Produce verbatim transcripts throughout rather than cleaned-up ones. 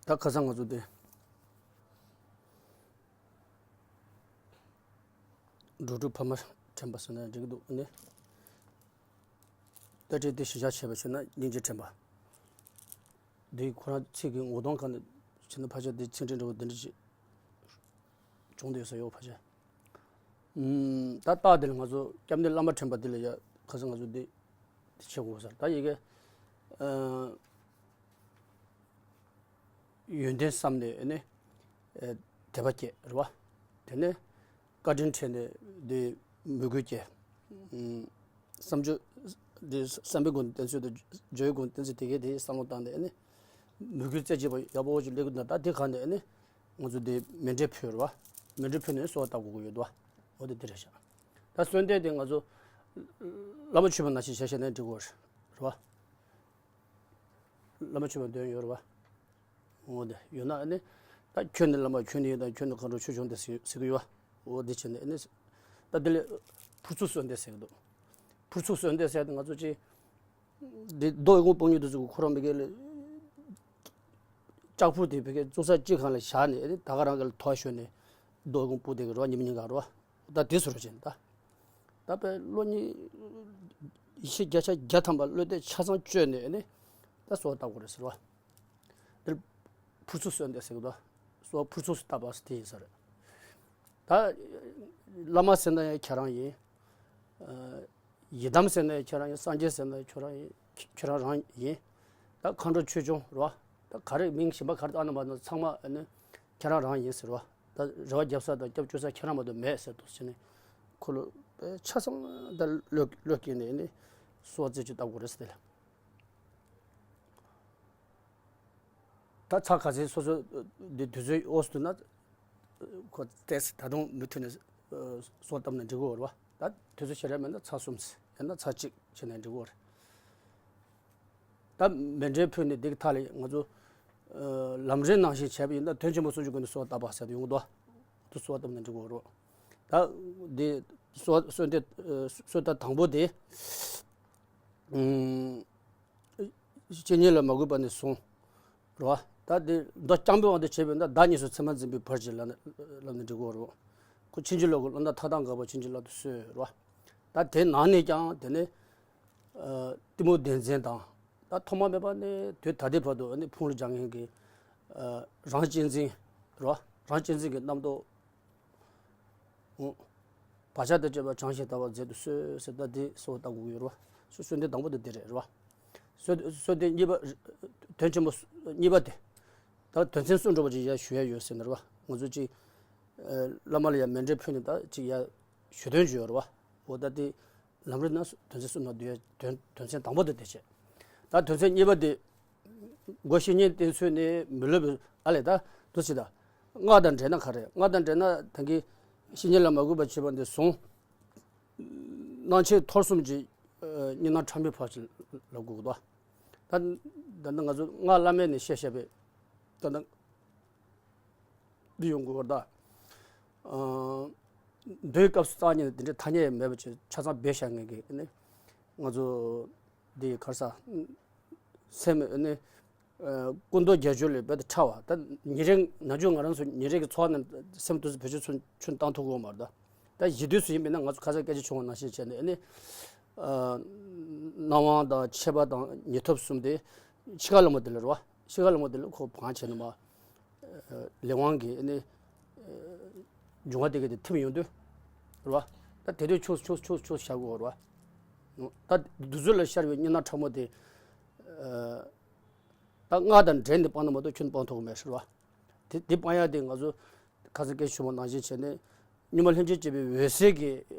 ད་ཁ་སང་ང་ཚོ་དེ་འགྲོ་དྲུག་ཕ་མ་དྲན་པ་ཟེར་ན་འགྲིག་གི་འདུག་ནི། ད་ཅི་དེ་གཞི་བཞག་བྱས་པ་བྱས་ན་སྙིང་རྗེ་དྲན་པ། འདི་ཁོ་རང་ཚིག་གི་ངོ་གདོང་གང་ནས་བྱས་ན་ཕལ་ཆེར་དེ་ཚིག་འབྲུ་འདྲ་བོ་འདི་འདྲ་ཞིག་བྱུང་བསྡད་ས་ཡོད་ཕལ་ཆེར། ཨུམ། ད་རྟགས་འདི་ལ་ང་ཚོ་སྐྱབས་གནས་བླ་མ་དྲན་པ་འདི་ལ་ཡ་ཁ་སང་ང་ཚོ་འདི་འདི་བྱེད་དགོས་ས་ད་ཡི་གེ། ཨ། ཡོན་ཏན་བསམ་ནས་ནི། ཨེ། དད་པ་སྐྱེ་རེད་བ། དེ་ནས་བཀའ་དྲིན་དྲན་ནས་འདི་མོས་གུས་སྐྱེ། ཨུམ། བསམ་སྦྱོར་འདི་བསམ་པའི་སྒོ་ནས་བསྟེན་ཚུལ་དང་སྦྱོར་བའི་སྒོ་ནས་བསྟེན་ཚུལ་དེ་གས་དེ་བསམ་བློ་བཏང་ནས་ནི། མོས་གུས་རྩེ་གཅིག་པ་ཡག་པོ་ཅིག་སླེབས་ཀྱི་འདུག་ད་དེ་ག་ནས་ནི། ང་ཚོ་འདི་མཎྜལ་ཕུལ་རེད་བ། མཎྜལ་ཕུལ་ནས་གསོལ་བ་བཏབ་དགོས་ཀྱི་ཡོད་དོ། འོ་དེ་འདི་རེད་ཤག་ད་གསོལ་འདེབས་དེ་ང་ཚོ་བླ་མ་མཆོད་པ་ནང་བཞིན་བྱས་བྱས་ནས་འགྲིག་གོ་རེད་བ། བླ་མ་མཆོད་པ་འདོན་ཡོད་རེད་བ། འོ་དེ་ཡོད་ན་ཨ་ནི། ད་ཁྱོད་ནི་བླ་མ་ཁྱོད་ནི་ཡོད་དང་ཁྱོད་ནི་མཁའ་འགྲོ་ཆོས་སྐྱོང་དེ་ཟེར་ཟེར་གི་ཡོད་བ། འོ་དེ་བྱས་ནས་ཨ་ནི། ད་དེ་ལས་ཕུར་ཚུགས་གསོལ་འདེབས་ཟེར་གི་འདུག་ཕུར་ཚུགས་གསོལ་འདེབས་ཟེར་དེ་ང་ཚོ་ཅི། འདི་རྡོ་ཡི་གུང་སྤུངས་ཉུལ་དུ་ཚུགས་ཁོ་རང་མི་སྒེར་ལ། ལྕགས་ཕུར་དེ་བི་ཀའི་བཙུགས་ས་གཅིག་སྒང་ལ་བཞག་ནས་ཨ་ནི་ད་ག་རང་གི་ལ་ཐོ་ཤོད་ནས་རྡོ་ཡི་གུང་སྤུངས་དེ་གི་རོ་ཉི་མ་ཉིན་གང་རོ། ད་དེ་ཚོ་རོ་བྱས་ནས་ད། ད་དཔེ་བློ་ཉིད་ཡེ་ཤེས་བརྒྱ་ཆ་བརྒྱ་ཐམ་པ་བློ་གཏད་ཆ་ཚང་བཅོས་ནས་ནི་ད་གསོལ་བ་བཏབ་དགོས་རེད་ཟེར་བ། འདིར་ཕུར་ཚུགས་གསོལ་འདེབས་ཟེར་གི་འདུག་གསོལ་བ་ཕུར་ཚུགས་སུ་བཏབ་པ་ཟེར་དེ་ཡིན་ས་རེད། ད་བླ་མ་ཟེར་ན་ཡང་ཁྱེད་རང་ཡིན། ཡི་དམ་ཟེར་ན་ཡང་ཁྱེད་རང་ཡིན། སངས་རྒྱས་ཟེར་ན་ཡང་ཁྱོད་རང་ཡིན། ཁྱོད་རང་རང་ཡིན། ད་མཁའ་འགྲོ་ཆོས་སྐྱོང་རེད་བ། ད་ག་རེ་མིང་གཞན་པ་ག་རེ་བཏགས་ན་མ་གཏོགས་ཚང་མ་ཨ་ནི་ཁྱེད་རང་རང་ཡིན་ཟེར་བ། ད་རེ་བ་རྒྱབ་ས་དང་སྐྱབས་བཅོལ་ས་ཁྱེད་རང་མ་གཏོགས་མེད་ཟེར་འདུག་ཟེར་ནས། ཁོ་ལོ་ཆ་ཚང་ད་བློས་བློས་བཀལ་ནས་ནི་གསོལ་བ་རྩེ་གཅིག་བཏབ་དགོས་རེད་ཟེར་ལ། ད་ཚར་ག་ཚོད་སོ་སོ་འདི་དུས་ཚོད་འོས་སུ་འདུག་ན། ཁོ་ཏེས་ད་དུང་མུ་མཐུད་ནས་གསོལ་བཏབ་ན་འགྲིག་གི་ཡོད་རེད་བ། ད་དུས་ཚོད་ཞེ་དྲག་མེད་ན་ཚར་གསུམ་ཡང་ན་ཚར་གཅིག་བྱས་ན་འགྲིག་གི་ཡོད་རེད། ད་མཎྜལ་ཕུལ་ནས་འདི་གི་མཐའ་ལ་ང་ཚོ་ལམ་རིམ་ནང་བཞིན་བྱས་པ་ཡིན་ན་དོན་ཆེན་པོ་སུམ་ཅུ་སྒོ་ནས་གསོལ་བ་བཏབ་པ་ཟེར་དུ་ཡོང་གི་འདུག་དུ་གསོལ་བ་བཏབ་ན་འགྲིག་གི་ཡོད་རེད། ད་འདི་གསོལ་གསོལ་འདེབས་གསོལ་ད་དང་པོ་དེ། ཨུམ། བཤེས་གཉེན་ལ་མ་གུས་པ་ནས་བཟུང་། རེད་བ། ད་དེ་མདོ་རྐྱང་པའི་དབང་དུ་བྱས་པས་ན་བདག་གཉིས་སུ་མཚན་མ་འཛིན་པའི་བར་གྱིས་ལབ་ན་ལབ་ན་འགྲིག་གི་རེད། ཁོ་ཕྱིན་ཅི་ལོག་གི་བློ་ཟླ་མཐའ་དག་འགག་པ་ཕྱིན་ཅི་ལོག་ཏུ་གསོལ་རེད་བ། ད་དེ་ནང་ནས་ཀྱང་དེ་ནས་གཏི་མུག་བདེན་འཛིན་དང་། ད་ཐོག་མ་མེད་པ་ནས་དུས་ད་ལྟའི་བར་དུ་ནི་ཕུང་ལ་སྦྱང་མཁན་གྱི་རང་གཅེས་འཛིན་རེད་བ། རང་གཅེས་འཛིན་གྱི་རྣམ་རྟོག་འོང་། བག་ཆགས་དང་བཅས་པ་བྱང་ཞིང་དག་པར་མཛད་དུ་གསོལ་ཟེར། ད་འདི་གསོལ་བ་བཏབ་དགོས་ཀྱི་ཡོད་རེད་བ། གསོལ་གསོལ་འདེབས་དང་པོ་དེ་འདི་རེད་རེད་བ། གསོལ་གསོལ་འདེབས་གཉིས་པ། དོན་ཆེན་པོ་གཉིས་པ་དེ། ད་དོན་ཚན་གསུམ་འགྲོ་བ་ཅིག་ཡར་ཞུ་ཡ་ཡོད་ཟེར་ནས་རེད་བ། ང་ཚོ་ཅིག་བླ་མ་ལ་ཡང་མཎྜལ་ཕུལ་ནས་ད་ཅིག་ཡར་ཞུ་དོན་ཅིག་ཡོད་རེད་བ། འོ་ད་དེ་ལམ་རིམ་ནང་དོན་ཚན་གསུམ་ནང་བསྡུས་ཡ་དོན་དོན་ཚན་དང་པོ་དེ་དེ་བྱས། ད་དོན་ཚན་གཉིས་པ་དེ། སྒོ་བཤེས་གཉེན་བསྟེན་ཚུལ་ནི་མི་སློབ་པའི་ཨ་ལས་ད་དུ་ཆི་ད། སྔགས་དང་འབྲེལ་ན་ག་རེ། སྔགས་དང་འབྲེལ་ན་ད་གིན་བཤེས་གཉེན་ལ་མ་གུས་པ་བྱེད་པ་འདི་བཟུང་། སྣང་མཆེད་ཐོར་གསུམ་གྱི་གཉིས་སྣང་ཕྲ་མོའི་བར་གྱི་ལ་གུས་དགོས་ད། ད་ད་ང་ཚོ་སྔགས་བླ་མེད་ནས་བཤད་བཤད་པའི་ད་ད་འདི་ཡོང་དགོས་པར་ད། མདོའི་སྐབས་སུ་རྩ་བ་ཉིད་ནས་དེ་འདྲའི་ཐ་སྙད་མེད་པ་ཅིག་ཆ་ཚང་སྦས་བཞག་མཁན་གྱི་ནི་ང་ཚོ་འདི་གར་ས་སེམས་ནི། ཨ། ཀུན་རྟོག་བརྒྱད་ཅུ་ལས་རྦད་དེ་ཕྲ་བ། ད་ཉིན་རེ་ནམ་རྒྱུན་ང་རང་ཚོ་ཉིན་རེ་གི་འཚོ་བ་ནང་སེམས་འདུ་འཛི་བེད་སྤྱོད་ཚུན་ཚོད་བཏང་ཐུབ་ཀྱི་ཡོད་མ་རེད་ད། ད་གཞི་དུས་སུ་ཡིན་པས་ན་ང་ཚོ་ཁ་སང་སྐད་ཆ་བྱུང་བ་ནང་བཞིན་བྱས་ནས་ནི། ཨ། སྣང་བ་དང་མཆེད་པ་དང་ཉིད་ཐོབ་གསུམ་དེ་འཆི་ཁ་ལ་མོ་དེ་ལ་རེད་བ། འཆི་ཁ་ལ་མོ་དེ་ལ་ཁོ་བང་བྱས་ནས་མ། ལས་དབང་གིས་ནི། འབྱུང་བ་དེ་ག་དེ་ཐིམ་ཡོང་དུས། རེད་བ། ད་དེ་དུས་ཆུ་ཆུ་ཆུ་ཆུ་བཞག་དགོས་རེད་བ། ད་འདུ་འཛི་ལ་ཤར་བའི་གཉིས་སྣང་ཕྲ་མོ་དེ། ད་སྔགས་དང་འབྲེལ་ནས་སྤང་ན་མ་གཏོགས་ཁྱོན་སྤང་ཐུབ་ཀྱི་མེད་ཟེར་བ། དེ་དེ་སྤང་ཡག་དེ་ང་ཚོ་ཁ་སང་སྐད་ཆ་བྱུང་བ་ནང་བཞིན་བྱས་ནས་གཉུག་མ་ལྷན་ཅིག་སྐྱེས་པའི་འོད་གསལ་གྱི་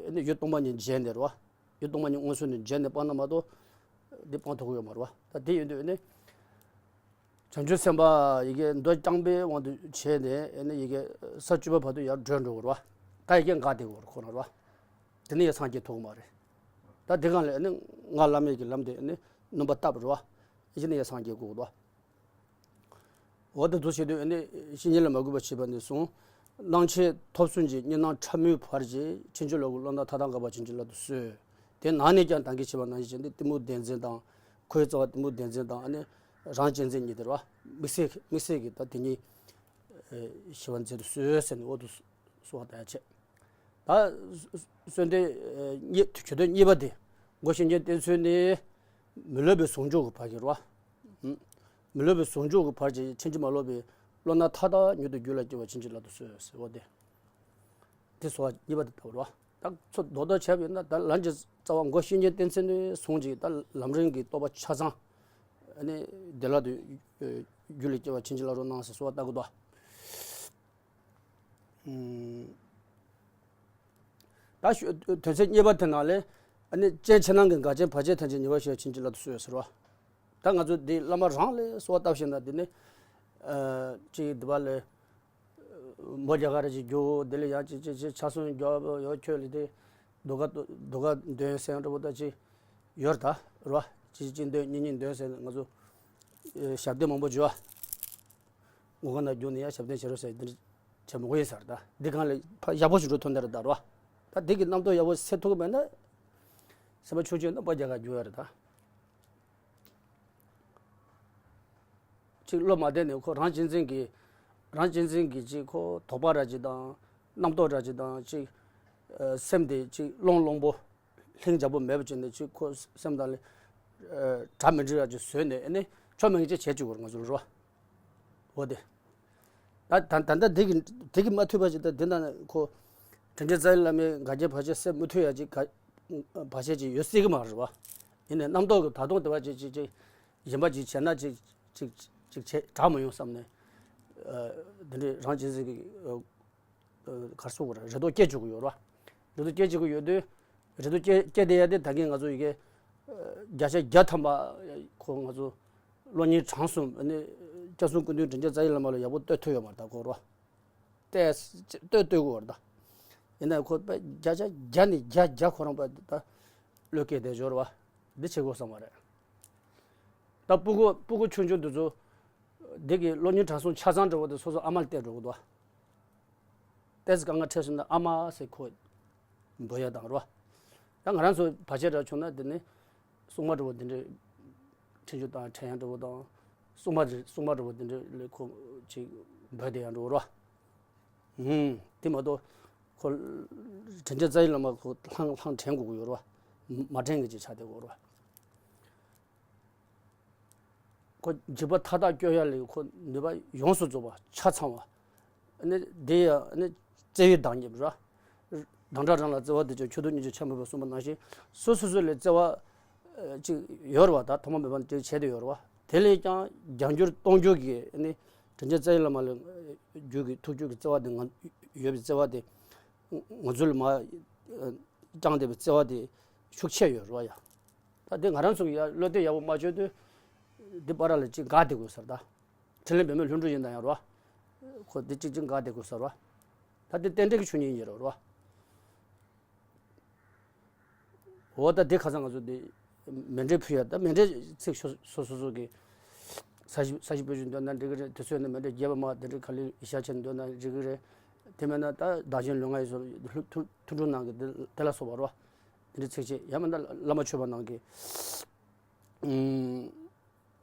ཡུལ་སྟོང་པ་ཉིད་མཇལ་ནས་རེད་བ། ཡུལ་སྟོང་པ་ཉིད་མངོན་སུམ་ནས་མཇལ་ནས་སྤང་ན་མ་གཏོགས་དེ་སྤང་ཐུབ་ཀྱི་ཡོད་མ་རེད་བ། ད་དེ་ཡིན་དུས་ནི་བྱང་ཆུབ་སེམས་དཔའ་ཡི་གེ་མདོ་རྐྱང་པའི་དབང་དུ་བྱས་ནས་ནི་ཡི་གེ་ས་བཅུ་པ་བར་དུ་ཡར་བགྲོད་འགྲོ་དགོས་རེད་བ། ད་ཡི་གེ་འགག་བསྡད་དགོས་རེད་ཁོ་ན་རེད་བ། དེ་ནི་ཡ་སངས་རྒྱས་ཐུབ་ཀྱི་མ་རེད། ད་དེ་གང་ལས་ནི་སྔགས་བླ་མེད་ཀྱི་ལམ་དེ་ནི་སྣོན་པ་བཏབ་རེད་བ། ཡི་གེ་ནི་ཡ་སངས་རྒྱས་དགོས་རེད་བ། འོ་དེ་འདུག་བྱེད་དུས་ནི་བཤེས་གཉེན་ལ་མ་གུས་པ་བྱེད་པ་ནས་བཟུང་། སྣང་མཆེད་ཐོབ་གསུམ་གྱི་གཉིས་སྣང་ཕྲ་མོའི་བར་གྱི་ཕྱིན་ཅི་ལོག་གི་བློ་ཟླ་མཐའ་དག་འགག་པ་ཕྱིན་ཅི་ལོག་ཏུ་གསོལ། དེ་ནང་ནས་ཀྱང་ད་གིན་བྱས་པ་ནང་བཞིན་བྱས་ཏེ་གཏི་མུག་བདེན་འཛིན་དང་། ཁོའི་རྩ་བ་གཏི་མུག་བདེན་འཛིན་དང་ནི། རང་གཅེས་འཛིན་གཉིས་དེ་རེད་བ། དམིགས་བསལ་དམིགས་བསལ་གྱི་ད་དེ་གཉིས་ཨེ་ཞི་བ་མཛད་དུ་གསོལ་ཟེར་ནས་འོ་དུ་གསོལ་བ་བཏབ་ཡ་བྱས། ད་གསོལ་འདེབས་གཉིས་གྱོད་དོན་གཉིས་པ་དེ། སྒོ་གཤིན་རྗེའི་བསྟེན་ཚུལ་ནི། མི་སློབ་པའི་ཟུང་འཇུག་གི་བར་གྱི་རེད་བ། མི་སློབ་པའི་ཟུང་འཇུག་གི་བར་གྱི་ཕྱིན་ཅི་མ་ལོག་པའི་བློ་སྣ་མཐའ་དག་མྱུར་དུ་རྒྱུད་ལ་སྐྱེ་བར་བྱིན་གྱིས་བརླབ་ཏུ་གསོལ་ཟེར་བ་དེ། དེ་གསོལ་བ་གཉིས་པ་དེ་ལྟ་བུ་རེད་བ། ད་ཚུར་རྡོག་རྡོག་བྱས་པ་ཡིན་ན་ད་ལམ་གྱི་རྩ་བ་སྒོ་གཤིན་རྗེའི་བསྟེན་ཚུལ་ནས་བཟུང་ཅིག་ད་ལམ་རིམ་གྱི་རྟོགས་པ་ཆ་ཚང་ཨ་ནི་བདེ་བླག་ཏུ་རྒྱུད་ལ་སྐྱེ་བར་བྱིན་གྱིས་བརླབ་རོགས་གནང་ཟེར་གསོལ་བ་བཏབ་དགོས་དོ། ད་དོན་ཚན་གཉིས་པ་དེ་ནང་ལས་ཨ་ནི་སྤྱན་ཕྱི་ནང་གི་འགལ་རྐྱེན་བར་ཆད་ཐམས་ཅད་ཉེ་བར་ཞི་བར་བྱིན་གྱིས་བརླབ་ཏུ་གསོལ་ཟེར་བ། ད་ང་ཚོ་འདི་བླ་མ་རང་ལ་གསོལ་བ་བཏབ་ཤེས་ན་འདི་ནི་ཅིག་འདི་པ་ལས་འབོ་རྒྱ་གར་ཅིག་རྒྱུག་འདི་ལས་ཡང་ཅིག་ཅིག་ཅིག་ཆ་སོང་རྒྱོབ་ཡོ་ཁྱོད་ལ་དེ་རྡོ་ཁ་རྡོ་ཁ་འདོན་སེང་འདྲ་པོ་ད་ཅིག་ཡོད་ད་རོ། ཅིག་ཅིག་འདོན་གཉིས་གཉིས་འདོན་ཟེར་ང་ཚོ་ཞབས་བརྟན་མང་པོ་བྱོས། ངུ་ག་ན་རྒྱུག་ནས་ཡང་ཞབས་བརྟན་བྱེད་རོགས་ཟེར་འདི་འདྲ་བྱེད་མི་དགོས་ཡིན་ཟེར་ད། འདི་གང་ལས་ཕ་ཡག་པོ་ཞིག་འགྲོ་ཐུབ་འདི་རེད་ད་རོ། ད་འདི་གི་རྣམ་རྟོག་ཡག་པོ་སེལ་ཐུབ་ཀྱི་མེད་ན་སེམས་པ་ཆུང་ཆུང་རྣམ་པ་རྒྱ་གར་རྒྱུག་ཡ་རེད་ད། ཅིག་བློ་མ་བདེ་ནས་ཁོ་རང་གཅེས་འཛིན་གྱི་རང་གཅེས་འཛིན་གྱི་ཅིག་ཁོ་དོགས་པ་ར་ཅིག་དང་རྣམ་རྟོག་ར་ཅིག་དང་ཅིག་སེམས་དེ་ཅིག་བློང་བློང་པོ། ལྷིང་འཇགས་པོ་མེད་པ་བྱས་ནས་ཅིག་ཁོ་སེམས་དང་ལས་གྲ་མི་འགྲིག་ཡ་ཅིག་བཟོས་ནས་ཨ་ནི་ཆོ་མེད་ཅིག་བྱེད་ཅིག་གོ་ང་ཚོ་རོ། འོ་དེ། ད་ད་ད་ད་དེ་གི་དེ་གི་མ་ཐུབ་པ་ཅིག་ད་དེ་ན་ཁོ་དྲིན་ཅན་རྩ་བའི་བླ་མའི་འགལ་རྐྱེན་བར་ཆད་སེལ་མི་ཐུབ་ཡ་ཅིག་ག་བར་ཆད་ཅིག་ཡོད་སྲིད་གི་མ་རེད་བ། ཡིན་ནའི་རྣམ་རྟོག་གི་ད་དུང་དེ་བ་ཅིག་ཅིག་ཅིག་གཞན་པ་ཅིག་བྱས་ན་ཅིག་ཅིག་ཅིག་བྱེད་དྲག་མ་ཡོང་བསམ་ནས་དེ་འདྲའི་རང་གཅེས་འཛིན་གྱི་གར་སོགས་རེ་དོགས་སྐྱེ་བཅུག་གི་ཡོད་རེད་བ། རེ་དོགས་སྐྱེ་བཅུག་གི་ཡོད་དུས་རེ་དོགས་སྐྱེ་སྐྱེ་བསྡད་ཡ་དེ་ད་གིན་ང་ཚོ་ཡི་གེ་བརྒྱ་ཆ་བརྒྱ་ཐམ་པ་ཁོ་ང་ཚོ་བློ་གཉེར་གྲངས་གསུམ་ནི་སྐྱབས་གསུམ་སྐུ་མདུན་དྲིན་ཅན་རྩ་བའི་བླ་མ་ལ་ཡག་པོ་ལྟོས་ཐུབ་ཡོད་མ་རེད་ད་ཁོ་རོ། ལྟོས་ལྟོས་ལྟོས་དགོས་རེད་ད། ཡིན་ན་ཁོ་བརྒྱ་ཆ་བརྒྱ་ནས་བརྒྱ་བརྒྱ་ཁོ་རང་པ་ད་བློས་སྐྱེས་བསྡད་འབྱོར་བ་འདི་བྱེད་དགོས་བསམ་པ་རེད། ད་སྤུ་གུ་སྤུ་གུ་ཆུང་ཆུང་དེ་ཚོ་འདི་གི་བློ་གཉེར་གྲངས་གསུམ་ཆ་ཚང་འགྲོ་བ་དེ་སོ་སོ་ཨ་མ་ལ་བལྟས་འགྲོ་གི་འདུག་ཏོག་ཙམ་དཀའ་ངལ་འཕྲད་སོང་ན་ཨ་མ་ཟེར་ཁོ་འབོད་ཡ་དང་རོ། ད་ང་རང་ཚོ་བར་ཆད་འདྲ་བྱུང་ན་དེ་ནི་སྲུང་མ་འདྲ་བོ་དེ་འདྲའི་འཕྲིན་བཅོལ་དང་འཕྲད་ཡ་འདྲ་བོ་དང་སྲུང་མ་རེ་སྲུང་མ་འདྲ་བོ་དེ་འདྲ་ལས་ཁོ་ཅིག་འབོད་དེ་ཡ་འདྲ་བོ་རོ། ཧུམ། དེ་མ་གཏོགས་ཁོ་དྲིན་ཅན་རྩ་བའི་བླ་མ་ཁོ་ལྷང་ལྷང་དྲན་དགོས་ཀྱི་ཡོད་རོ། མ་དྲན་གི་ཅིག་ཆགས་བསྡད་དགོས་རོ། ཁོ་འཇིགས་པ་མཐའ་དག་སྐྱོབ་ཡ་ལས་ཁོ་ནུས་པ་ཡོངས་སུ་རྫོགས་པ་ཆ་ཚང་བ། ཨ་ནི་དེ་ཡང་ཨ་ནི་བརྩེ་བའི་བདག་ཉིད་ར། བདག་འདྲ་རང་ལ་བརྩེ་བ་དེ་ཅོག་ཆོས་སྡུག་གཉིས་ཀྱི་ཆ་མེད་པར་གསུངས་པ་ནང་བཞིན་སོ་སོ་སོ་ལས་བརྩེ་བ་ཅིག་ཡོད་ར་བ། ད་ཐོག་མ་མེད་པ་ནས་དེ་བྱས་ཏེ་ཡོད་ར་བ། དེ་ལས་ཀྱང་བརྒྱ་འགྱུར་སྟོང་འགྱུར་གྱི་ཨ་ནི་དྲིན་ཅན་རྩ་བའི་བླ་མ་ལ་རྒྱུད་ཀྱི་ཐུགས་རྒྱུད་ཀྱི་བརྩེ་བ་དེ་ང་ཡོད་པའི་བརྩེ་བ་དེ་ང་ཚོ་ལ་མ་བཅངས་བསྡད་པའི་བརྩེ་བ་དེ་ཤུགས་ཆེ་ཡོད་ར་བ་ཡ། ད་འདི་ང་རང་ཚོ་གི་ཡ་བློ་གཏད་ཡག་པོ་མ་བྱས་དུས་འདི་པ་ར་ལ་ཅིག་འགག་བསྡད་དགོས་ཟེར་ད། འཕྲིན་ལས་པདྨའི་ལྷུན་གྲུབ་ཡིན་ད་ཡང་རོ། ཁོ་འདི་ཅིག་ཅིག་འགག་བསྡད་དགོས་ཟེར་རོ། ད་འདི་རྟེན་འབྲེལ་གྱི་ཆོས་ཉིད་ཡིན་རོ་རོ། འོ་ད་འདི་ཁ་སང་ང་ཚོ་འདི་མཎྜལ་ཕུལ་ཡ་ད་མཎྜལ་ཚིག་སོ་སོ་སོ་སོ་གི་ས་གཞི་ས་གཞི་སྤོས་ཆུ་འདོན་ན་འགྲིག་གི་རེད། དུས་ཚོད་ནི་མཎྜལ་རྒྱས་པ་མ་དེ་འདྲའི་ཁ་ལི་ཡི་ཤ་ཆེན་འདོན་ན་འགྲིག་གི་རེད། དེ་མེད་ན་ད་བདག་གཞན་ལུས་ངག་ཡིད་གསུམ་ཐུགས་ཐུགས་སྤྲུལ་ནང་གི་དེ་དེ་ལ་སོགས་པ་རོ། དེ་འདྲའི་ཚིགས་བཅད་ཡང་མིན་ན་བླ་མ་མཆོད་པ་ནང་གི་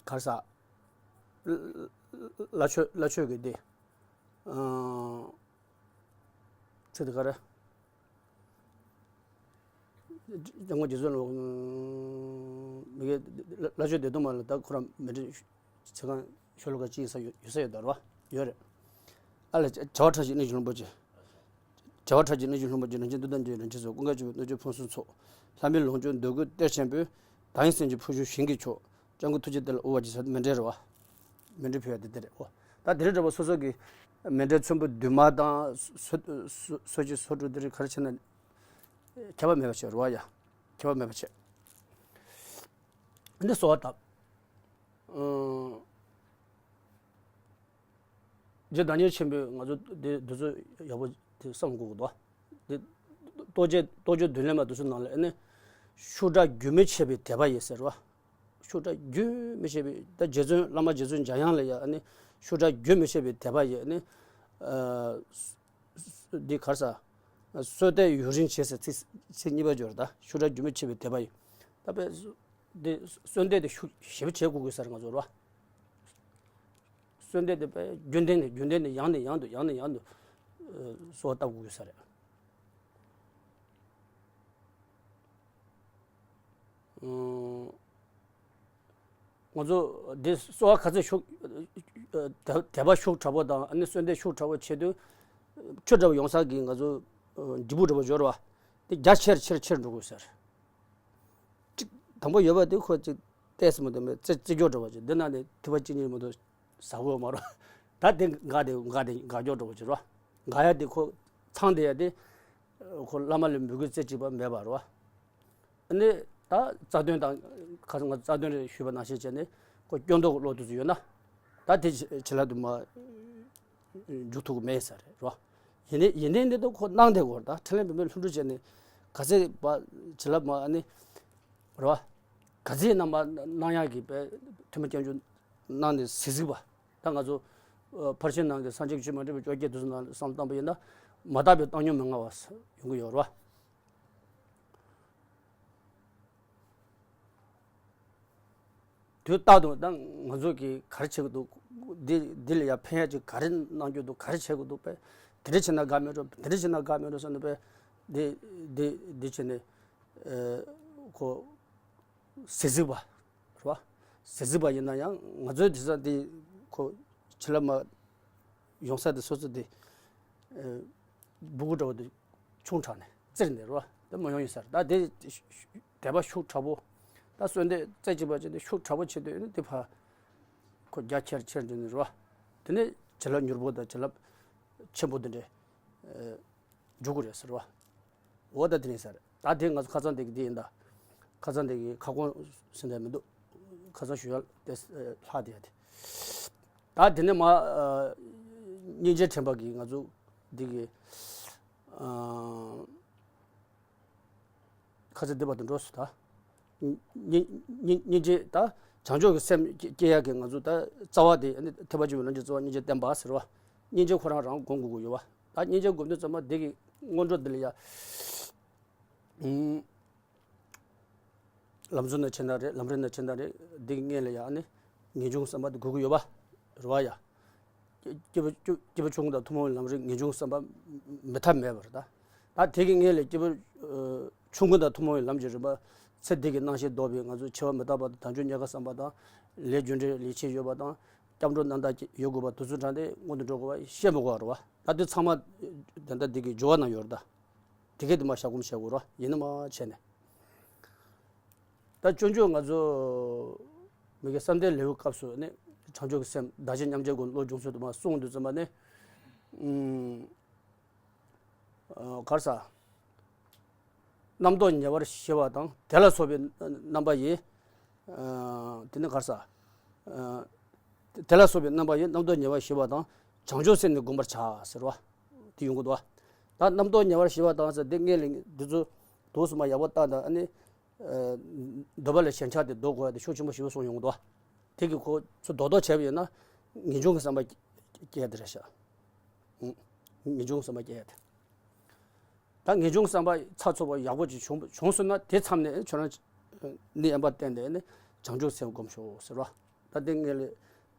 གར་ས་བླ་མཆོད་བླ་མཆོད་ཀྱི་དེ་ཚིག་དེ་ག་རེ། སྐྱབས་མགོན་རྗེ་བཙུན་ལ་མི་དགེ་བླ་མཆོད་བདེ་སྟོང་མ་ལ་ད་ཁོ་རང་མཎྜལ་ཚེ་གང་ཤོ་ལོ་ཀ་གཅིག་ཡོད་ས་ཡོད་ཡོད་ས་ཡོད་ད་རོ། ཡོད་རེད། ཨ་ལ་བྱ་བ་ཁྲ་ཞིག་གནས་ཀྱི་ལྷུན་པོ་ཆེ། བྱ་བ་ཁྲ་ཞིག་གནས་ཀྱི་ལྷུན་པོ་ཆེ། རང་བཞིན་ཏུ་ལྡན་གྱི་རིན་ཆེན་གསུང་། ཀུན་དགའ་སྤྱོད་པའི་སྣོད་བཅུད་ཕུན་སུམ་ཚོགས། ལྷ་མིའི་ལོངས་སྤྱོད་འདོད་དགུའི་གཏེར་ཆེན་པོའི། བདག་ཡིད་སེམས་ཀྱི་ཕུང་ཞུ་ཞིང་གི་མཆོག། སྐྱབས་མགོན་ཐུགས་རྗེ་དེ་ལ་དབུ་བར་བྱེད་ཟེར་མཎྜལ་རེད་བ། མཎྜལ་ཕུལ་ཡ་དེ་དེ་རེད་བ། ད་དེ་རིང་འདྲ་བ་སོ་སོ་གི་མཎྜལ་ཚོམ་བུ་བདུན་མ་དང་སོ་སོ་སོ་གཅིག་སོ་དྲུག་དེ་རིང་ག་རེ་བྱས་ན་ཁྱད་པར་མེད་པ་བྱས་རེད་བ་ཡ། ཁྱད་པར་མེད་པ་བྱས། འདི་གསོལ་བ་བཏབ། ཨང་། རྗེ་བདག་ཉིད་ཆེན་པོས་ང་ཚོ་འདི་འདི་ཚོ་ཡག་པོ་དེ་བསམ་དགོས་ཀྱི་འདུག་འདི་རྟོགས་བརྗོད་རྟོགས་བརྗོད་མདུན་ལེགས་མ་འདི་ཚོ་ནང་ལ་ཨ་ནི་ཤུགས་དྲག་རྒྱུན་མི་འཆད་པའི་དད་པ་ཡིས་ཟེར་བ། ཤུགས་དྲག་རྒྱུན་མི་འཆད་པའི་ད་རྗེ་བཙུན་བླ་མ་རྗེ་བཙུན་འཇམ་དབྱངས་ལ་ཡང་ཨ་ནི་ཤུགས་དྲག་རྒྱུན་མི་འཆད་པའི་དད་པ་ཡིས་ཨ་ནི་འདི་གར་ས་གསོལ་འདེབས་ཡུན་རིང་བྱེད་ཟེར་ཚིག་ཚིག་གཉིས་པ་སྦྱོར་ད་ཤུགས་དྲག་རྒྱུན་མི་འཆད་པའི་དད་པ་ཡིས་ད་དཔེ་འདི་གསོལ་འདེབས་དེ་ཤུགས་ཞེ་པོ་བྱེད་དགོས་དགོས་ཟེར་ང་ཚོ་རོ། གསོལ་འདེབས་དེ་དཔེ་རྒྱུན་ལྡན་ནས་རྒྱུན་ལྡན་ནས་ཡང་ནས་ཡང་དུ་ཡང་ནས་ཡང་དུ་ཨ་གསོལ་བ་བཏབ་དགོས་ས་རེད། ཨ་ང་ཚོ་འདི་གསོལ་བ་ག་ཚོད་ཤུགས་ཨ་དད་དད་པ་ཤུགས་དྲག་པོ་དང་ཨ་ནི་གསོལ་འདེབས་ཤུགས་དྲག་པོ་བྱེད་དུས་ཆུ་འདྲ་བ་ཡོང་ས་གི་ང་ཚོ་ཨ་ལྗིད་པོ་འདྲ་བ་འབྱོར་བ་དེ་རྒྱ་ཆེར་ཆེར་ཆེར་འགྲོ་དགོས་ས་རེད། གཅིག་དང་པོ་ཡོད་པ་དེ་ཁོ་གཅིག་ཏོག་ཙམ་མ་གཏོགས་མེད། རྩི་རྩི་སྐྱོ་འདྲ་བ་ཅིག་འདི་ནང་ནས་ཐིགས་པ་གཅིག་གཉིས་མ་གཏོགས་ཟ་དགོས་མ་རེད། ད་དེ་འགག་དེ་འགག་དེ་འགག་སྐྱོ་འདྲ་བ་ཅིག་རེད། འགག་ཡ་དེ་ཁོ་ཚང་དེ་ཡ་དེ་ཁོ་བླ་མ་ལ་མོས་གུས་རྩེ་གཅིག་པ་མེད་པ་རེད། ཨ་ནི་ད་རྩ་དོན་དང་ཁ་སང་ང་རྩ་དོན་རེ་ཞུས་པ་ནང་བཞིན་བྱས་ནས་ཁོ་སྐྱོན་འདོགས་བློ་དུས་སུ་ཡོད་ན་ད་དེ་བྱ་བྱ་ལ་དུ་མ་འཇུག་ཐུབ་ཀྱི་མེད་ས་རེད་རོ། ཡིན་ནའི་ཡིན་ནའི་འདི་དུ་ཁོ་གནང་དེ་གོ་ད་ཁྲི་ལན་བུད་མེད་ལྷུན་གྲུབ་བྱས་ནས་ག་ཚད་པ་བྱ་ལ་མ་ཨ་ནི་རོ། ག་ཚད་རྣམ་པ་གནང་ཡག་གི་པའི་ཐུན་མོང་སྐྱབས་འཇུག་གནང་ནས་གཟིགས་གཟིགས་པ་ད་ང་ཚོ་ཕར་ཕྱིན་ནང་གི་སངས་རྒྱས་ཀྱི་ཆོས་མ་འདྲེས་པའི་བཅོ་བརྒྱད་དུས་སུ་ནང་བསམ་བཏང་པ་ཡིན་ན་མ་དག་པའི་བཏང་སྙོམས་མི་མངའ་བ་ཡོང་གི་ཡོད་རོ། དུས་རྟག་ཏུ་ད་ང་ཚོ་གིས་ག་རེ་བྱེད་ཀྱི་འདུག་འདི་འདི་ལ་ཡང་ཕན་ཡག་ཅིག་ག་རེ་གནང་རྒྱུ་འདུག་ག་རེ་བྱེད་ཀྱི་འདུག་པས་དེ་འདྲ་བྱས་ན་དགའ་མེད་འགྲོ། དེ་འདྲ་བྱས་ན་དགའ་མེད་འགྲོ་བསམ་ནས་པས་འདི་འདི་འདི་བྱས་ནས་ཨེ་ཁོ་གཟིགས་གཟིགས་པ་རེད་བ། གཟིགས་གཟིགས་པ་ཡིན་ན་ཡང་ང་ཚོའི་དེ་ས་འདི་ཁོ་བྱེད་ལ་མ་ཡོང་ས་དེ་སོ་སོ་དེ་ཨེ་སྦུ་གུ་འདྲ་བོ་དེ་ཆུང་དྲགས་ནས་བཙིར་ནས་རོ། དེ་མ་ཡོང་ཡིན་ས་རེད། ད་དེ་དད་པ་ཤུགས་དྲག་པོ་ད་གསོལ་འདེབས་རྩེ་གཅིག་པ་བྱས་ཏེ་ཤུགས་དྲག་པོ་བྱེད་དུས་ནི་དེ་ཕར་ཁོ་རྒྱ་ཆེར་ཆེར་འགྲོ་ནས་རོ། དེ་ནས་བྱིན་རླབས་མྱུར་པོ་དང་བྱིན་རླབས་ཆེན་པོ་དེ་འདྲས་ཨེ་འཇུག་གི་རེད་ཟེར་བ། འོ་ད་དེ་རེད་ཟེར། ད་དེ་ང་ཚོ་ཁ་སང་དེ་གི་དེ་ཡིན་ད། ཁ་སང་དེ་གི་ཁ་སྐོང་ཟེར་ནས་མི་འདུག་ཁ་སང་ཞུ་ཡག་དེ་ལྷག་དེ་ཡ་དེ། ད་དེ་ནས་མ་ཨ་སྙིང་རྗེ་དྲན་པ་གི་ང་ཚོ་འདི་གི་ཨ་ཁ་ཚ་འདི་བར་དུ་འགྲོ་སོང་ད། སྙིང་སྙིང་སྙིང་རྗེ་ད་བྱང་ཆུབ་ཀྱི་སེམས་སྐྱེ་ཡག་གི་ང་ཚོ་ད་རྩ་བ་དེ་ཨ་ནི་ཐེག་པ་ཆེན་པོའི་ལམ་གྱི་རྩ་བ་སྙིང་རྗེ་བསྟེན་པ་ཟེར་བ། སྙིང་རྗེ་ཁོ་རང་རང་སྒོམ་དགོས་ཀྱི་ཡོད་བ། ད་སྙིང་རྗེ་སྒོམ་དུས་ཙམ་པ་འདི་གི་སྔོན་འགྲོ་འདི་ལ་ཡ། ཨུམ། ལམ་གཙོ་ན་ཆེ་ན་རེད། ལམ་རིམ་ན་ཆེ་ན་རེད། འདི་གི་སྔོན་ལ་ཡ་ཨ་ནི་ངེས་འབྱུང་བསམ་པ་འདི་དགོས་ཀྱི་ཡོད་པ་རེད་བ་ཡ། སྐྱེས་བུ་སྐྱེས་བུ་ཆུང་ངུ་དང་ཐུན་མོང་བའི་ལམ་རིམ་ངེས་འབྱུང་བསམ་པ་མེད་ཐབས་མེད་པ་རེད་ད། ད་དེ་གི་སྔོན་ལ་སྐྱེས་བུ་ཆུང་ངུ་དང་ཐུན་མོང་བའི་ལམ་གྱི་རིམ་པ་ཚེ་འདི་གི་སྣང་ཤས་ལྡོག་པའི་ང་ཚོ་འཆི་བ་མི་རྟག་པ་དང་དལ་འབྱོར་རྙེད་དཀའ་བསམ་པ་དང་ལས་རྒྱུ་འབྲས་ལས་བྱེད་ཡོད་པ་དང་སྐྱབས་འགྲོ་རྣམ་དག་ཡོད་དགོས་པ་དེ་ཚོ་དྲངས་ཏེ་སྔོན་དུ་འགྲོ་དགོས་པ་བཤད་མི་དགོས་པ་རེད་བ། ད་དེ་ཚང་མ་ད་ལྟ་འདི་གི་སྦྱོར་བ་ནང་ཡོད་རེད་ད། དེ་གས་དེ་མ་བཞག་སྒོམ་བྱེད་དགོས་རོ། ཡིན་ན་མ་བྱས་ནས། ད་སྤྱོད་འཇུག་ང་ཚོ་མི་གི་བསམ་གཏན་ལེའུ་སྐབས་སུ་ནི་བྱང་ཆུབ་ཀྱི་སེམས་བདག་གཞན་མཉམ་བརྗེའི་སྒོ་ནས་བློ་སྦྱོང་ཚུལ་དུ་མ་གསུངས་དུས་ཙམ་པ་ནི། ཨུམ། ཨ་ག་རེ་ཟ། རྣམ་རྟོག་ཉེ་བར་ཞི་བ་དང་དེ་ལ་སོགས་པའི་རྣམ་པ་ཡིས། ཨ་དེ་ནི་ག་རེ་ཟ། ཨ་དེ་ལ་སོགས་པའི་རྣམ་པ་ཡིས་རྣམ་རྟོག་ཉེ་བར་ཞི་བ་དང་བྱང་ཆུབ་སེམས་ནི་བསྒོམ་པར་བྱ་ཟེར་བ། དེ་ཡོང་གི་འདུག་ད་རྣམ་རྟོག་ཉེ་བར་ཞི་བ་དང་ཟེར་དེ་སྔོན་ལ་འདི་ཚོ་དུས་སུ་མ་ཡག་པོ་བཏང་དང་ཨ་ནི། ཨ་འདོད་པ་ལས་ཞེན་ཆགས་དེ་ལྡོག་དགོས་ཡ་དེ་ཤུགས་ཆེན་པོ་ཞེ་པོ་གསུངས་ཡོང་གི་འདུག་དེ་གི་ཁོ་ཚོ་རྡོག་རྡོག་བྱས་པ་ཡིན་ན་ངེས་འབྱུང་གི་བསམ་པ་སྐྱེ་ཡ་དེ་རེད་ཤག་ཨུ། ངེས་འབྱུང་གི་བསམ་པ་སྐྱེ་ཡ་དེ། ད་ངེས་འབྱུང་གི་བསམ་པ་ཚགས་ཚུད་པ་ཡག་པོ་ཅིག་བྱུང་བྱུང་སོང་ན་དེ་མཚམས་ནས་ཁྱོད་རང་ནི་དབེན་པ་བསྟེན་ཏེ་ནི་བྱང་ཆུབ་སེམས་སྒོམ་ཤོག་ཟེར་བ། ད་དེ་སྔོན་ལ་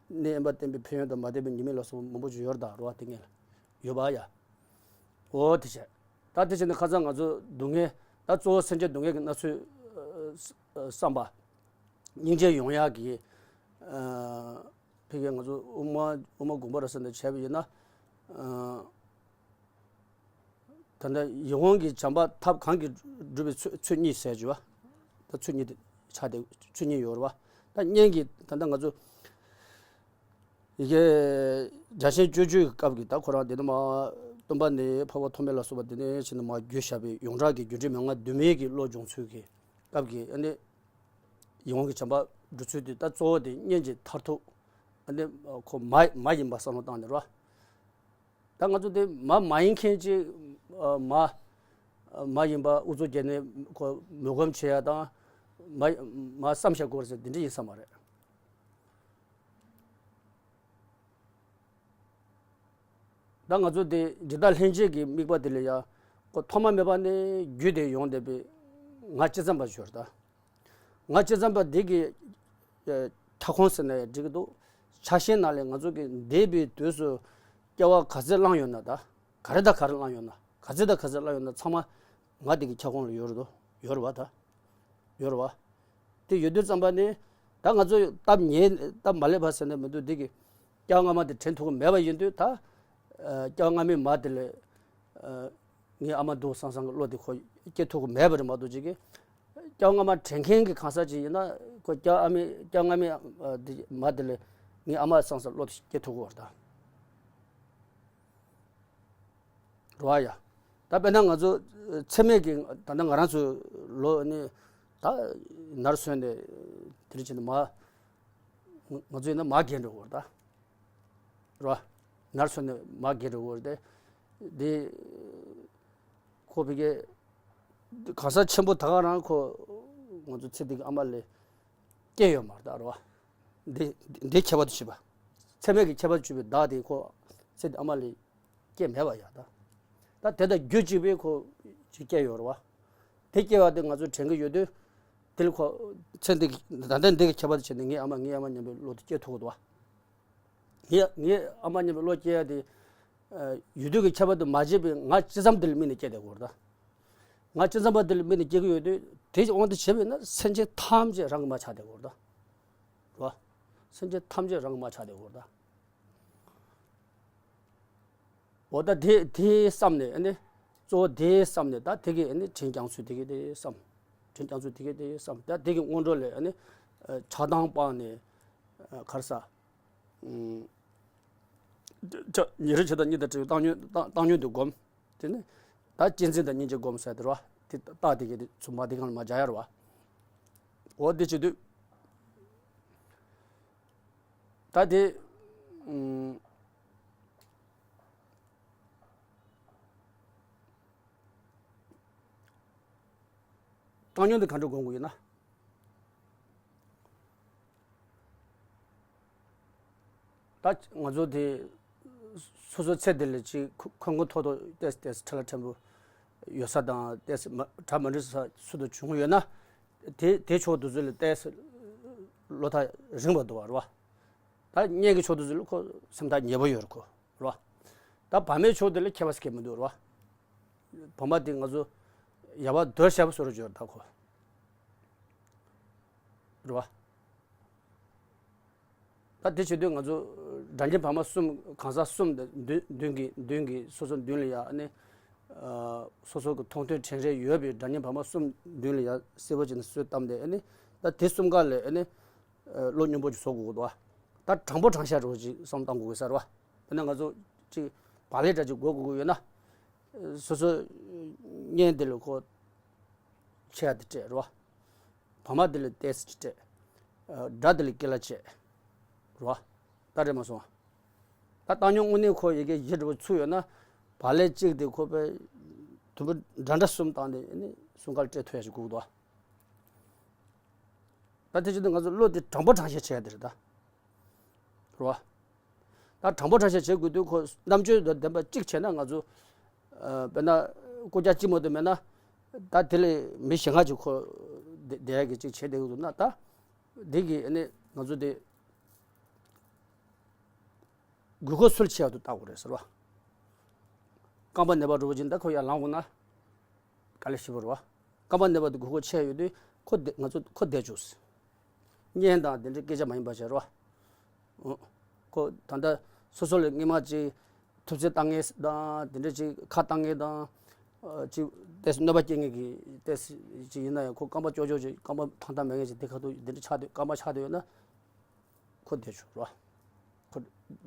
ནི་དབེན་པ་བསྟེན་པའི་ཕན་ཡོན་དང་མ་བསྟེན་པའི་ཉེས་དམིགས་ལ་སོགས་པ་མང་པོ་ཅིག་ཡོད་རེད་ད་རེད་བ། དེ་སྔོན་ལ་ཡོད་པ་ཡ། འོ་དེ་བྱས། ད་དེ་བྱས་ནས་ཁ་སང་ང་ཚོ་སྡུག་བསྔལ་ད་གཙོ་བོ་སེམས་ཅན་སྡུག་བསྔལ་གྱི་སྣང་ཚུལ་ཨ་བསམ་པ། སྙིང་རྗེ་ཡོང་ཡག་གི་ཨ་ཕ་གིའི་ང་ཚོ་དབུ་མ་དབུ་མ་དགོངས་པ་རབ་གསལ་ནས་བྱས་པ་ཡིན་ན། ཨ་ད་ལྟ་ཡིད་འོང་གི་བྱམས་པ་ཐབས་གང་གིས་སྒྲུབ་པའི་ཚུལ་ཚུལ་གཉིས་ཟེར་གྱི་བ། ད་ཚུལ་གཉིས་དེ་ཆགས་ཏེ་ཚུལ་གཉིས་ཡོད་རེད་བ། ད་སྔོན་གྱི་ད་ལྟ་ང་ཚོ། ཡི་གེ་རྒྱ་ཆེན་སྤྱོད་བརྗོད་ཀྱི་སྐབས་ཀྱི་ད་ཁོ་རང་དེ་ནི་མ་སྟོན་པ་ནི་འཕགས་པ་ཐོགས་མེད་ལ་སོགས་པ་དེ་ནས་ཕྱིན་ནས་མ་བརྒྱུད་བཞག་པའི་ཡོངས་གྲགས་ཀྱི་རྒྱུ་འབྲས་མན་ངག་བདུན་མའི་གི་བློ་སྦྱོང་ཚུལ་གྱི་སྐབས་ཀྱི་ཨ་ནི་ཡིད་འོང་གི་བྱམས་པ་སྒྲུབ་ཚུལ་དེ་ད་གཙོ་བོ་དེ་སྔོན་གྱི་མཐར་ཐུག་ཨ་ནི་ཁོ་མ་མ་ཡིན་པ་བསམ་བློ་བཏང་ནས་རོ། ད་ང་ཚོ་དེ་མ་མ་ཡིན་མཁན་ཅིག་མ་མ་ཡིན་པ་ཨུ་ཚུགས་རྒྱབ་ནས་ཁོ་མོས་སྒོམ་བྱེད་ཡ་དང་མ་མ་བསམ་བྱ་དགོས་ཟེར་དེ་འདྲ་ཡིན་ས་མ་རེད། ད་ང་ཚོ་དེ་འཇིག་ལྟ་ལྷན་སྐྱེས་ཀྱི་དམིགས་པ་དེ་ལ་ཡ་ཁོ་ཐོག་མ་མེད་པ་ནས་རྒྱུད་དེ་ཡོང་བསྡད་པའི་ང་སྤྱི་བསམ་པ་ཞོར་ད། ང་སྤྱི་བསམ་པ་འདི་གི་ཁྱབ་ཁོངས་ཟེར་ན་ཡང་འགྲིག་གི་འདུག་ཕྲ་ཞིང་ནང་ལས་ང་ཚོ་གི་འདས་པའི་དུས་སུ་སྐྱེ་བ་ག་ཚད་བླངས་ཡོད་ན། ད་ག་རེ་དང་ག་རེ་བླངས་ཡོད་ན། ག་ཚད་དང་ག་ཚད་བླངས་ཡོད་ན་ཚང་མ་ང་དེ་གི་ཁྱབ་ཁོངས་ལ་ཡོད་རེད་དོ། ཡོད་རེད་བ། ད་ཡོད་རེད་བ། དེ་ཡོད་དུས་ཙམ་པ་ནི་ད་ང་ཚོ་སྟབས་ཉེས་སྟབས་མ་ལེགས་པ་ཟེར་ན་མི་འདུག་འདི་གི་སྐྱེ་བ་སྔ་མ་དེ་དྲན་ཐུབ་ཀྱི་མེད་པ་ཡིན་དུས། ད་ཨ་སྐྱེ་བ་སྔ་མའི་མ་དེ་ལ་ཨ་ངའི་ཨ་མ་འདུག་བསམ་བསམ་གྱི་བློ་དེ་ཁོ་སྐྱེ་ཐུབ་ཀྱི་མེད་པ་རེད་མ་གཏོགས། ཅིག་གི་སྐྱེ་བ་སྔ་མ་དྲན་མཁན་གྱི་གང་ཟག་ཅིག་ཡིན་ན་ཁོ་སྐྱེ་བ་ཨ་མའི་སྐྱེ་བ་སྔ་མའི་ཨ་དེ་མ་དེ་ལ་ངའི་ཨ་མ་བསམ་བསམ་བློ་དེ་སྐྱེ་ཐུབ་ཀྱི་ཡོད་རེད་ད། རེད་བ་ཡ། ད་དཔེར་ན་ང་ཚོ་ཚད་མེད་ཀྱི་ད་ལྟ་ང་རང་ཚོ་ལོ་ནི་ད་ནར་སོན་ནས་དེ་འདྲ་བྱས་ནས་མ་ང་ཚོ་ཡིན་ན་མ་རྒན་འགྲོ་གི་ཡོད་རེད་ད། རེད་བ། ནར་སོན་ནས་མ་རྒན་འགྲོ་གི་ཡོད་རེད་དེ། འདི་ཁོ་བི་གའི་གང་ཟག་ཆེན་པོ་ད་ག་རང་ཁོ་ང་ཚོ་ཚེ་འདི་གི་ཨ་མ་ལས་སྐྱེས་ཡོད་མ་རེད་ད། རེད་བ། འདི་འདི་ཁྱད་པར་དུ་ཕྱེ་བ། ཚད་མེད་ཀྱི་ཁྱད་པར་དུ་ཕྱེ་བའི་བདག་དེ་ཁོ་ཚེ་འདི་ཨ་མ་ལས་སྐྱེས་མེད་པ་ཡ་ད། ད་དེ་དང་རྒྱུད་གཅིག་པའི་ཁོ་ཅིག་སྐྱེས་ཡོད་རེད་བ། དེ་སྐྱེས་པ་དེ་ང་ཚོ་དྲན་གྱི་ཡོད་དུས། དེ་ལ་ཁོ་ཚེ་འདི་གི་ད་ལྟ་འདི་གི་ཁྱད་པར་དུ་བྱས་ནས་ངའི་ཨ་མ་ངའི་ཨ་མ་མཉམ་པའི་བློ་དེ་སྐྱེ་ཐུབ་ཀྱི་འདུག་བ། ངའི་ངའི་ཨ་མ་མཉམ་པའི་བློ་སྐྱེ་ཡ་དེ་ཨ་ཡུལ་དུས་ཀྱི་ཁྱད་པར་དུ་མ་བྱས་པའི་ང་ཅི་ཙམ་དེ་ལ་དམིགས་ནས་སྐྱེ་བསྡད་ཀྱི་ཡོད་རེད་ད། ང་ཅི་ཙམ་པ་དེ་ལ་དམིགས་ནས་སྐྱེ་གི་ཡོད་དུས། དེ་དབང་དུ་བྱས་པ་ཡིན་ན་སེམས་ཅན་ཐམས་ཅད་རང་གི་མ་ཆགས་བསྡད་ཀྱི་ཡོད་རེད་ད། རེད་བ། སེམས་ཅན་ཐམས་ཅད་རང་གི་མ་ཆགས་བསྡད་ཀྱི་ཡོད་རེད་ད། འོ་ད་དེ་དེ་བསམ་ནས་ཨ་ནི། གཙོ་བོ་དེ་བསམ་ནས་ད་དེ་གི་ཨ་ནི་དྲིན་བསྐྱངས་ཚུལ་དེ་གི་དེ་བསམ། དྲིན་བསྐྱངས་ཚུལ་དེ་གི་དེ་བསམ། ད་དེ་གི་སྔོན་འགྲོ་ལ་ཨ་ནི་ཨ་ཆགས་སྡང་སྤངས་ནས། ཨ་ག་རེ་ཟ། ཨུམ། ཉེ་རིང་ཇི་ལྟར་གཉིས་དང་བྲལ་བའི་བཏང་སྙོམས་བཏང་བཏང་སྙོམས་དེ་བསྒོམ། དེ་ནས་ད་གཅེས་འཛིན་དང་སྙིང་རྗེ་བསྒོམ་ཟེར་དེ་རེད་བ། དེ་རྟགས་དེ་གི་དེ་ཚུར་མ་དེ་གང་ལ་མ་སྦྱར་ཡ་རེད་བ། འོ་དེ་བྱེད་དུས། ད་དེ་ཨུམ། བཏང་སྙོམས་དེ་ག་འདྲ་སྒོམ་དགོས་ཡིན་ན། ད་ང་ཚོ་དེ་སོ་སོའི་ཚེ་འདི་ལ་ཅིག་ཁོ་ཁོ་ཐོག་ཐོག་ཏོག་ཙམ་ཏོག་ཙམ་ཕྲ་ལ་ཕྲན་བུ་ཡོད་ས་དང་། ཏོག་ཙམ་མ་གྲ་མ་འགྲིག་ས་སུ་དང་བྱུང་ཡོད་ན། དེ་དེ་ཕྱོགས་དེ་ཚོ་ལ་ཏོག་ཙམ་བློ་ཐག་རིང་བ་འདུག་བ་རེད་བ། ད་གཉེན་གྱི་ཕྱོགས་དེ་ཚོ་ལ་ཁོ་སེམས་ཐག་ཉེ་པོ་ཡོད་རེད་ཁོ། རེད་བ། ད་བར་མའི་ཕྱོགས་དེ་ལ་ཁྱད་པར་ཟེར་མཁན་མི་འདུག་རེད་བ། བར་མ་དེ་ང་ཚོ་ཡལ་བར་དོར་བྱས་པ་བཟོ་འདྲ་ཅིག་ཡོད་རེད་ད་ཁོ། རེད་བ། ད་དེ་བྱེད་དུས་ང་ཚོ་སྒྲ་གཉིས་བར་མ་གསུམ། གང་ཟག་གསུམ་དང་མདུན་མདུན་གྱི་མདུན་གྱི་སོ་སོ་མདུན་ལ་ཡ་ནི། ཨ་སོ་སོ་གི་མཐོང་ཐོས་དྲན་རེག་ཡོད་པའི་སྒྲ་གཉིས་བར་མ་གསུམ་མདུན་ལ་ཡ་གསལ་པོ་བྱས་ནས་གསོལ་བཏབ་སྟེ་ནི། ད་དེ་གསུམ་ཀ་ལ་ནི་བློ་སྙོམས་པོ་ཅིག་བཟོ་དགོས་འདུག་བ། ད་དྲང་པོ་དྲང་བཞག་རོགས་ཅིག་བསམ་བཏང་དགོས་ཀྱི་ས་རེད་བ། དཔེར་ན་ང་ཚོ་ཅིག་བག་ལེབ་འདྲ་ཅིག་འགོག་དགོས་ཀྱི་ཡོད་ན། སོ་སོ་གཉེན་དེ་ལ་ཁོ་ཆེ་ཡ་དེ་སྤྲད་རེད་བ། བར་མ་དེ་ལ་ཏོག་ཙམ་སྤྲད། སྒྲ་དེ་ལ་ཀི་ལ་བྱས། རེད་བ། ད་རེད་མ་སོང་། ད་བཏང་སྙོམས་དངོས་གནས་ཁོ་ཡི་གེ་བཞི་འདྲ་པོ་ཚུགས་ཡོད་ན། བག་ལེབ་གཅིག་དེ་ཁོ་པའི་དུམ་བུ་འདྲ་འདྲ་གསུམ་བཏང་སྟེ་ནི་གསུམ་ཀ་ལ་སྤྲད་ཐུབ་ཡ་ཞིག་དགོས་འདུག་བ། ད་དེ་བྱེད་དུས་ང་ཚོ་བློ་དེ་དྲང་པོ་དྲང་བཞག་བྱེད་ཡ་དེ་རེད་ད། རེད་བ། ད་དྲང་པོ་དྲང་བཞག་བྱེད་དགོས་དུས་ཁོ་རྣམ་དཔྱོད་དང་ལྡན་པ་གཅིག་བྱས་ན་ང་ཚོ། ཨ་དཔེར་ན་རྐུབ་བཀྱག་གཅིག་མ་གཏོགས་མེད་ན། ད་དེ་ལས་མི་གཞན་ཁ་ཅིག་ཁོ་བསྡད་བསྡད་ཡ་གི་གཅིག་བྱེད་བསྡད་ཀྱི་འདུག་ན། ད་འདི་གི་ཨ་ནི་ང་ཚོ་དེ་དགོས་མཁོ་སུ་ལ་ཆེ་བ་དུ་བལྟ་དགོས་རེད་ཟེར་བ། རྐང་པ་ན་བ་འདྲ་པོ་ཅིག་ད་ཁོ་ཡར་ལངས་དགོས་ན། དཀའ་ལས་ཞེ་པོ་རེད་བ། རྐང་པ་ན་བ་དེ་དགོས་མཁོ་ཆེ་ཡོད་དུས་ཁོ་བསྡད། ང་ཚོ་ཁོ་བསྡད་བཅུག་ཟེར། གཉེན་དང་དེ་འདྲའི་སྐད་ཆ་མ་ཡིན་པ་བྱས་རེད་བ། ཨོ། ཁོ་ད་ལྟ་སོ་སོ་ལ་སྔོན་མ་ཅིག་ཐུབ་ཚོད་བཏང་མཁན་དང་། དེ་འདྲ་ཅིག་ཁ་བཏང་མཁན་དང་། ཨ་ཅིག་ཏོག་ཙམ་གནོད་པ་སྐྱེལ་མཁན་གྱི་ཏོག་ཙམ་ཅིག་ཡིན་ན་ཡང་ཁོ་རྐང་པ་ཅོག་ཅོག་ཅིག་རྐང་པ་ཐང་ཐང་མེད་མཁན་ཅིག་དེ་ཁ་ཐུག་དེ་འདྲ་ཆགས་སྡོད། རྐང་པ་ཆགས་སྡོད་ཡོད་ན། ཁོ་བསྡད་བཅུག་རོ། ཁོ་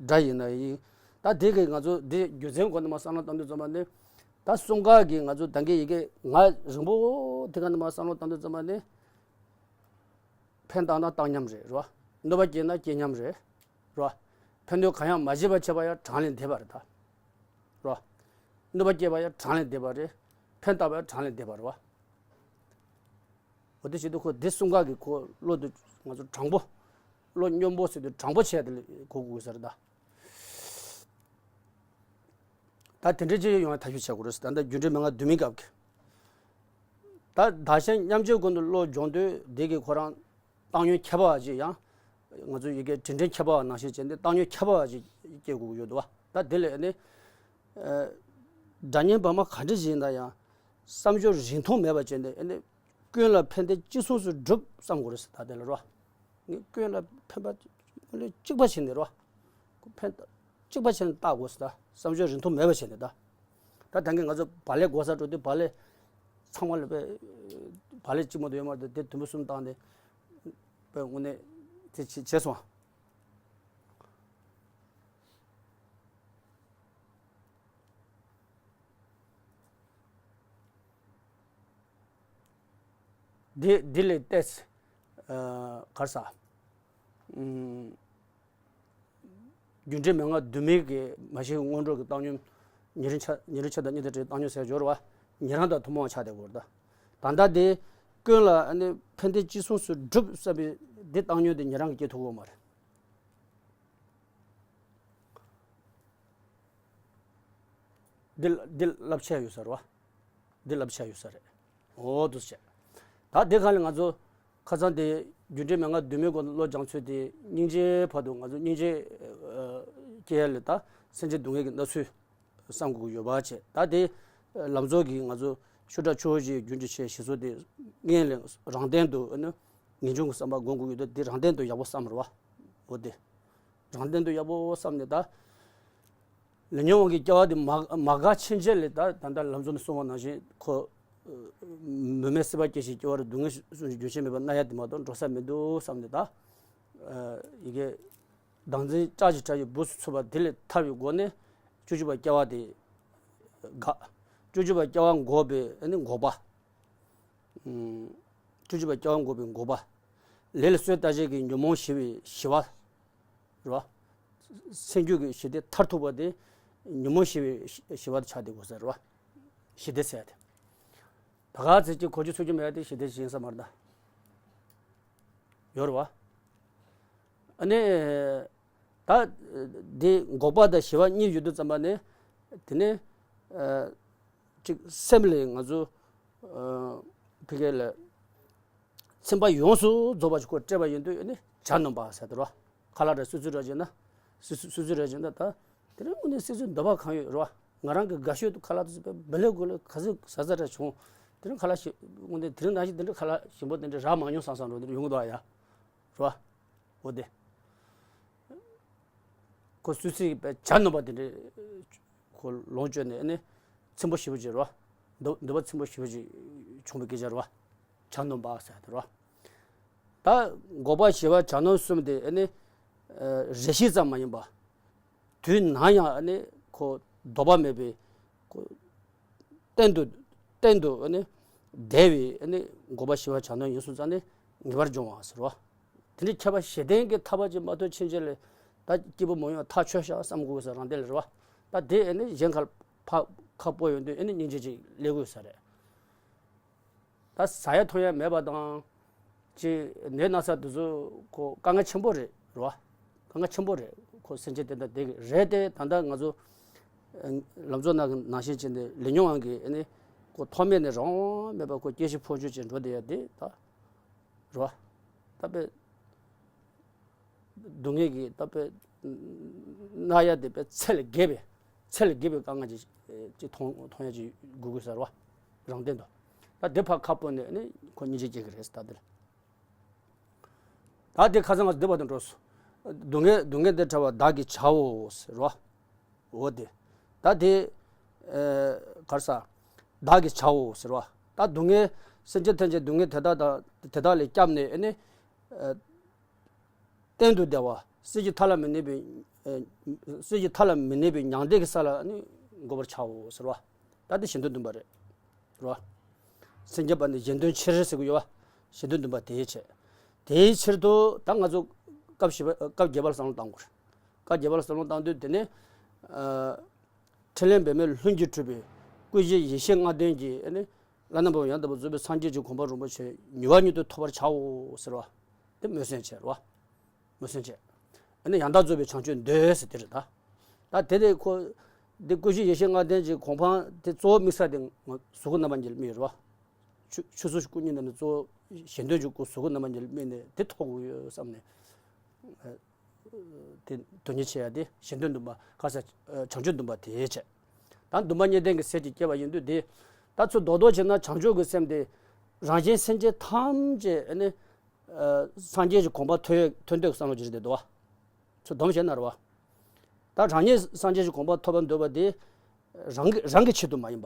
དགྲ་ཡིན་ན་ཡིན། ད་དེ་གི་ང་ཚོ་དེ་རྒྱུ་མཚན་སྒོ་ནས་མར་བསམ་བློ་བཏང་དུས་ཙམ་པ་ནི། ད་གསུམ་ཀ་གི་ང་ཚོ་ད་གིན་ཡི་གེ་ང་རིང་པོ་དེ་ག་ནས་མར་བསམ་བློ་བཏང་དུས་ཙམ་པ་ནི། ཕན་བཏགས་ན་བཏགས་མཉམ་རེད་རོ། གནོད་པ་སྐྱེལ་ན་སྐྱེལ་མཉམ་རེད་རོ། ཕན་གནོད་གང་ཡང་མ་བྱེད་པ་བྱས་པ་ཡང་གྲངས་ལས་འདས་པ་རེད་ད། རོ། གནོད་པ་སྐྱེལ་བ་ཡང་གྲངས་ལས་འདས་པ་རེད། ཕན་བཏགས་པ་ཡང་གྲངས་ལས་འདས་པ་རེད་བ། འོ་དེ་བྱེད་དུས་ཁོ་དེ་གསུམ་ཀ་གི་ཁོ་བློ་དེ་ང་ཚོ་དྲང་པོ། བློ་སྙོམས་པོ་ཟེར་དུས་དྲང་པོ་བྱས་དེ་ལ་གོ་དགོས་ས་རེད་ད། ད་དེ་འདྲ་ཅིག་ཡོང་བའི་ཐབས་ཤེས་བྱེད་དགོས་རེད། ད་ལྟ་རྒྱུ་འབྲས་མན་ངག་བསྡུས་མིན་སྐབས་ཀྱི། ད་བདག་གཞན་མཉམ་བརྗེའི་སྒོ་ནས་བློ་སྦྱོང་དུས་དེ་གི་ཁོ་རང་བཏང་སྙོམས་ཁྱད་པར་བ་ཅིག་ཡང་། ང་ཚོ་ཡི་གེ་དྲིལ་ཕྲེང་ཁྱད་པར་བ་ནང་བཞིན་བྱས་ནས་བཏང་སྙོམས་ཁྱད་པར་བ་ཅིག་སྐྱེ་དགོས་ཀྱི་ཡོད་འདུག་བ། ད་དེ་ལས་ནི། སྒྲ་སྙན་བར་མ་ག་འདྲ་ཞིག་ཡིན་ན་ཡང་། བསམ་སྦྱོར་རིང་ཐུང་མེད་པ་བྱས་ནས་ནི། ཀུན་ལ་ཕན་བདེ་ཅི་གསུངས་སུ་སྒྲུབ་བསམ་དགོས་རེད་ཟེར། ད་དེ་ལ་རོ། ངས་ཀུན་ལ་ཕན་པ་ཀུན་ལ་གཅིག་པ་བྱས་ནས་རོ། ཕན་གཅིག་པ་བྱས་ནས་བལྟ་དགོས་ཟེར། ད་བསམ་སྦྱོར་རིང་ཐུང་མེད་པ་བྱས་ནས་ད། ད་ད་གིན་ང་ཚོ་བག་ལེབ་བགོ་ས་འགྲོ་དུས་བག་ལེབ་ཚང་མ་ལ་པའི་བག་ལེབ་གཅིག་མ་གཏོགས་ཡོད་མ་རེད། དེ་དུམ་བུ་གསུམ་བཏང་ནས་པའི་དངོས་གནས་དེ་བྱས་བྱས་སོང་། འདི་འདི་ལས་ཏེས། གར་ས། རྒྱུ་འབྲས་མན་ངག་བསྡུས་མིན་གྱི་མ་ཤེས་སྔོན་འགྲོ་གི་བཏང་སྙོམས། ཉེ་རིང་ཆ་ཉེ་རིང་ཆ་དང་གཉིས་དང་བྲལ་བཏང་སྙོམས་ཟེར་སྦྱོར་བ། ཉན་རང་དང་ཐུན་མོང་བ་ཆགས་བསྡད་དགོས་རེད་ད། ད་ལྟ་འདི་ཀུན་ལ་ཨ་ནི་ཕན་བདེ་ཅི་གསུངས་སུ་སྒྲུབ་བསམ་པའི་འདི་བཏང་སྙོམས་དེ་ཉན་རང་གིས་སྐྱེ་ཐུབ་ཀྱི་ཡོད་མ་རེད། འདི་འདི་བསླབ་བྱ་ཡོད་ས་རེད་བ། འདི་བསླབ་བྱ་ཡོད་ས་རེད། འོ་འདུག་བྱས། ད་འདི་ག་ལ་ང་ཚོ་ཁ་སང་དེ་རྒྱུ་འབྲས་མན་ངག་བསྡུས་མིན་སྐོར་བློ་སྦྱང་ཚུལ་དེ་སྙིང་རྗེའི་བར་དུ་ང་ཚོ་སྙིང་རྗེ་སྐྱེ་ཡ་ལས་ད་སེམས་ཅན་སྡུག་བསྔལ་གྱི་སྣང་ཚུལ་བསམ་དགོས་ཀྱི་ཡོད་པ་བྱས། ད་དེ་ལམ་གཙོ་གིས་ང་ཚོ་ཤུགས་དྲག་ཆུ་བོ་བཞིའི་རྒྱུན་གྱི་ཆེད་ཞེས་སོགས་དེ་སྔོན་ལ་རང་སྟེང་དུ་ཨ་ནི་ངེས་འབྱུང་གི་བསམ་པ་སྒོམ་དགོས་ཀྱི་འདུག་དེ་རང་སྟེང་དུ་ཡག་པོ་བསམ་རེད་བ། འོ་དེ་རང་སྟེང་དུ་ཡག་པོ་བསམ་ནས་ད། ལས་ཉོན་དབང་གི་སྐྱེ་བ་དེ་མ་མ་འགགས་ཕྱིན་ཆད་ལས་ད་ད་ལྟ་ལམ་གཙོ་ནས་གསུངས་པ་ནང་བཞིན་ཁོ། མུ་མེད་སྲིད་པ་སྐྱེ་ཞིང་སྐྱེ་བ་རུ་སྡུག་བསྔལ་གསུམ་གྱི་རྒྱུན་ཆད་མེད་པར་གནས་ཡ་དེ་མ་གཏོགས་འགྲོ་ས་མི་འདུག་བསམ་ནས་ད། ཡི་གེ། བདག་འཛིན་ལྕགས་ཀྱི་ཁྲག་ཡིས་སྦུབས་སུ་ཚུད་པ་དེ་ལས་ཐར་བའི་སྒོ་ནས་བཅུ་གཅིག་པ་སྐྱེ་བ་དེ་འགག་བཅུ་གཅིག་པ་སྐྱེ་བ་འགོག་པའི་ཨ་ནི་འགོག་པ། བཅུ་གཅིག་པ་སྐྱེ་བ་འགོག་པའི་འགོག་པ། ལས་ལ་གསོས་ལྟ་བྱེད་ཀྱི་ཉོན་མོངས་ཞི་བའི་ཞི་བ། རེད་བ། སེམས་རྒྱུད་ཀྱི་ཞི་བདེ་མཐར་ཐུག་པ་དེ་ཉོན་མོངས་ཞི་བའི་ཞི་བ་དེ་ཆགས་བསྡད་དགོས་ས་རེད་བ། ཞི་བདེ་ཟེར་ཡ་དེ། ད་ག་ཚོད་ཅིག་གོ་རྒྱུ་ཚོར་རྒྱུ་མེད་ཡ་དེ་ཞི་བདེ་ཞིག་ཡིན་ས་མ་རེད་ད། ཡོད་རེད་བ། ཨ་ནི། ད། འདི་འགོག་པ་དང་ཞི་བ་གཉིས་ཡོད་དུས་ཙམ་པ་ནི། དེ་ནི། ཅིག་སེམས་ལ་ང་ཚོ། ཕ་གི་ལ། ཚིམ་པ་ཡོངས་སུ་རྫོགས་པ་ཞིག་ཁོ་སྤྲད་པ་ཡིན་དུས་ཨ་ནི་བྱ་ནོམ་པ་ཟེར་དེ་རོ། ཁ་ལག་ར་སུ་ཚོད་ར་བྱས་ན། སུ་སུ་སུ་ཚོད་ར་བྱས་ན་ད། དེ་རིང་དངོས་གནས་སུ་ཚོད་འདོད་པ་གང་ཡོད་རོ། ང་རང་གི་དགའ་ཤོས་དུ་ཁ་ལག་དུ་ཟེར་བའི་བི་ལེ་གུ་ལེ་ག་ཚོད་ཟ་ཟ་ར་བྱུང་། དེ་རིང་ཁ་ལག་ཞིམ་དངོས་གནས་དེ་རིང་ནང་བཞིན་དེ་འདྲ་ཁ་ལག་ཞིམ་པོ་དེ་འདྲ་རག་མ་མྱོང་བསམ་བསམ་རོ་དེ་འདྲ་ཡོང་གི་འདུག་ཨ་ཡ། རོ། འོ་དེ། ཁོ་སུད་སི་པའི་བྱ་ནོམ་པ་དེ་འདྲའི་ཁོ་ལོངས་སྤྱོད་ནས་ཨ་ནི་ཚིམ་པོ་ཞེ་པོ་ཅིག་རོ། འདོད་འདོད་པ་ཚིམ་པོ་ཞེ་པོ་ཅིག་བྱུང་བའི་སྐད་ཆ་རོ། བྱ་ནོམ་པ་ཟེར་དེ་རོ། ད་འགོག་པ་ཞི་བ་བྱ་ནོམ་གསུམ་དེ་ཨ་ནི་རེ་ཞིག་ཙམ་མ་ཡིན་པ། དུས་ནམ་ཡང་ཨ་ནི་ཁོ་ལྡོག་པ་མེད་པའི་ཁོ། གཏན་དུ་གཏན་དུ་ནི་བདེ་བའི་ནི་འགོག་པ་ཞི་བ་བྱ་ནོམ་ཡིན་སོང་ཙང་ནི་ངེས་པར་འབྱུང་བ་ཟེར་བ། དེ་འདྲའི་ཁྱད་པར་ཞེ་བདེན་གྱི་ཐར་པ་ཅིག་མ་ཐོབ་ཕྱིན་ཆད་ལས་ད་སྐྱིད་པོ་མ་ཡོང་ཐག་ཆོད་ཤག་བསམ་དགོས་ཟེར་རང་དེ་ལ་རེད་བ། ད་དེ་ནི་གཞན་ཁ་ཕ་ཁ་སྤོ་ཡོང་དུས་ནི་སྙིང་རྗེ་ཅིག་སླེབས་དགོས་ས་རེད། ད་ཟ་ཡ་འཐུང་ཡ་མེད་པ་དང་། ཅིག་ནད་ན་ཚ་དེ་ཚོ་ཁོ་དཀའ་ངལ་ཆེན་པོ་རེད་རོ། དཀའ་ངལ་ཆེན་པོ་རེད་ཁོ་སེམས་ཅན་དེ་འདྲ་བསྡད་ཀྱི་རེད་དེ་ད་ལྟ་ང་ཚོ། ལམ་གཙོ་ནང་གི་ནང་བཞིན་བྱས་ནས་ལས་ཉོན་དབང་གིས་ནི་ཁོ་ཐོག་མེད་ནས་རང་དབང་མེད་པ་ཁོ་སྐྱེ་ཤི་འཕོ་འགྱུར་བྱས་འགྲོ་བསྡད་ཡ་དེ་ད། རོ། ད་པས། སྡུག་བསྔལ་གྱི་ད་པས། མནར་ཡ་དེ་པས་ཚད་ལས་བརྒལ་བའི། ཚད་ལས་བརྒལ་བའི་དཀའ་ངལ་ཅིག་ཅིག་མཐོང་མཐོང་ཡ་ཅིག་དགོས་དགོས་ཟེར་བ། རང་དོན་དུ། ད་དེ་ཕར་ཁ་སྤོ་ནས་ནི་ཁོ་སྙིང་རྗེ་སྐྱེ་གི་རེད་ད་དེ་ལ། ད་དེ་ཁ་སང་ང་ཚོ་འདི་བར་དུ་འགྲོ་སོང་། སྡུག་བསྔལ་སྡུག་བསྔལ་འདི་བྲལ་བ་བདག་གིས་བྱའོ་ཟེར་བ། འོ་དེ། ད་དེ། གར་ས། བདག་གིས་བྱའོ་ཟེར་བ། ད་སྡུག་བསྔལ་སེམས་ཅན་ཐམས་ཅད་སྡུག་བསྔལ་དེ་དག་དང་དེ་དག་ལས་བསྐྱབས་ནས་ནི། གཏན་དུ་བདེ་བ། སྲིད་ཀྱི་མཐའ་ལ་མི་གནས་པའི། སྲིད་ཀྱི་མཐའ་ལ་མི་གནས་པའི་མྱང་འདས་ཀྱི་ས་ལ་ནི་འགོད་པར་བྱའོ་ཟེར་བ། ད་དེ་གཞན་དོན་བདུན་པ་རེད། རེད་བ། སེམས་བསྐྱེད་པ་ནི་གཞན་དོན་ཕྱིར་ཟེར་གྱི་ཡོད་བ། གཞན་དོན་བདུན་པ་དེའི་ཆེད། དེའི་ཕྱིར་དུ་ད་ང་ཚོ་སྐབས་བཞི་པ་སྐབས་བརྒྱད་པ་ལ་བསམ་བློ་བཏང་དགོས་རེད། སྐབས་བརྒྱད་པ་ལ་བསམ་བློ་བཏང་དུས་དེ་ནི། ཕྲིན་ལས་འབད་མེད་ལྷུན་གྱིས་གྲུབ་པའི་སྐུ་བཞི་ཡེ་ཤེས་ལྔ་ལྡན་གྱི་ནི་བླ་ན་མེད་པ་ཡང་དག་པར་རྫོགས་པའི་སངས་རྒྱས་ཀྱི་གོ་འཕང་རིན་པོ་ཆེ་མྱུར་བ་མྱུར་དུ་ཐོབ་པར་བྱའོ་ཟེར་བ། དེ་མོས་སེམས་བྱེད་རོ། མོས་སེམས་བྱེད། ཨ་ནི་ཡང་དག་རྫོགས་པའི་བྱང་ཆུབ་འདོད་ཟེར་དེ་རེད་ད། ད་དེ་ལས་ཁོ། འདི་སྐུ་བཞི་ཡེ་ཤེས་ལྔ་ལྡན་གྱི་གོ་འཕང་དེ་གཙོ་བོ་དམིགས་ས་དེ་ང་གཟུགས་སྐུ་རྣམ་པར་འགྱུར་དམིགས་རེད་བ། ཆུ་ཆུ་ཚོད་སྐུ་གཉིས་ནང་ནས་གཙོ་བོ་གཞན་དོན་གྱི་སྐུ་གཟུགས་སྐུ་རྣམ་པར་འགྱུར་དམིགས་ནས་དེ་ཐོབ་དགོས་ཡོད་བསམ་ནས། དེ་དོན་གཉེར་བྱེད་ཡ་དེ་གཞན་དོན་འདུན་པ་ག་ས་བྱང་ཆུབ་འདུན་པ་དེ་བྱས། ད་འདུན་པ་གཉིས་ལྡན་གྱི་སེམས་ཀྱིས་བསྐྱེད་པ་ཡིན་དུས་དེ། ད་ཚུར་རྡོག་རྡོག་བྱས་ན་བྱང་ཆུབ་ཀྱི་སེམས་དེ་རང་གཞན་སེམས་ཅན་ཐམས་ཅད་ནི་སངས་རྒྱས་ཀྱི་གོ་འཕང་ཐོན་ཐོན་འདོད་ཀྱི་བསམ་བློ་ཅིག་རེད་འདུག་བ། ཚུར་སྡོམ་བྱས་ན་རེད་བ། ད་རང་ཉིད་སངས་རྒྱས་ཀྱི་གོ་འཕང་ཐོབ་པར་འདོད་པ་དེ་རང་གི་རང་གི་ཆེད་དུ་མ་ཡིན་པ།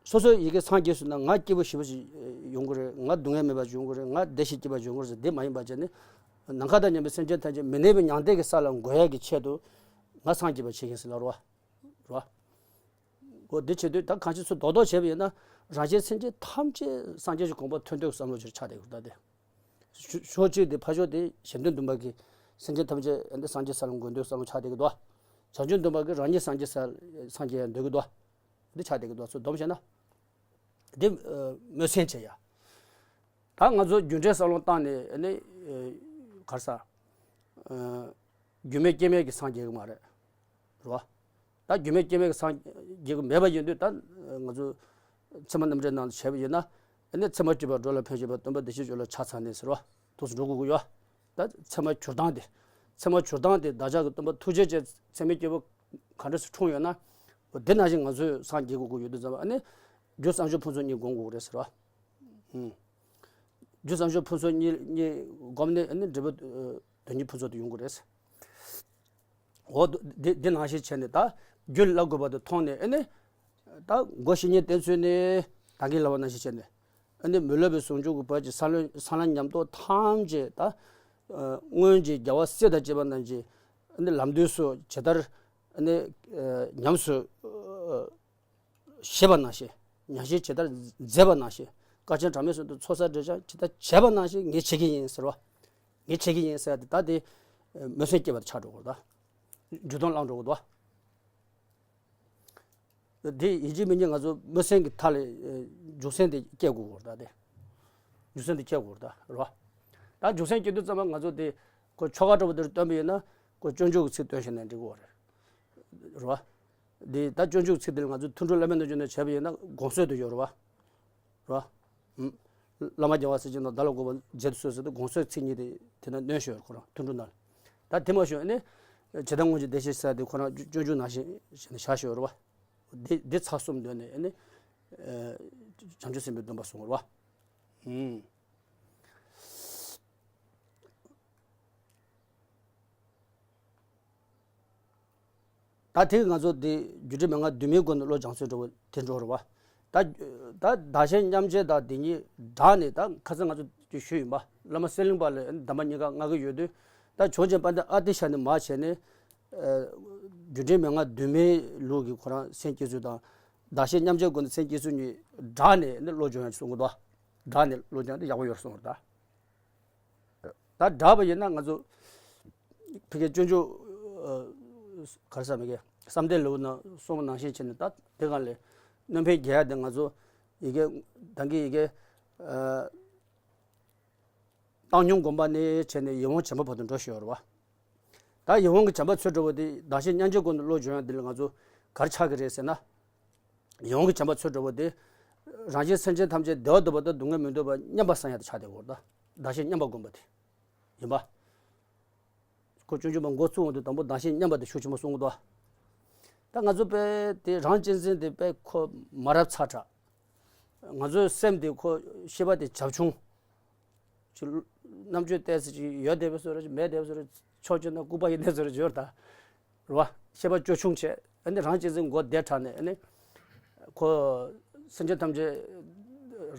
སོ་སོ་ཡི་གེ་སངས་རྒྱས་སོང་ན་ང་སྐྱིད་པོ་ཞེ་པོ་ཞིག་ཡོང་གི་རེད། ང་སྡུག་བསྔལ་མེད་པ་ཞིག་ཡོང་གི་རེད། ང་བདེ་ཞིང་སྐྱིད་པ་ཞིག་ཡོང་གི་རེད་ཟེར་དེ་མ་ཡིན་པ་བྱས་ནས། ནམ་མཁའ་དང་མཉམ་པའི་སེམས་ཅན་ཐམས་ཅད་མི་གནས་པའི་མྱང་འདས་ཀྱི་ས་ལ་འགོད་ཡག་གི་ཆེད་དུ་ང་སངས་རྒྱས་པ་བྱེད་ཀྱིན་ཟེར་ལ་རོ། རོ། འོ་འདི་བྱེད་དུས་ད་གང་ཅི་ཚུར་རྡོག་རྡོག་བྱས་པ་ཡིན་ན་རང་གཞན་སེམས་ཅན་ཐམས་ཅད་སངས་རྒྱས་ཀྱི་གོ་འཕང་ཐོན་འདོད་བསམ་བློ་ཅིག་ཆགས་བསྡད་ཡོད་ད་དེ། ཕྱོགས་གཅིག་དེ་ཕ་ཕྱོགས་དེ་གཞན་དོན་འདུན་པ་གིས་སེམས་ཅན་ཐམས་ཅད་ཨ་ནི་སངས་རྒྱས་ས་ལ་འགོད་འདོད་བསམ་བློ་ཆགས་བསྡད་ཀྱི་འདུག་བྱང་ཆུབ་འདུན་པ་གིས་རང་ཉིད་སངས་རྒྱས་ས་སངས་རྒྱས་ཡང་འདོད་ཀྱི་འདུག་འདི་ཆགས་བསྡད་ཀྱི་འདུག་ཚུར་སྡོམ་བྱས་ན། འདི་སྨོན་སེམས་བྱེད་ཡ། ད་ང་ཚོ་རྒྱུ་འབྲས་བསམ་བློ་བཏང་ནས་ཨ་ནི་ག་རེ་ཟ། རྒྱུ་མེད་རྐྱེན་མེད་ཀྱི་སངས་རྒྱས་ཀྱི་མ་རེད། རེད་བ། ད་རྒྱུ་མེད་རྐྱེན་མེད་ཀྱི་སངས་རྒྱས་ཀྱི་མེད་པ་ཡིན་དུས་ད་ང་ཚོ་ཚད་མ་རྣམ་འགྲེལ་ནང་དུ་བྱས་པ་ཡིན་ན། ཨ་ནི་ཚད་མར་གྱུར་པ་འགྲོ་ལ་ཕན་བཞེད་པ་སྟོན་པ་བདེ་གཤེགས་སྦྱོར་ལ་ཕྱག་འཚལ་ནས་ཟེར་བ། འདུག་སེ་འགྲོ་དགོས་ཀྱི་ཡོད། ད་ཚད་མར་གྱུར་སྟངས་དེ། ཚད་མར་གྱུར་སྟངས་དེ་བདག་ཅག་གི་སྟོན་པ་ཐུགས་རྗེ་ཅན་ཚད་མའི་སྐྱེས་བུ་ག་འདྲ་སེ་འཁྲུངས་ཡོད་ན། འོ་དེ་ནང་བཞིན་ང་ཚོས་སངས་རྒྱས་དགོས་ཀྱི་ཡོད་དུས་ཙམ་པ་ཨ་ནི། རྒྱུ་བསམ་བྱུང་ཕུན་ཚོགས་གཉིས་སྒོམ་དགོས་ཀྱི་རེད་ཟེར་བ། ཨུམ། རྒྱུ་བསམ་བྱུང་ཕུན་ཚོགས་གཉིས་གཉིས་སྒོམ་ནས་ཨ་ནི་འབྲས་བུ་དོན་གཉིས་ཕུན་ཚོགས་དེ་ཡོང་གི་རེད། འོ་འདི་འདི་ནང་བཞིན་བྱས་ནས་ད་རྒྱུ་ལ་དགོས་པ་དེ་མཐོང་ནས་ཨ་ནི། ད་སྒོ་བཞི་ཉིད་བསྟེན་ཚུལ་ནི་ད་གིན་ལབ་པ་ནང་བཞིན་བྱས་ནས། ཨ་ནི་མི་སློབ་པའི་ཟུང་འཇུག་གི་བར་གྱི་ས་ལམ་ས་ལམ་ཉམས་རྟོགས་ཐམས་ཅད་ད། སྔོན་གྱི་རྒྱལ་བ་སྲས་དང་བཅས་པ་རྣམས་ཀྱིས་ཨ་ནི་ལམ་དུས་སུ་ཇི་ལྟར་ཨ་ནི་ཉམས་སུ་བཞེས་པ་ནང་བཞིན། ཉམས་བཞེས་ཇི་ལྟར་མཛད་པ་ནང་བཞིན། དཀའ་ཆེན་གྲངས་མེད་གསུམ་དུ་ཚོགས་བསགས་འབྲས་ཀྱང་ཇི་ལྟར་བྱས་པ་ནང་བཞིན་ངས་བྱེད་ཀྱི་ཡིན་ཟེར་བ། ངས་བྱེད་ཀྱི་ཡིན་ཟེར་ཏེ་ད་དེ་སྨོན་སེམས་སྐྱེ་བ་དེ་ཆགས་འགྲོ་གི་རེད་ད། འགྱུར་ལྡོག་བསླངས་འགྲོ་གི་འདུག་དེ་ཡིན་གཅིག་མིན་གཅིག་ང་ཚོ་སྨོན་སེམས་ཀྱི་མཐའ་ལས་འཇུག་སེམས་དེ་སྐྱེ་དགོས་ཀྱི་རེད་ད་དེ། འཇུག་སེམས་དེ་སྐྱེ་དགོས་རེད་ད་རེད་བ། ད་འཇུག་སེམས་སྐྱེ་དུས་ཙམ་པ་ང་ཚོ་དེ་ཁོ་ཆོ་ག་འདྲ་པོ་དེར་སྟོན་པ་ཡིན་ན་ཁོ་སྤྱོད་འཇུག་གི་ཚིག་སྟོན་བྱས་ནས་འགྲིག་གི་རེད། རེད་བ། འདི་ད་སྤྱོད་འཇུག་ཚིག་འདིར་ང་ཚོས་ཐུན་དྲུག་བླ་མེད་རྣལ་འབྱོར་ནས་བྱས་པ་ཡིན་ན་དགོངས་གསོལ་དུ་ཡོད་རེད་བ། རེད་བ། ཨུམ། བླ་མ་རྒྱལ་བ་སྲས་བཅས་རྣམས་བདག་ལ་དགོངས་པ་མཛད་དུ་གསོལ་ཟེར་ཏེ་དགོངས་གསོལ་ཚིག་གཉིས་དེ་དེ་ན་གནོན་ཞུ་ཡོད་ཁོ་རང་ཐུན་དྲུག་ནང་ལ། ད་དེ་མ་ཞུ་ཨ་ནི། ཇི་ལྟར་སྔོན་གྱི་བདེ་གཤེགས་སྲས་དེ་ཁོ་རང་སྤྱོད་འཇུག་ནང་བཞིན་བྱས་ནས་བཞག་ཞུ་ཡོད་རེད་བ། འདི་འདི་ཚར་གསུམ་འདོན་ནས་ཨ་ནི། བྱང་ཆུབ་སེམས་དཔའི་སྡོམ་པ་སྲུང་བ་རེད་བ། ཨུམ། ད་དེ་ང་ཚོ་འདི་རྒྱུ་འབྲས་མན་ངག་བདུན་མའི་སྒོ་ནས་བློ་སྦྱང་ཚུལ་འདྲ་བོ་དེ་འགྲོ་རེད་བ། ད་ད་བདག་གཞན་མཉམ་བརྗེ་དང་དེ་གཉིས་སྦྲགས་ནས་ད་ཁ་སང་ང་ཚོ་ཞུས་ཡིན་པ་བླ་མ་གསེར་གླིང་པ་ལ་གདམས་པ་གཉིས་ཀ་མངགས་ཀྱི་ཡོད་དུས། ད་བྱང་ཆེན་དཔལ་ལྡན་ཨ་ཏི་ཤ་ནས་མར་བྱས་ནས། རྒྱུ་འབྲས་མན་ངག་བདུན་མའི་ལུགས་ཀྱི་ཁོ་རང་སེམས་བསྐྱེད་ཚུལ་དང་། བདག་གཞན་མཉམ་བརྗེའི་སྒོ་ནས་སེམས་བསྐྱེད་ཚུལ་གཉིས་སྦྲགས་ནས་ནི་བློ་སྦྱོང་ཡག་གསུང་གི་འདུག་སྦྲགས་ནས་བློ་སྦྱོང་དེ་ཡག་པོ་ཡོད་གསུང་གི་འདུག་ད་སྦྲགས་པ་ཡིན་ན་ང་ཚོ་ཕ་གིའི་སྤྱོད་འཇུག་ག་རེ་ཟེར་མི་གི་བསམ་གཏན་ལེའུ་ནང་གསུངས་པ་ནང་བཞིན་བྱས་ནས་ད་དེ་ག་ལས་སྣོན་ཕན་རྒྱས་ཡ་དེ་ང་ཚོ་ཡི་གེ་ད་གིན་ཡི་གེ་བཏང་སྙོམས་སྒོམ་པ་ནས་བྱས་ནས་ཡིད་འོང་བྱམས་པ་བར་དུ་འགྲོ་ཞུ་ཡོད་རེད་བ། ད་ཡིད་འོང་གི་བྱམས་པ་ཚུར་འགྲོ་བ་དེ་བདག་གཞན་མཉམ་བརྗེའི་སྒོ་ནས་བློ་སྦྱོང་ཡ་འདི་ལ་ང་ཚོ་ག་རེ་ཆགས་ཀྱི་རེད་ཟེར་ན། ཡིད་འོང་གི་བྱམས་པ་ཚུར་འགྲོ་བ་དེ། རང་གཞན་སེམས་ཅན་ཐམས་ཅད་བདེ་བ་འདོད་པ་དང་སྡུག་བསྔལ་མི་འདོད་པ་མཉམ་པ་བསམ་ཡ་དེ་ཆགས་བསྡད་ཡོད་རེད་ད། བདག་གཞན་མཉམ་པ་སྒོམ་པ་དེ། ཡིན་པ། ཁོ་སྤྱོད་འཇུག་པ་འགོ་བཙུགས་འོང་དུས་དང་པོ་བདག་གཞན་མཉམ་པ་དེ་ཤུགས་ཆེན་པོ་གསུང་གི་འདུག་ད་ང་ཚོ་དཔེ་དེ་རང་གཅེས་འཛིན་དེ་དཔེ་ཁོ་མ་རབས་ཚ་དྲགས། ང་ཚོའི་སེམས་དེ་ཁོ་ཤེས་པ་དེ་བྱབ་ཆུང་། ཅིག་རྣམ་དཔྱོད་བལྟས་ཚེ་ཅིག་ཡོད་བསྡད་པའི་བཟོ་འདྲ་ཅིག་མེད་བསྡད་པའི་བཟོ་འདྲ་ཅིག་ཕྱོགས་གཅིག་ན་ལྐུགས་པ་ཡིན་བསྡད་བཟོ་འདྲ་ཅིག་ཡོད་རེད་ད། རེད་བ། ཤེས་པ་སྐྱོ་ཆུང་བྱས་ཨ་ནི་རང་གཅེས་འཛིན་མགོ་བདེ་དྲགས་ནས་ཨ་ནི། ཁོ། སེམས་ཅན་ཐམས་ཅད་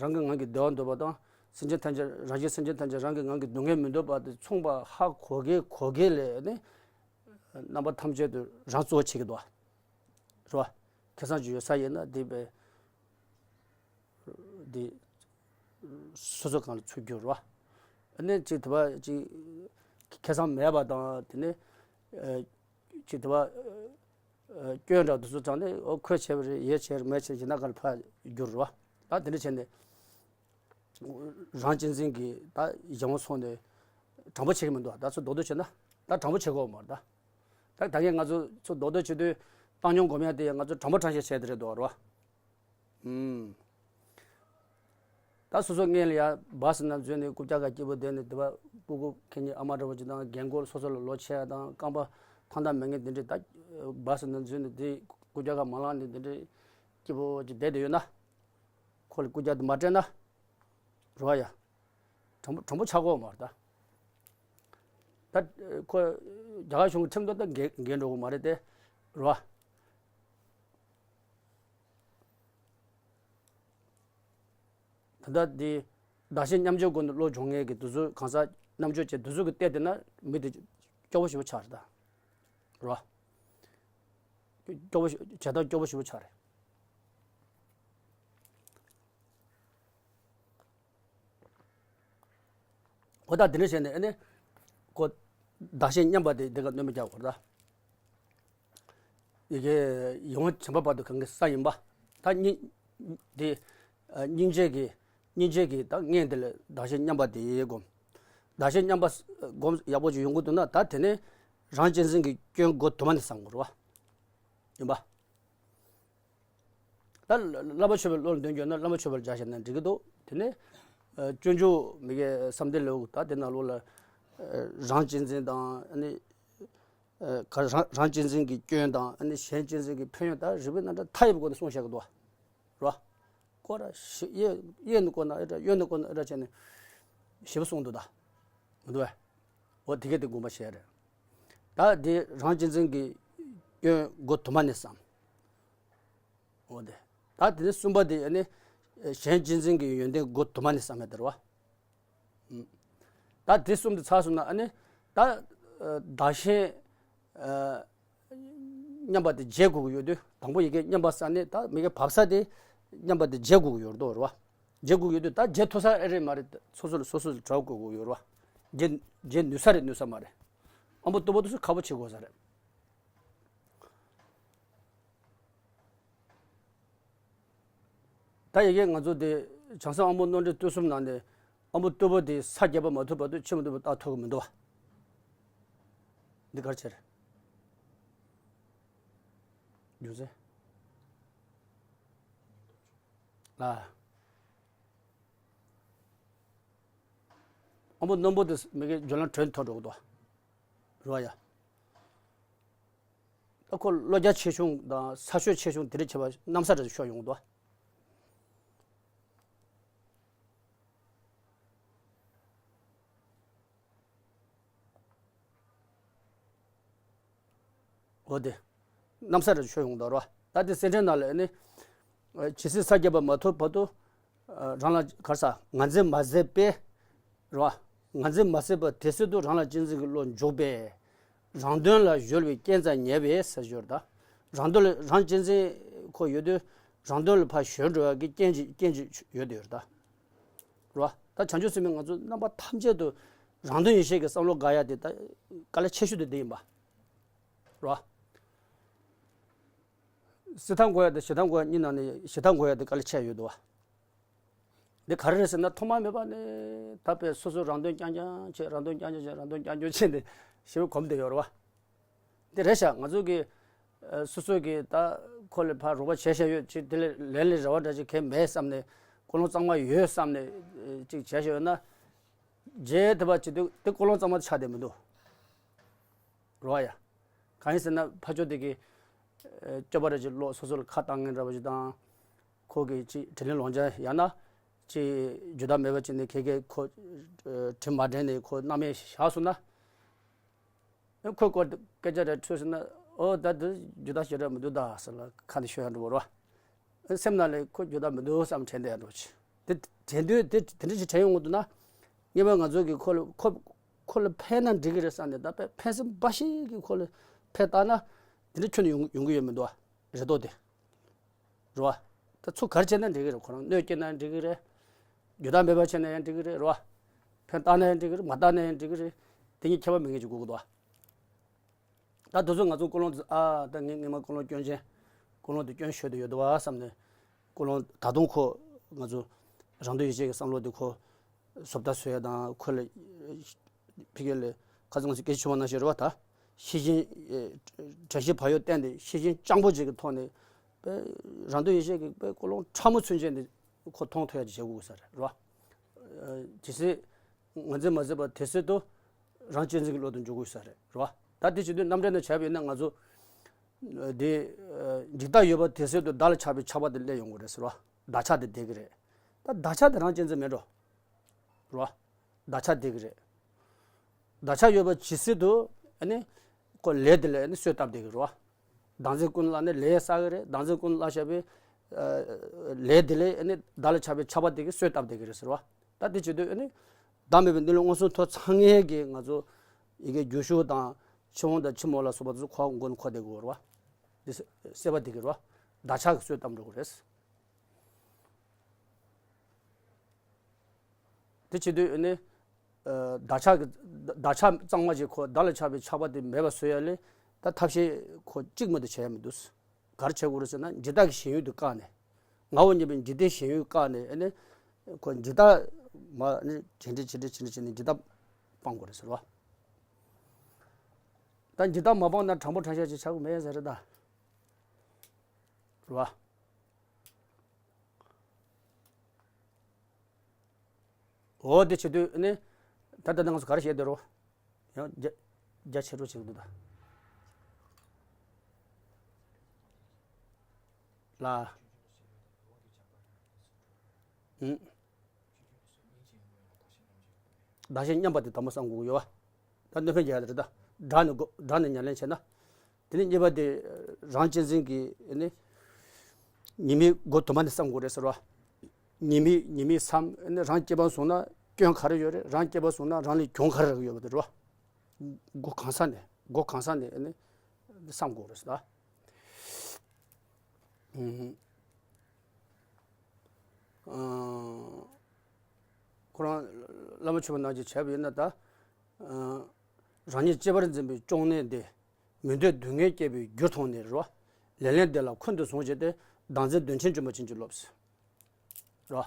རང་གི་ངང་གིས་བདེ་བ་འདོད་པ་དང་སེམས་ཅན་ཐམས་ཅད་རང་གཞན་སེམས་ཅན་ཐམས་ཅད་རང་གི་ངང་གིས་སྡུག་བསྔལ་མི་འདོད་པ་དེ་མཚུངས་པ་ཧ་གོ་གེ་གོ་གེ་ལས་ཨ་ནི། རྣམ་པ་ཐམས་ཅད་དུ་རང་གཙོ་བོ་བྱེད་ཀྱི་འདུག་རེད་བ། ཁེ་བཟང་ཅིག་ཡོད་ས་ཡིན་ན་དེ་བས། འདི། སོ་སོ་གང་ལ་ཚུར་གྱུར་བ། ཨ་ནི་ཅིག་དེ་བ་ཅིག་ཁེ་བཟང་མེད་པ་དང་དེ་ནི། ཅིག་དེ་བ། སྐྱོན་འདྲ་དུ་སུ་ཚང་ནི་ཨོ་ཁོས་བྱས་པ་རེད་ཡས་བྱས་རེད་མས་བྱས་ཀྱི་ན་ག་ལ་ཕ་གྱུར་བ། ད་དེ་འདྲ་བྱས་ནས། རང་གཅེས་འཛིན་གྱི་ད་གཞན་དབང་སོང་ནས་དྲང་པོ་བྱེད་ཀྱི་མི་འདུག་ད་ཚུར་རྡོག་རྡོག་བྱས་ན་ད་དྲང་པོ་བྱེད་དགོས་མ་རེད་ད། ད་ད་གིན་ང་ཚོ་ཚུར་རྡོག་རྡོག་བྱེད་དུས་བཏང་སྙོམས་སྒོམ་ཡ་དེ་ང་ཚོ་དྲང་པོ་དྲང་བཞག་བྱས་དེ་རེད་འདུག་རེད་བ། ཨུམ། ད་སོ་སོ་སྔོན་ལ་ཡ་སྦ་སི་ནང་འཛུལ་ནས་རྐུབ་བཀྱག་ག་སྐྱིད་པོ་བསྡད་ནས། དེ་བ་སྤུ་གུ་ཁྱེད་གཉིས་ཨ་མ་འདྲ་བོ་ཅིག་དང་རྒན་རྒོན་སོ་སོ་ལ་ལོ་ཆེ་ཡ་དང་རྐང་པ་ཐང་ཐང་མེད་མཁན་དེ་འདྲས། ད་སྦ་སི་ནང་འཛུལ་ནས་དེ་རྐུབ་བཀྱག་ག་མ་ལངས་ནས་དེ་འདྲས་སྐྱིད་པོ་ཅིག་བསྡད་དེ་ཡོད་ན། ཁོ་ལ་རྐུབ་བཀྱག་དེ་མ་སྤྲད་ན། རེད་བ་ཡ། དྲང་པོ་དྲང་པོ་ཆགས་ཀྱི་ཡོད་མ་རེད་ད། ད་ཁོ་རྒྱ་གར་གཞུང་གི་ཁྲིམས་དང་ད་འགལ་འགལ་འགྲོ་གི་མ་རེད་དེ། རེད་བ། ད་ལྟ་འདི་བདག་གཞན་མཉམ་སྦྱོར་སྒོ་ནས་བློ་སྦྱོང་མཁན་གྱི་དེ་ཚོ་གང་ཟག་རྣམ་དཔྱོད་ཅན་དེ་ཚོ་གི་སྟེང་དེ་ན་མི་དེ་སྐྱོ་བོ་ཞེ་པོ་ཆགས་རེད་ད། རེད་བ། སྐྱོ་བོ་ཞེ- བྱེད་སྟངས་སྐྱོ་བོ་ཞེ་པོ་ཆགས་རེད། འོ་ད་དེ་འདྲ་བྱས་ནས་ཨ་ནི་ཁོ་བདག་གཞན་མཉམ་པ་དེ་དེ་ག་གནོན་མི་རྒྱག་དགོས་རེད་ད། ཡི་གེ་ཡིད་འོང་བྱམས་པ་བར་དུ་གང་གི་ས་ཡིན་པ། ད་སྙིང་དེ་ཨ་སྙིང་རྗེ་གི་སྙིང་རྗེ་གི་ད་ངས་དེ་ལ་བདག་གཞན་མཉམ་པ་དེ་སྒོམ། བདག་གཞན་མཉམ་པ་སྒོམ་ཡག་པོ་ཅིག་ཡོང་གི་འདུག་ན། ད་དེ་ནས་རང་གཅེས་འཛིན་གྱི་སྐྱོན་མགོ་དུ་མ་ནས་བསམ་དགོས་རེད་བ། ཡིན་པ། ད་བསླབ་པ་ཆོས་པའི་བློ་ལ་འདོན་རྒྱུ་ན་བསླབ་པ་ཆོས་པར་སྦྱར་བྱས་ན་འགྲིག་གི་འདུག་དེ་ནས་ཨ་སྤྱོད་འཇུག་མི་དགེ་བསམ་གཏན་ལེའུ། ད་དེ་ནང་ལོགས་ལ་ཨ་རང་གཅེས་འཛིན་དང་ཨ་ནི་ཨ་ག་རང་རང་གཅེས་འཛིན་གྱི་སྐྱོན་དང་ཨ་ནི་གཞན་གཅེས་འཛིན་གྱི་ཕན་ཡོན་ད་རིགས་པའི་རྣམ་གྲངས་མཐའ་ཡས་པའི་སྒོ་ནས་གསུངས་བཞག་གི་འདུག་བ། རོ། སྐོར་ར་ཞིག་གཡས་གཡས་ནས་བསྐོར་ན་ཨེ་འདྲ། གཡོན་ནས་བསྐོར་ན་ཨེ་འདྲ་བྱས་ནས་ཞེ་པོ་གསུངས་འདུག་ད། མི་འདུག་བས། འོ་དེ་གས་དེ་དགོངས་པ་བཞེས་རེད། ད་དེ་རང་གཅེས་འཛིན་གྱི་སྐྱོན་མགོ་དུ་མ་ནས་བསམ། འོ་དེ། ད་དེ་ནས་གསུམ་པ་དེ་ཨ་ནི་གཞན་གཅེས་འཛིན་གྱི་ཡོན་ཏན་མགོ་དུ་མ་ནས་བསམ་ཡ་དེ་རེད་བ། ད་དེ་གསུམ་དེ་ཚར་སོང་ན་ཨ་ནི་ད་བདག་གཞན་མཉམ་པ་དེ་བརྗེ་དགོས་ཀྱི་ཡོད་དུས། དང་པོ་ཡི་གེ་མཉམ་པ་ས་ནས་ད་མི་གེ་བབས་ས་དེ་མཉམ་པ་དེ་བརྗེ་དགོས་ཀྱི་ཡོད་དོ་རེད་བ། བརྗེ་དགོས་ཀྱི་ཡོད་དུས། ད་བརྗེ་ཐུབ་ས་ཨེ་རེད་མ་རེད། སོ་སོ་ལ་སོ་སོ་ལ་གྲོགས་དགོས་ཀྱི་ཡོད་རེད་བ། བརྗེ་བརྗེ་ནུས་ས་རེད་ནུས་ས་མ་རེད། ཨ་མོ་ལྟོ་བ་དུ་སུ་ཁག་པོ་བྱེད་དགོས་ས་རེད། ད་ཡི་གེ་ང་ཚོ་དེ་བྱང་སེམས་དབང་པོ་མནོ་འདྲེན་སྤྲུལ་གསུམ་ནང་ནས་དབང་པོ་རྟུལ་པོ་དེ་ས་བརྒྱད་པ་མ་ཐུབ་བར་དུ་ཕྱི་མ་ཐུབ་པ་བཏགས་ཐུབ་ཀྱི་མི་འདུག་བ། འདི་ག་རེ་བྱས་རེད། རྒྱུ་མཚན། ལ། དབང་པོ་རྣོན་པོ་དེ་མི་གེ་རྒྱུ་ལམ་གྲོལ་ཐོག་འགྲོ་གི་འདུག་བ། རེད་བ་ཡ། ད་ཁོ་བློ་རྒྱ་ཆེ་ཆུང་དང་ས་ཤོད་ཆེ་ཆུང་དེ་འདྲ་བྱས་པ་གནམ་ས་འདྲ་ཤོར་ཡོང་གི་འདུག་བ། འོ་དེ། གནམ་ས་རེ་ཆོས་ཡོང་དོ་རོ། ད་དེ་སེམས་ཁྲལ་ནང་ལ་ནི། ཇི་སྲིད་ས་བརྒྱད་པ་མ་ཐོབ་བར་དུ། རང་ལ་གར་ས་ངར་འཛིན་མ་ཟད་པས། རོ། ངར་འཛིན་མ་ཟད་པ་དེ་སྲིད་དུ་རང་ལ་གཅེས་འཛིན་གྱི་བློ་འཇུག་པས། རང་དོན་ལ་གཞོལ་བའི་རྐྱེན་ཙམ་ཉེ་བས་ཟེར་ཞོར་ད། རང་དོན་ལ་རང་གཅེས་འཛིན་ཁོ་ཡོད་དུས། རང་དོན་ལ་ཕར་གཞོལ་འགྲོ་ཡག་གི་རྐྱེན་ཅིག་རྐྱེན་ཅིག་ཡོད་དེ་ཡོད་ད། རོ། ད་བྱང་ཆུབ་སེམས་དཔའི་ང་ཚོ་རྣམ་པ་ཐམས་ཅད་དུ་རང་དོན་ཡིད་བྱེད་ཀྱི་བསམ་བློ་དགའ་ཡ་དེ་ད་དཀའ་ལས་ཆེ་ཤོས་དེ་འདི་ཡིན་པ། རོ། སྲིད་ཐར་འགོག་ཡ་དེ་ཞི་ཐར་འགོག་ཡ་གཉིས་ནང་ནས་ཞི་ཐར་འགོག་ཡ་དེ་དཀའ་ལས་ཆེ་ཡོད་དོ། འདི་ག་རེ་རེད་ཟེར་ན། ཐོག་མ་མེད་པ་ནས་ད་དཔེ་སོ་སོ་རང་དོན་རྐྱང་རྐྱང་བྱེད། རང་དོན་རྐྱང་རྐྱང་བྱེད། རང་དོན་རྐྱང་རྐྱང་བྱེད་དེ་ཞེ་པོ་གོམས་བསྡད་ཡོད་རེད་བ། འདི་རེད་ཤག་ང་ཚོ་གི་ཨ་སོ་སོ་གི་ད་ཁོ་ལ་ཕར་རོགས་པ་བྱས་བཞག་ཡོད་ཅིག་དེ་ལས་ལན་ལ་རེ་བ་འདྲ་ཅིག་གང་མེད་བསམ་ནས། ཀུན་སློང་གཙང་མ་ཡོད་བསམ་ནས་ཨ་ཅིག་བྱས་བཞག་ཡོད་ན། རྗེས་དེ་བ་ཅིག་དུས་དེ་ཀུན་སློང་གཙང་མ་ཆགས་བསྡད་མི་འདུག་རོ་ཡ། གང་ཡིན་ཟེར་ན་ཕ་ཆོས་དེ་གི་ཨ་སྐྱོབ་པ་རེ་ཅིག་ལོག་སོ་སོ་ལ་ཁ་བཏང་མཁན་འདྲ་བ་ཅིག་དང་། ཁོ་གི་ཅིག་དྲིན་ལན་ལོག་འཇལ་ཡང་ན་ཅིག་རྒྱུ་དག་མེད་པ་ཅིག་ནས་ཁེ་ཁེ་ཁོ་ཨ་དྲིན་མ་དྲན་ནས་ཁོ་སྣང་མེད་བཞག་སོང་ན། ཁོའི་སྐོར་དུ་སྐད་ཆ་རེ་འཕྲོས་ཟེར་ན། ཨོ་ད་དེ་རྒྱུ་དག་ཞེ་དྲག་མི་འདུག་ད་ཟེར་ལ་ཁ་ནས་ཤོད་ཡ་འགྲོ་བ་རེད་བ། སེམས་ནང་ལ་ཁོ་རྒྱུ་དག་མི་འདུག་བསམ་དྲན་བསྡད་ཡ་འགྲོ་ཅིག་དེ་དྲན་དུས་དེ་དེ་འདྲ་ཞིག་དྲན་ཡོང་གི་འདུག་ན། ངེས་པར་ང་ཚོ་གིས་ཁོ་ལ་ཁོ་ཁོ་ལ་ཕན་ན་འགྲིག་གི་རེད་བསམ་ནས། ད་དཔེ་ཕན་སེམས་འབའ་ཞིག་གིས་ཁོ་ལ་ཕན་བཏགས་ན། དེ་འདྲ་ཁྱོན་ནས་ཡོང་ཡོང་གི་ཡོད་མི་འདུག་བ། རེ་དོགས་དེ། རེད་བ། ད་ཚུར་ག་རེ་བྱས་ན་འགྲིག་གི་རེད། ཁོ་རང་གནོད་སྐྱེལ་ན་འགྲིག་གི་རེད། རྒྱུ་དག་མེད་པ་བྱས་ན་ཡང་འགྲིག་གི་རེད། རེད་བ། ཕན་བཏགས་ན་ཡང་འགྲིག་གི་རེད། མ་བཏགས་ན་ཡང་འགྲིག་གི་རེད། དེ་གཉིས་ཁྱད་པར་མེད་མཁན་ཅིག་དགོས་ཀྱི་འདུག་བ། ད་དེ་ཚོ་ང་ཚོ་ཀུན་སློང་དེ། ཨ་ད་ངས་སྔོན་མ་ཀུན་སློང་སྐྱོན་ཅན། ཀུན་སློང་དེ་སྐྱོན་ཤོར་དུ་ཡོད་དོ་བ་བསམ་ནས། ཀུན་སློང་ད་དུང་ཁོ་ང་ཚོ་རང་དོན་ཡིད་བྱེད་ཀྱི་བསམ་བློ་དེ་ཁོ་བཟོ་ལྟ་བཟོ་ཡ་དང་། ཁོ་ལ་ཕ་གི་ལ་ཁ་སང་སྐད་ཆ་བྱུང་བ་ནང་བཞིན་རེད་བ། ད་ཤེས་བཞིན་ཨེ་དྲན་ཤེས་བག་ཡོད་བསྟེན་ཏེ་ཤེས་བཞིན་སྤྱང་པོ་ཅིག་གི་ཐོག་ནས་དཔེ་རང་དོན་ཡིད་བྱེད་ཀྱི་དཔེ་ཀུན་སློང་ཕྲ་མོ་ཚུན་ཆད་འདི་ ཁོ་མཐོང་ཐུབ་ཡ་ཅིག་བྱེད་དགོས་ས་རེད་རོ། ཨ། ཇི་སྲིད་ང་འཛིན་མ་འཛིན་པ་དེ་སྲིད་དུ་རང་གཅེས་འཛིན་གྱི་བློ་དུ་འཇུག་དགོས་ས་རེད་རོ། ད་དེ་བྱེད་དུས་རྣམ་འགྲེལ་ནང་བྱས་པ་ཡིན་ན་ང་ཚོ་དེ་འཇིག་ལྟ་ཡོད་པ་དེ་སྲིད་དུ་བདག་ལ་ཆགས་པའི་ཆགས་པ་དེ་སླེབས་ཡོང་གི་རེད་ཟེར་བ། བདག་ཆགས་དེ་བསྡད་ཀྱི་རེད། ད་བདག་ཆགས་དེ་རང་གཅེས་འཛིན་མེད་འགྲོ། རོ། བདག་ཆགས་བསྡད་ཀྱི་རེད། བདག་ཆགས་ཡོད་པ་ཇི་སྲིད་དུ་ཨ་ནི་ཁོ་ལས་དེ་ལ་ཨ་ནི་གསོས་བཏབ་བསྡད་ཀྱི་རེད་བ། བདག་འཛིན་ཀུན་བརླག་ནི་ལས་བསགས་ཀྱི་རེད། བདག་འཛིན་ཀུན་བརླག་བྱས་པའི་ཨ་ལས་དེ་ལས་ཨ་ནི་བདག་ལ་ཆགས་པའི་ཆགས་པ་དེ་གིས་གསོས་བཏབ་བསྡད་ཀྱི་རེད་ཟེར་བ། ད་དེ་བྱེད་དུས་ཨ་ནི་བདག་མེད་པའི་གནས་ལུགས་མངོན་སུམ་ཐོབ་ཚར་མཁན་གྱི་ང་ཚོ་ཡི་གེ་རྒྱུད་ཤུགས་དང་ཕྱི་དབང་དང་ཕྱི་མོ་ལ་སོགས་པ་ཚོ་ཁོ་མགོ་ནས་འཁོར་བསྡད་ཀྱི་ཡོད་རེད་བ། དེ་སེལ་བ་བསྡད་ཀྱི་རེད་བ། བདག་ཆགས་ཀྱིས་གསོས་བཏབ་འགྲོ་གི་རེད། དེ་བྱེད་དུས་ནི། ཨ། བདག་ཆགས་ཀྱི་བདག་ཆགས་གཙང་མ་ཅིག་ཁོ་བདག་ལ་ཆགས་པའི་ཆགས་པ་དེ་མེད་པ་བཟོ་ཡ་ལས་ད་ཐབས་ཤེས་ཁོ་གཅིག་མ་གཏོགས་བྱེད་ཡ་མི་འདུག་ག་རེ་བྱེད་དགོས་རེད་ཟེར་ན་འཇིག་ལྟ་གི་ཞེན་ཡུལ་དེ་བཀག་ནས། ངའོ་སྙམ་པའི་འཇིག་ལྟའི་ཞེན་ཡུལ་བཀག་ནས་ཨ་ནི། ཁོ་འཇིག་ལྟ་མ་ནི་ཇེ་འདྲེ་ཇེ་འདྲེ་ཇེ་འདྲེ་བྱས་ནས་འཇིག་ལྟ་སྤང་དགོས་རེད་ཟེར་བ། ད་འཇིག་ལྟ་མ་སྤངས་ན་དྲང་པོ་དྲང་བཞག་ཅིག་ཆགས་ཀྱི་མེད་ཟེར་རེད་ད། རེད་བ། འོ་དེ་བྱེད་དུས་ནི། ད་ལྟ་ང་ཚོ་ག་རེ་བཤད་བསྡད་རོ། ཡང་རྒྱ་རྒྱ་ཆེ་རུ་བྱེད་ཀྱི་འདུག་ད། ལ། ཨུམ། བདག་གཞན་མཉམ་པ་དེ་དང་པོ་བསམ་དགོས་ཀྱི་ཡོད་བ། ད་གནོད་ཕན་རྒྱག་ཡ་དེ་རེད་ད། དགྲ་ནི་དགྲ་ནི་ཉམས་ལེན་བྱས་ན། དེ་ནས་གཉིས་པ་དེ་རང་གཅེས་འཛིན་གྱི་ནི། ཉེས་དམིགས་སྒོ་དུ་མ་ནས་བསམ་དགོས་རེད་ཟེར་བ། ཉེས་དམིགས་ཉེས་དམིགས་བསམ་ནི་རང་སྐྱེས་པ་བཟུང་ན་སྐྱོན་ག་རེ་ཡོད་རེད། རང་སྐྱེས་པ་བཟུང་ན་རང་ལ་གྱོང་ག་རེ་རག་ཡོད་པ་དེ་རེད་བ། སྒོ་གང་ས་ནས་སྒོ་གང་ས་ནས་ནི་བསམ་དགོས་རེད་ཟེར་བ། ཨུམ། ཨ། ཁོ་རང་བླ་མ་མཆོད་པ་རྣམས་ཀྱིས་བྱས་པ་ཡིན་ན་ད། ཨ། རང་ཉིད་གཅེས་པར་འཛིན་པའི་གཅོང་ནད་འདི། མི་འདོད་སྡུག་བསྔལ་བསྐྱེད་པའི་རྒྱུར་མཐོང་ནས་རོ། ལེ་ལན་འདི་ལ་ཁུན་དུ་བཟུང་བྱས་ཏེ་བདག་འཛིན་གདོན་ཆེན་འཇོམས་པར་བྱིན་གྱིས་རློབས། རོ།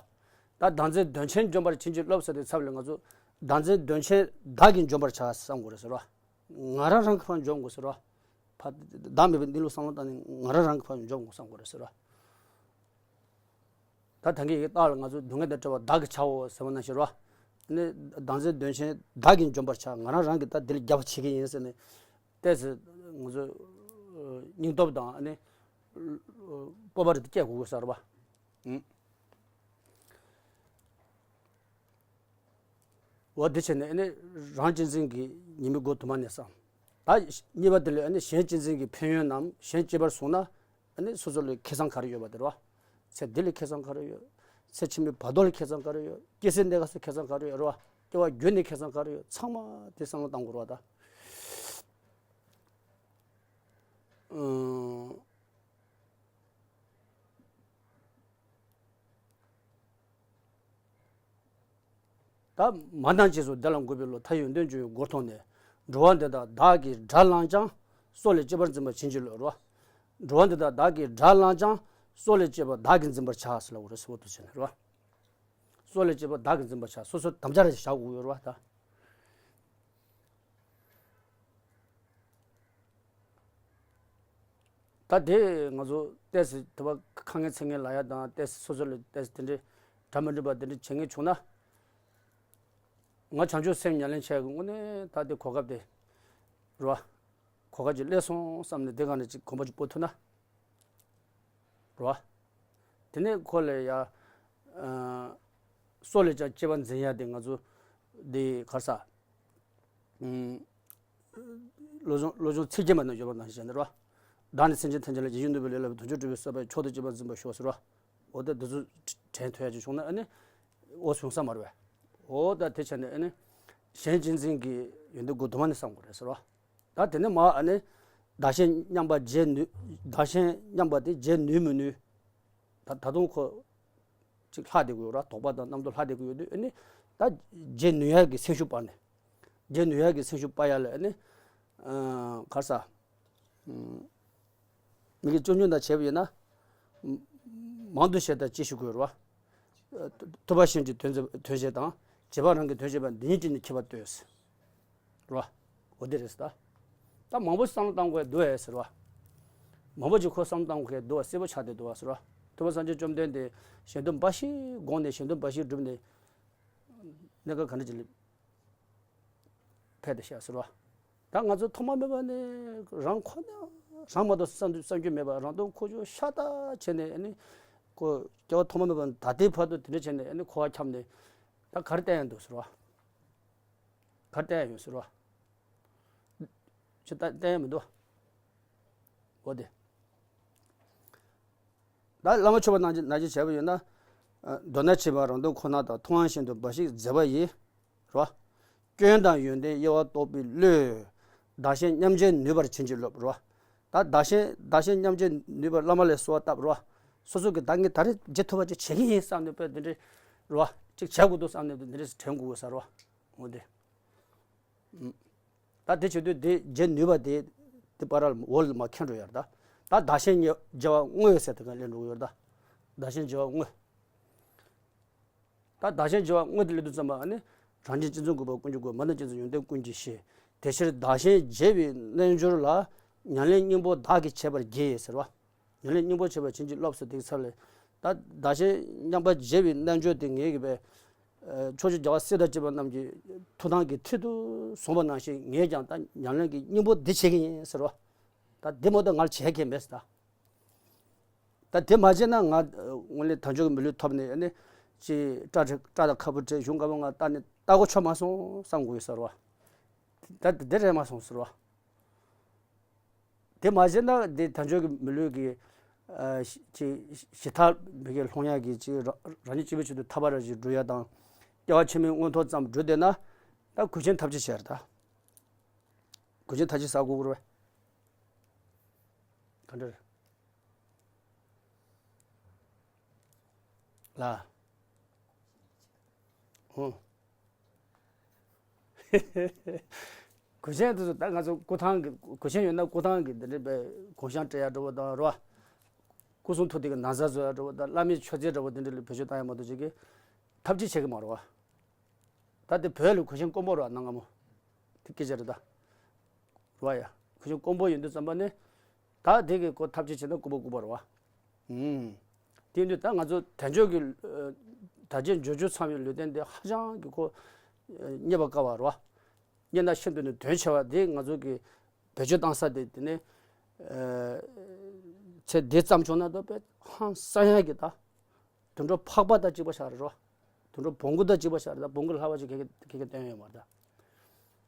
ད་བདག་འཛིན་གདོན་ཆེན་འཇོམས་པར་བྱིན་གྱིས་རློབས་ཟེར་དུས་ཚབ་ལ་ང་ཚོ་བདག་འཛིན་གདོན་ཆེན་བདག་གིས་འཇོམས་པར་བྱ་བསམ་དགོས་རེད་ཟེར་རོ། ང་རང་རང་གིས་ཕར་འཇོམས་དགོས་ཟེར་རོ། ཕ། བདག་མེད་པའི་གནས་ལུགས་བསམ་བློ་བཏང་ནས་ང་རང་རང་གིས་ཕར་འཇོམས་དགོས་བསམ་དགོས་རེད་ཟེར་རོ། ད་ད་གིན་ཡི་གེ་རྟགས་ལ་ང་ཚོ་སྡུག་བསྔལ་དང་བྲལ་བ་བདག་གིས་བྱའོ་ཟེར་བ་ནང་བཞིན་རོ། ནི་བདག་འཛིན་གདོན་ཆེན་བདག་གིས་འཇོམས་པར་བྱ། ང་རང་རང་གིས་ད་འདི་ལ་རྒྱབ་བྱེད་ཀྱི་ཡིན་ཟེར་ནས། ཏོག་ཙམ་ང་ཚོ་སྙིང་སྟོབས་དང་ནི་སྤོབས་པ་རེ་སྐྱེ་དགོས་ས་རེད་བ། ཨང་། འོ་དེ་བྱས་ནས་ནི་རང་གཅེས་འཛིན་གྱི་ཉེས་དམིགས་སྒོ་དུ་མ་ནས་བསམ། ད་གཉིས་པ་དེ་ལ་ནི་གཞན་གཅེས་འཛིན་གྱི་ཕན་ཡོན་ནམ་གཞན་གཅེས་པར་བཟུང་ན། ཨ་ནི་སོ་སོ་ལ་ཁེ་བཟང་ག་རེ་ཡོད་པ་དེ་རེད་བ། ཚེ་འདི་ལ་ཁེ་བཟང་ག་རེ་ཡོད། ཚེ་ཕྱི་མའི་བར་དོ་ལ་ཁེ་བཟང་ག་རེ་ཡོད། སྐྱེ་སའི་གནས་སྐབས་སུ་ཁེ་བཟང་ག་རེ་ཡོད་རེད་བ། སྐྱེ་བ་བརྒྱུད་ནས་ཁེ་བཟང་ག་རེ་ཡོད། ཚང་མ་དེ་བསམ་བློ་བཏང་དགོས་རེད་བ་ད། ཨང་། ད་མ་ནང་རྗེས་སུ་བདེ་ལ་འགོད་པའི་བློ། མཐའ་ཡས་ཡོན་ཏན་འབྱུང་བའི་སྒོར་མཐོང་ནས། འགྲོ་བ་འདི་དག་བདག་གིས་དགྲར་བླངས་ཀྱང་། སྲོག་ལས་གཅེས་པར་འཛིན་པར་བྱིན་གྱིས་རློབས་རོ། འགྲོ་བ་འདི་དག་བདག་གིས་དགྲར་བླངས་ཀྱང་། སྲོག་ལས་གཅེས་པར་བདག་གིས་འཛིན་པར་བྱ་ཟེར་ལབ་དགོས་རེད་ཟེར་བ་དུ་བྱས་ནས་རོ། སྲོག་ལས་གཅེས་པར་བདག་གིས་འཛིན་པར་བྱ། སོ་སོ་དམ་བཅའ་རེ་བཞག་དགོས་ཡོད་རེད་བ་ད། ད་དེ་ང་ཚོ་ཏོག་ཙམ་དེ་བ་ཁ་ངན་ཚིག་ངན་ལབ་ཡ་དང་ཏོག་ཙམ་སོ་སོ་ལ་ཏོག་ཙམ་དེ་འདྲའི་གྲ་མི་འགྲིག་པ་དེ་འདྲ་བྱེད་མཁན་བྱུང་ན། ང་བྱང་ཆུབ་སེམས་ཉམས་ལེན་བྱས་ཀྱི་དངོས་གནས་ད་དེ་གོ་སྐབས་དེ་རེད་བ། གོ་སྐབས་ཅིག་སླེབས་སོང་བསམ་ནས་དེ་ག་ནས་ཅིག་གོམ་པ་ཅིག་སྤོ་ཐུབ་ན། རེད་བ། དེ་ནས་ཁོ་ལ་ཡ། ཨ། སྲོག་ལས་ཀྱང་གཅེས་པར་འཛིན་ཡ་དེ་ང་ཚོ་དེ་ག་རེ་ཟ། ཨུམ། བློ་སྦྱོང་བློ་སྦྱོང་ཚིག་བརྒྱད་མ་ནང་ཡོད་པ་ནང་བཞིན་རེད་བ། བདག་ནི་སེམས་ཅན་ཐམས་ཅད་ལ་ཇི་བཞིན་ནུས་པའི་ལས་ལ་དོན་མཆོག་སྒྲུབ་པའི་བསོད་པ་མཆོག་ཏུ་གཅེས་པར་འཛིན་པར་ཤོག་ཟེར་བ། འོ་ད་འདི་ཚོ་དྲན་ཐུབ་ཡ་ཅིག་བྱུང་ན་ཨ་ནི། འོ་བྱུང་ས་མ་རེད་བས། འོ་ད་དེ་བྱས་ནས་ཨ་ནི། གཞན་གཅེས་འཛིན་གྱི་ཡོན་ཏན་སྒོ་དུ་མ་ནས་བསམ་དགོས་རེད་ཟེར་བ། ད་དེ་ནས་མ་ཨ་ནི། བདག་གཞན་མཉམ་པ་བརྗེད་ནུས། བདག་གཞན་མཉམ་པ་དེ་བརྗེད་ནུས་མི་ནུས། ད་ད་དུང་ཁོ། ཅིག་ལྷག་བསྡད་ཀྱི་ཡོད་ར། དོགས་པ་དང་རྣམ་རྟོག་ལྷག་བསྡད་ཀྱི་ཡོད་དུས་ཨ་ནི། ད་བརྗེད་ནུས་ཡག་གི་སེམས་ཤུགས་སྤར་ནས། བརྗེད་ནུས་ཡག་གི་སེམས་ཤུགས་སྤར་ཡ་ལ་ཨ་ནི། ཨ། ག་རེ་ཟ། ཨུམ། མི་དགེ་བཅུ་གཉིས་དང་བྱས་པ་ཡིན་ན། མང་དུ་བཤད་དང་ཅི་ཞིག་དགོས་ར། ཐུབ་པ་གཞན་གྱི་དོན་དོན་བྱེད་དང་། བྱེད་པ་རང་གི་དོན་བྱེད་པ་འདི་གཉིས་ཀྱི་ནི་ཁྱད་པར་ལྟོས། རོ། འོ་དེ་རེད་ཟེར་ད། ད་མང་པོ་བསམ་བློ་བཏང་དགོས་འདུག་ཨེ་ཟེར་བ། མང་པོ་ཅིག་ཁོ་བསམ་བློ་བཏང་དགོས་འདུག་བ། གསལ་པོ་ཆགས་བསྡད་འདུག་བ་ཟེར་བ། ཐུབ་པ་སངས་རྒྱས་བཅོམ་ལྡན་འདས་གཞན་དོན་འབའ་ཞིག་དགོངས་ནས་གཞན་དོན་འབའ་ཞིག་བསྒྲུབས་ནས། གནས་སྐབས་ག་འདྲ་ཅིག་ལ་ཕེབས་ཏེ་བཞག་ཟེར་བ། ད་ང་ཚོ་ཐོག་མ་མེད་པ་ནས་རང་ཁོ་ན་རང་མ་གཏོགས་བསམ་བསམ་རྒྱུ་མེད་པ། རང་དོན་ཁོ་ཆོད་ཤ་སྟག་བྱས་ནས། ཨ་ནི་ཁོ་སྐྱེ་བ་ཐོག་མ་མེད་པ་ནས་ད་ལྟའི་བར་དུ་དེ་འདྲ་བྱས་ནས། ཨ་ནི་འཁོར་བ་འཁྱམས་ནས་ད་ག་རེ་བསྟན་ཡང་འདུག་ཟེར་བ། ག་རེ་བསྟན་ཡང་ཡོད་ཟེར་བ། ཅི་ལྟ་བསྟན་ཡང་མི་འདུག་འོ་དེ། ད་བླ་མ་མཆོད་པ་ནང་བཞིན་ནང་བཞིན་བྱས་པ་ཡིན་ན། ཨ། མདོར་ན་བྱིས་པ་རང་དོན་ཁོ་ན་དང་། མཐོང་བ་བཞིན་དུ་འབའ་ཞིག་མཛད་པ་ཡིས། རེད་བ། སྐྱོན་དང་ཡོན་ཏན་དབྱེ་བ་རྟོགས་པའི་བློས། བདག་གཞན་མཉམ་བརྗེ་ནུས་པར་བྱིན་གྱིས་རློབས། རེད་བ། ད་བདག་གཞན་བདག་གཞན་མཉམ་བརྗེ་ནུས་པར་བླ་མ་ལ་གསོལ་བ་བཏབ། རེད་བ། སོ་སོ་གིས་ད་ངས་ད་རེས་བྱེད་ཐུབ་པ་ཅིག་བྱེད་ཀྱི་ཡིན་བསམ་ནས་དཔེ་འདི་འདྲའི། རེད་བ། ཅིག་བྱེད་དགོས་འདུག་བསམ་ནས་འདི་འདྲའི་དྲན་དགོས་ས་རེད་བ། འོ་དེ། ད་དེ་བྱེད་དུས་དེ་བརྗེ་ནུས་པ་དེ། དེ་བར་ལ་འོག་ལ་མར་འཁྱེར་འགྲོ་ཡོད་རེད་ད། ད་བདག་གཞན་བརྗེ་བ་དངོས་ཟེར་དེ་ག་ལེན་འགྲོ་གི་ཡོད་རེད་ད། བདག་གཞན་བརྗེ་བ་དངོས། ད་བདག་གཞན་བརྗེ་བ་དངོས་དེ་སླེབས་དུས་ཙམ་པ། ཨ་ནི་རང་རྒྱལ་གཅེས་འཛིན་བཀོད་པ་ཀུན་གྱིས་བཀུར། མ་ནིང་གཅེས་འཛིན་ཡོན་ཏན་ཀུན་གྱིས་བཞེས། དེ་ཕྱིར་བདག་གཞན་བརྗེ་བའི་རྣལ་འབྱོར་ལ། ཉམས་ལེན་སྙིང་པོ་བདག་གིས་བྱས་པར་བགྱི་ཟེར་བ། ཉམས་ལེན་སྙིང་པོ་བྱས་པར་བྱིན་གྱིས་རློབས་ཟེར། དེའི་ཚབ་ལ་ད་བདག་གཞན་མཉམ་པར་བརྗེ་བའི་རྣལ་འབྱོར་དེ་ངེད་ཀྱི་བས། ཕྱོགས་བཅུའི་རྒྱལ་བ་སྲས་དང་བཅས་པ་རྣམས་ཀྱི་ཐུགས་དམ་གྱི་མཐིལ་དུ་བཟུང་བ་ནང་བཞིན། ངས་ཀྱང་ད་ཉམས་ལེན་གྱི་སྙིང་པོ་འདི་བྱེད་ཀྱི་ཡིན་ཟེར་བ། ད་འདི་མ་གཏོགས་ང་ལ་བྱེད་མཁན་མེད་ཟེར་ད། ད་དེ་མ་བྱས་ན་ང་དངོས་གནས་དལ་འབྱོར་གྱི་མི་ལུས་ཐོབ་ནས། ཨ་ནི་ཅིག་སྐྲ་སྐྲ་དང་ཁ་སྤུ་བྲེགས། གཞུང་བཀའ་པོད་ལྔ་བལྟས་ནས་ལྟ་གོ་ཆོད་མ་སོང་བསམ་དགོས་ཟེར་བ། ད་དེ་རེད་མ་སོང་ཟེར་བ། དེ་མ་བྱས་ན་དེ་དལ་འབྱོར་གྱི་མི་ལུས་ཀྱི། ཨ། ཅིག་ཞི་མཐའ་མི་དགེ་སློང་ཡག་གི་ཅིག་རང་རང་ཉིད་གཅིག་པུའི་ཆེད་དུ་ཐར་པ་རང་བཞིན་སྒྲུབ་ཡག་དང་། སྐྱེ་བ་ཕྱི་མའི་མངོན་མཐོ་ཙམ་སྒྲུབ་བསྡད་ན། ད་གོས་ཆེན་ཐབས་ཅི་བྱས་རེད་ད། གོས་ཆེན་ཐབས་ཅི་ཟ་དགོས་རེད། ག་འདྲ་རེད། ལ། ཧུང་། གོས་ཆེན་དེ་ཚོ་ད་ང་ཚོ་སྐུ་ཐང་གི། གོས་ཆེན་ཡོད་ན་སྐུ་ཐང་གི་འདི་འདྲའི་བའི་གུང་བཤམས་སྤྲད་ཡག་འདྲ་བོ་དང་རེད་བ། སྐུ་གསུང་ཐུགས་རྟེན་གྱི་ན་བཟའ་བཟོ་ཡག་འདྲ་བོ་དང་། བླ་མའི་མཆོད་རྫས་འདྲ་བོ་དེ་འདྲ་ལ་བེད་སྤྱོད་བཏང་ཡག་མ་གཏོགས་ཅིག་གི་ཐབས་ཅི་བྱེད་ཀྱི་མ་རེད་བ། ད་དེ་བོད་ལ་གོས་ཆེན་དཀོན་པོ་རེད་བ། གནའ་སྔ་མོ་དེ་སྐད་ཆ་རེད་ད། རེད་བ་ཡ། གོས་ཆེན་དཀོན་པོ་ཡིན་དུས་ཙམ་པ་ནི། ད་དེ་གི་ཁོ་ཐབས་ཅི་བྱས་ན་སྐུ་པར་སྐུ་པར་རེད་བ། ཨུམ། དེ་ཡིན་དུས་ད་ང་ཚོ་དལ་འབྱོར་གྱི། ཨ། དལ་བརྒྱད་འབྱོར་བཅུ་ཚང་བའི་ལུས་རྟེན་དེ་ཧ་ཅང་གི་ཁོ། ཨ། རྙེད་པར་དཀའ་བ་རེད་བ། རྙེད་ན་ཤིན་ཏུ་ནས་དོན་ཆེ་བ་དེ་ང་ཚོ་གི་བེད་སྤྱོད་བཏང་ས་དེ། དེ་ནས། ཨ། ཚེ་འདི་ཙམ་བྱུང་ན་ད་དཔེ་ཧང་སང་ཡག་གི་ད། དུད་འགྲོ་ཕག་པ་དང་གཅིག་པ་ཆགས་རེད་བ། དུད་འགྲོ་བོང་གུ་དང་གཅིག་པ་ཆགས་རེད། ད་བོང་གུ་ལྷག་པ་ཅིག་ཁྱེད་ཀྱིས་ཁྱེད་ཀྱིས་བསྟན་ཡོད་མ་རེད་ད།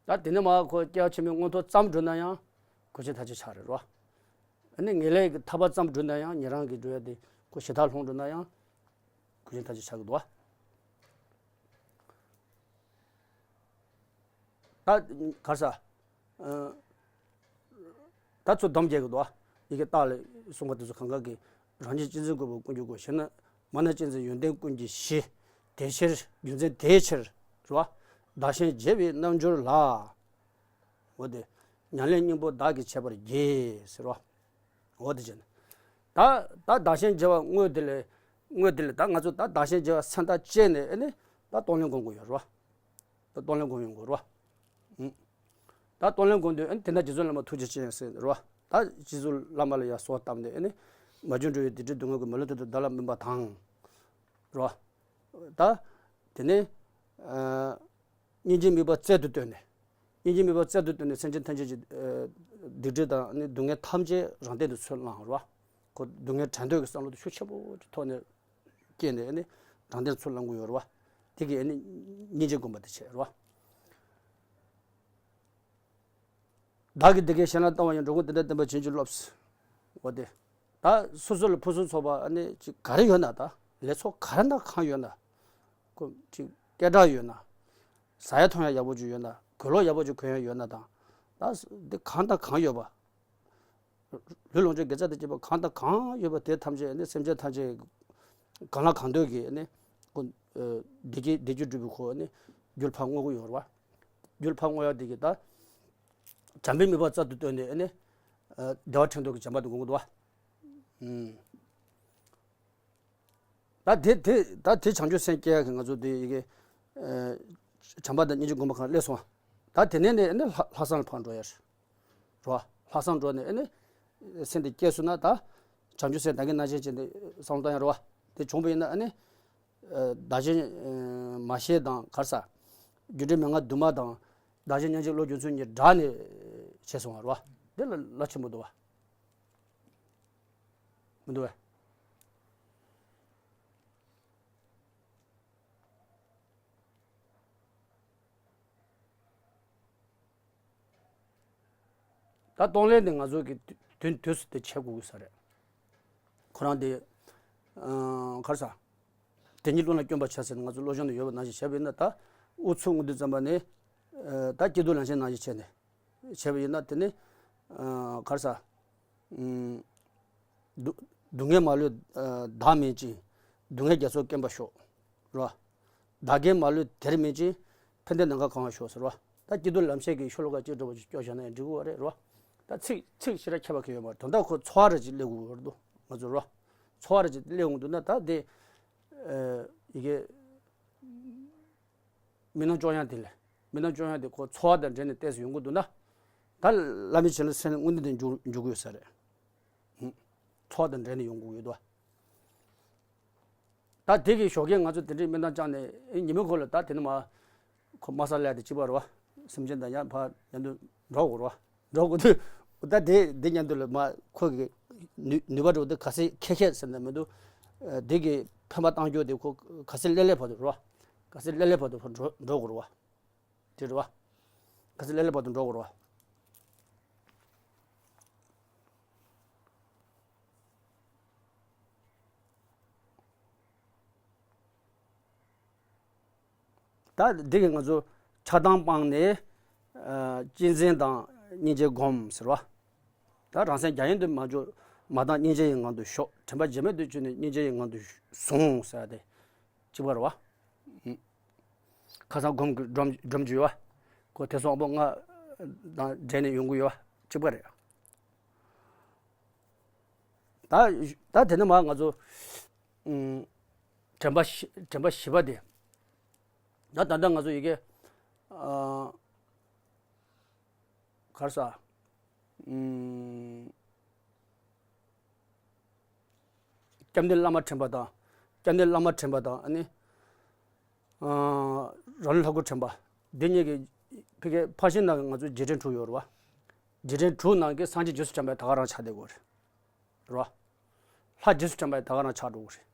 ད་དེ་ནས་མར་ཁོ་སྐྱེ་བ་ཕྱི་མའི་མངོན་མཐོ་ཙམ་བསྒྲུབས་ན་ཡང་གོས་ཆེན་ཐབས་ཅི་ཆགས་རེད་བ། ཨ་ནི་ངེས་ལེགས་ཀྱི་ཐར་པ་ཙམ་བསྒྲུབས་ན་ཡང་ཉན་རང་གི་འགྲོ་ཡ་དེ་ཁོ་ཞི་དྲག་སློང་བསྒྲུབས་ན་ཡང་གོས་ཆེན་ཐབས་ཅི་ཆགས་ཀྱི་འདུག་བ། ད་ག་རེ་ཟ། ཨ། ད་ཚུར་སྡོམ་རྒྱག་གི་འདུག་ཨ། ཡི་གེ་རྟགས་ལས་གསུངས་པ་དེ་ཚོ་གང་ག་གི། རང་རྒྱལ་གཅེས་འཛིན་བཀོད་པ་ཀུན་གྱིས་བཀུར། ཞེ་ན། མ་ནིང་གཅེས་འཛིན་ཡོན་ཏན་ཀུན་གྱིས་བཞེས། དེ་ཕྱིར། རྒྱུ་མཚན་དེའི་ཕྱིར། རེད་བ། བདག་གཞན་བརྗེ་བའི་རྣལ་འབྱོར་ལ། འོ་དེ། ཉམས་ལེན་སྙིང་པོ་བདག་གིས་བྱས་པར་བགྱི་ཟེར་བ། འོ་དེ་བྱས་ནས། ད་ད་བདག་གཞན་བརྗེ་བ་དངོས་དེ་ལས། དངོས་དེ་ལས་ད་ང་ཚོ་ད་བདག་གཞན་བརྗེ་བ་སེམས་ཐག་བཅད་ནས། ཨ་ནི་ད་གཏོང་ལེན་སྒོམ་དགོས་ཡོད་རེད་བ། ད་གཏོང་ལེན་སྒོམ་ཡོང་དགོས་རེད་བ། ཨུ། ད་གཏོང་ལེན་སྒོམ་དུས། ཨ་ནི་དེ་འདྲ་རྗེ་བཙུན་བླ་མ་ཐུགས་རྗེ་ཆེ་ཟེར་རེད་བ། ད་རྗེ་བཙུན་བླ་མ་ལ་ཡང་གསོལ་བ་བཏབ་ནས། ཨ་ནི་མ་བྱོན་འགྲོ་བའི་སྡིག་སྒྲིབ་སྡུག་བསྔལ་ཀུན། མ་ལུས་མཐར་ཐུག་བདག་ལ་སྨིན་པ་དང་། རེད་བ། ད་དེ་ནས། ཨ། སྙིང་རྗེའི་དམིགས་པ་རྩལ་དུ་བཏོན་ནས། སྙིང་རྗེའི་དམིགས་པ་རྩལ་དུ་བཏོན་ནས་སེམས་ཅན་ཐམས་ཅད་ཀྱི། ཨ། སྡིག་སྒྲིབ་དང་ནི་སྡུག་བསྔལ་ཐམས་ཅད་རང་སྟེང་དུ་ཚུར་བླངས་རོ། ཁོ་སྡུག་བསྔལ་བྲལ་འདོད་ཀྱི་བསམ་བློ་དེ་ཤུགས་ཆེན་པོ་གི་ཐོག་ནས་སྐྱེས་ནས་ནི་རང་སྟེང་ཚུར་བླང་གི་ཡོད་རོ། དེ་གིས་ནི་སྙིང་རྗེ་སྒོམ་པ་དེ་བྱས་རོ། བདག་གིས་འདི་སྐད་གཞན་ལ་བཏང་བ་ཡིན། འགྲོ་ཀུན་དེ་འདྲ་བསྟན་པར་བྱིན་གྱིས་རློབས། འོ་དེ། ད་སོ་སོ་ལ་ཕུན་སུམ་ཚོགས་པ་ནི་ཅིག་ག་རེ་ཡོད་ན། ད་ལས་ཚོགས་ག་རེ་དང་གང་ཡོད་ན། ཁོ་ཅིག་སྐད་གྲགས་ཡོད་ན། ཟ་ཡ་འཐུང་ཡ་ཡག་པོ་ཅིག་ཡོད་ན། གོས་ལོག་ཡག་པོ་ཅིག་གོན་ཡ་ཡོད་ན་དང་། ད་འདི་གང་དང་གང་ཡོད་པ། ལུས་ལོངས་སྤྱོད་དགེ་རྩ་དང་བཅས་པ་གང་དང་གང་ཡོད་པ་དེ་ཐམས་ཅད་ནི་སེམས་ཅན་ཐམས་ཅད་གང་ལ་གང་འདོད་ཀྱི་ནི་ཁོ། ཨ། བདེ་སྐྱིད་བདེ་སྐྱིད་སྒྲུབ་པའི་ཁོ་ནི་རྒྱུར་ཕར་བསྔོ་གི་ཡོད་རེད་བ། རྒྱུར་ཕར་བསྔོ་ཡ་དེ་གི་ད་བྱམས་པའི་དམིགས་པ་རྩལ་དུ་བཏོན་ནས་ནི། ཨ། བདེ་བ་ཕྲེང་རྡོག་གི་བྱམས་པ་དེ་སྒོམ་གི་འདུག་བ། ཨུམ། ད་དེ་དེ་ད་དེ་བྱང་ཆུབ་སེམས་སྐྱེ་ཡག་གི་ང་ཚོ་དེ་ཡི་གེ། ཨ། བྱམས་པ་དང་སྙིང་རྗེ་སྒོམ་པ་གང་སླེབས་སོང་བ། ད་དེ་ནས་ནི་ནི་ལྷ་ལྷག་བསམ་ལ་ཕར་འགྲོ་ཡ་རེད་བ། ལྷག་བསམ་འགྲོ་ནས་ནི་སེམས་དེ་སྐྱེས་སོང་ན། ད་ བྱང་ཆུབ་སེམས་བདག་གིས་མནར་བྱེད་ཅེས་ནི་བསམ་བློ་བཏང་ཡ་རེད་བ། དེ་བྱུང་བ་ཡིན་ན་ཨ་ནི། བདག་གཞན་མ་ཤེས་དང་ག་རེ་ཟ། རྒྱུ་འབྲས་མན་ངག་དུ་མ་དང་། བདག་གཞན་མྱང་བྱེད་བློ་སྦྱོང་ཚུལ་གཉིས་བྲལ་ནས་བྱས་སོང་བ་རེད་བ། དེ་ལ་ལ་ཆེན་པོ་འདུག་བ། མི་འདུག་བས། ད་གཏོང་ལེན་དེ་ང་ཚོ་གི་དུས་དུས་སུ་དེ་བྱེད་དགོས་ས་རེད། ཁོ་རང་དེ་ག་རེ་ཟ། དེ་ཉིད་ཀློང་ལ་བསྐྱོན་པར་བྱ་ཟེར་ནས་ང་ཚོ་བློ་སྦྱོང་དུ་ཡོད་པ་ནང་བཞིན་བྱས་པ་ཡིན་ན། ད་ཨུ་ཚུགས་དངོས་དུས་ཙམ་པ་ནས་ད་སྐྱིད་སྡུག་ལམ་ཤེས་ནང་བཞིན་བྱས་ནས་བྱས་པ་ཡིན་ན། དེ་ནི་ག་རེ་ཟ། སྡུག་སྡུག་བསྔལ་མ་ལུས་བདག་མིན་ཅིང་། སྡུག་བསྔལ་རྒྱ་མཚོ་སྐེམ་པར་ཤོག་རེད་བ། བདག་བསྐྱེད་མ་ལུས་དེར་མིན་ཅིང་། ཕན་བདེ་ནམ་མཁའ་གང་བར་ཤོག་ཟེར་བ། ད་སྐྱིད་སྡུག་ལམ་ཤེས་ཀྱི་ཤོ་ལོ་ཀ་གཅིག་འདྲ་བོ་ཅིག་སྐྱོར་བཞག་ན་ཡང་འགྲིག་གི་རེད་བ། ད་ཚིག་ཚིག་ཞེ་དྲག་ཁྱད་པར་གང་ཡོད་མ་རེད། དོན་དག་ཁོ་ཚོར་བ་རེ་ཅིག་སླེབས་དགོས་ཀྱི་རེད་འདུག་ང་ཚོར་བ། ཚོར་བ་རེ་ཅིག་སླེབས་འོང་འདུག་ན། ད་དེ་ཡི་གེ་མི་སྣང་སྐྱོ་ཡང་དེ་ལས། མི་སྣང་སྐྱོ་ཡང་དེ་ཁོ་ཚོར་བ་དང་འབྲེལ་ནས་ཏོག་ཙམ་ཡོང་གི་འདུག་ན། ད་བླ་མའི་བྱིན་རླབས་སེམས་དངོས་གནས་དེ་འཇུག་འཇུག་དགོས་ས་རེད། ཚོར་བ་དང་འབྲེལ་ནས་ཡོང་དགོས་ཡོད་དོ། ད་དེ་གི་ཞོགས་ཀས་ང་ཚོ་དེ་འདྲའི་སྨོན་ལམ་བཅངས་ནས་ཉི་མའི་འཁོར་ལ་ད་དེ་ནི་མ། ཁོ་མ་ས་ལས་དེ་གཅིག་པ་རེད་བ། སེམས་ཅན་དང་ཡང་ཕར་མཉམ་དུ་འགྲོ་དགོས་རེད་བ། འགྲོ་དགོས་དུས་ད་དེ་དེ་མཉམ་དུ་ལ་མ་ཁོ་གི་ནུས་ནུས་པ་འགྲོ་དུས་ག་ཚད་ཁེ་ཁེ་ཟེར་ན་མི་འདུག་དེ་གི་ཕན་པ་བཏང་རྒྱུ་དེ་ཁོ་ག་ཚད་ལེ་ལེ་བར་དུ་རེད་བ། ག་ཚད་ལེ་ལེ་བར་དུ་འགྲོ་འགྲོ་དགོས་རེད་བ། དེ་རེད་བ། ག་ཚད་ལེ་ལེ་བར་དུ་འགྲོ་དགོས་རེད་བ། ད་འདི་གིས་ང་ཚོ་ཆགས་སྡང་སྤངས་ནས་གཅེས་འཛིན་དང་སྙིང་རྗེ་སྒོམ་ཟེར་བ། ད་རང་སེམས་རྒྱ་ཡན་དུ་མ་འཇོག་མ་བཏང་སྙིང་རྗེ་ཡི་ངང་དུ་ཞོག་དྲན་པ་བརྗེད་མེད་དུ་བཅུག་ནས་སྙིང་རྗེ་ཡི་ངང་དུ་ཟུངས་ཟེར་བ་དེ་གཅིག་པ་རེད་བ། ཁ་སང་སྒོམ་གྱི་སྒྲོམ་སྒྲོམ་གྱི་ཡོད་བ། ཁོ་ཐེ་ཚོམ་དབང་པོ་ལྔ་དང་འབྲེལ་ནས་ཡོང་གི་ཡོད་བ་གཅིག་པ་རེད། ད་ད་དེ་ནས་མ་ང་ཚོ་ཨུམ། དྲན་པ་བཞི་དྲན་པ་བཞི་པ་དེ། ད་ད་ལྟ་ང་ཚོ་ཡི་གེ་ཨ། ག་རེ་ཟ། ཨུམ། སྐྱབས་གནས་བླ་མ་དྲན་པ་དང་། སྐྱབས་གནས་བླ་མ་དྲན་པ་དང་ཨ་ནི། ཨ། རང་ལུས་ལྷ་སྐུ་དྲན་པ། འདི་གཉིས་ཀྱི་ཕ་གི་ཕར་ཕྱིན་ནང་ང་ཚོ་རྗེས་དྲན་དྲུག་ཡོད་རེད་བ། རྗེས་དྲན་དྲུག་ནང་གི་སངས་རྒྱས་རྗེས་སུ་དྲན་པ་ད་ག་རང་ཆགས་བསྡད་དགོས་རེད། རེད་བ། ལྷ་རྗེས་སུ་དྲན་པ་ད་ག་རང་ཆགས་འགྲོ་གི་རེད།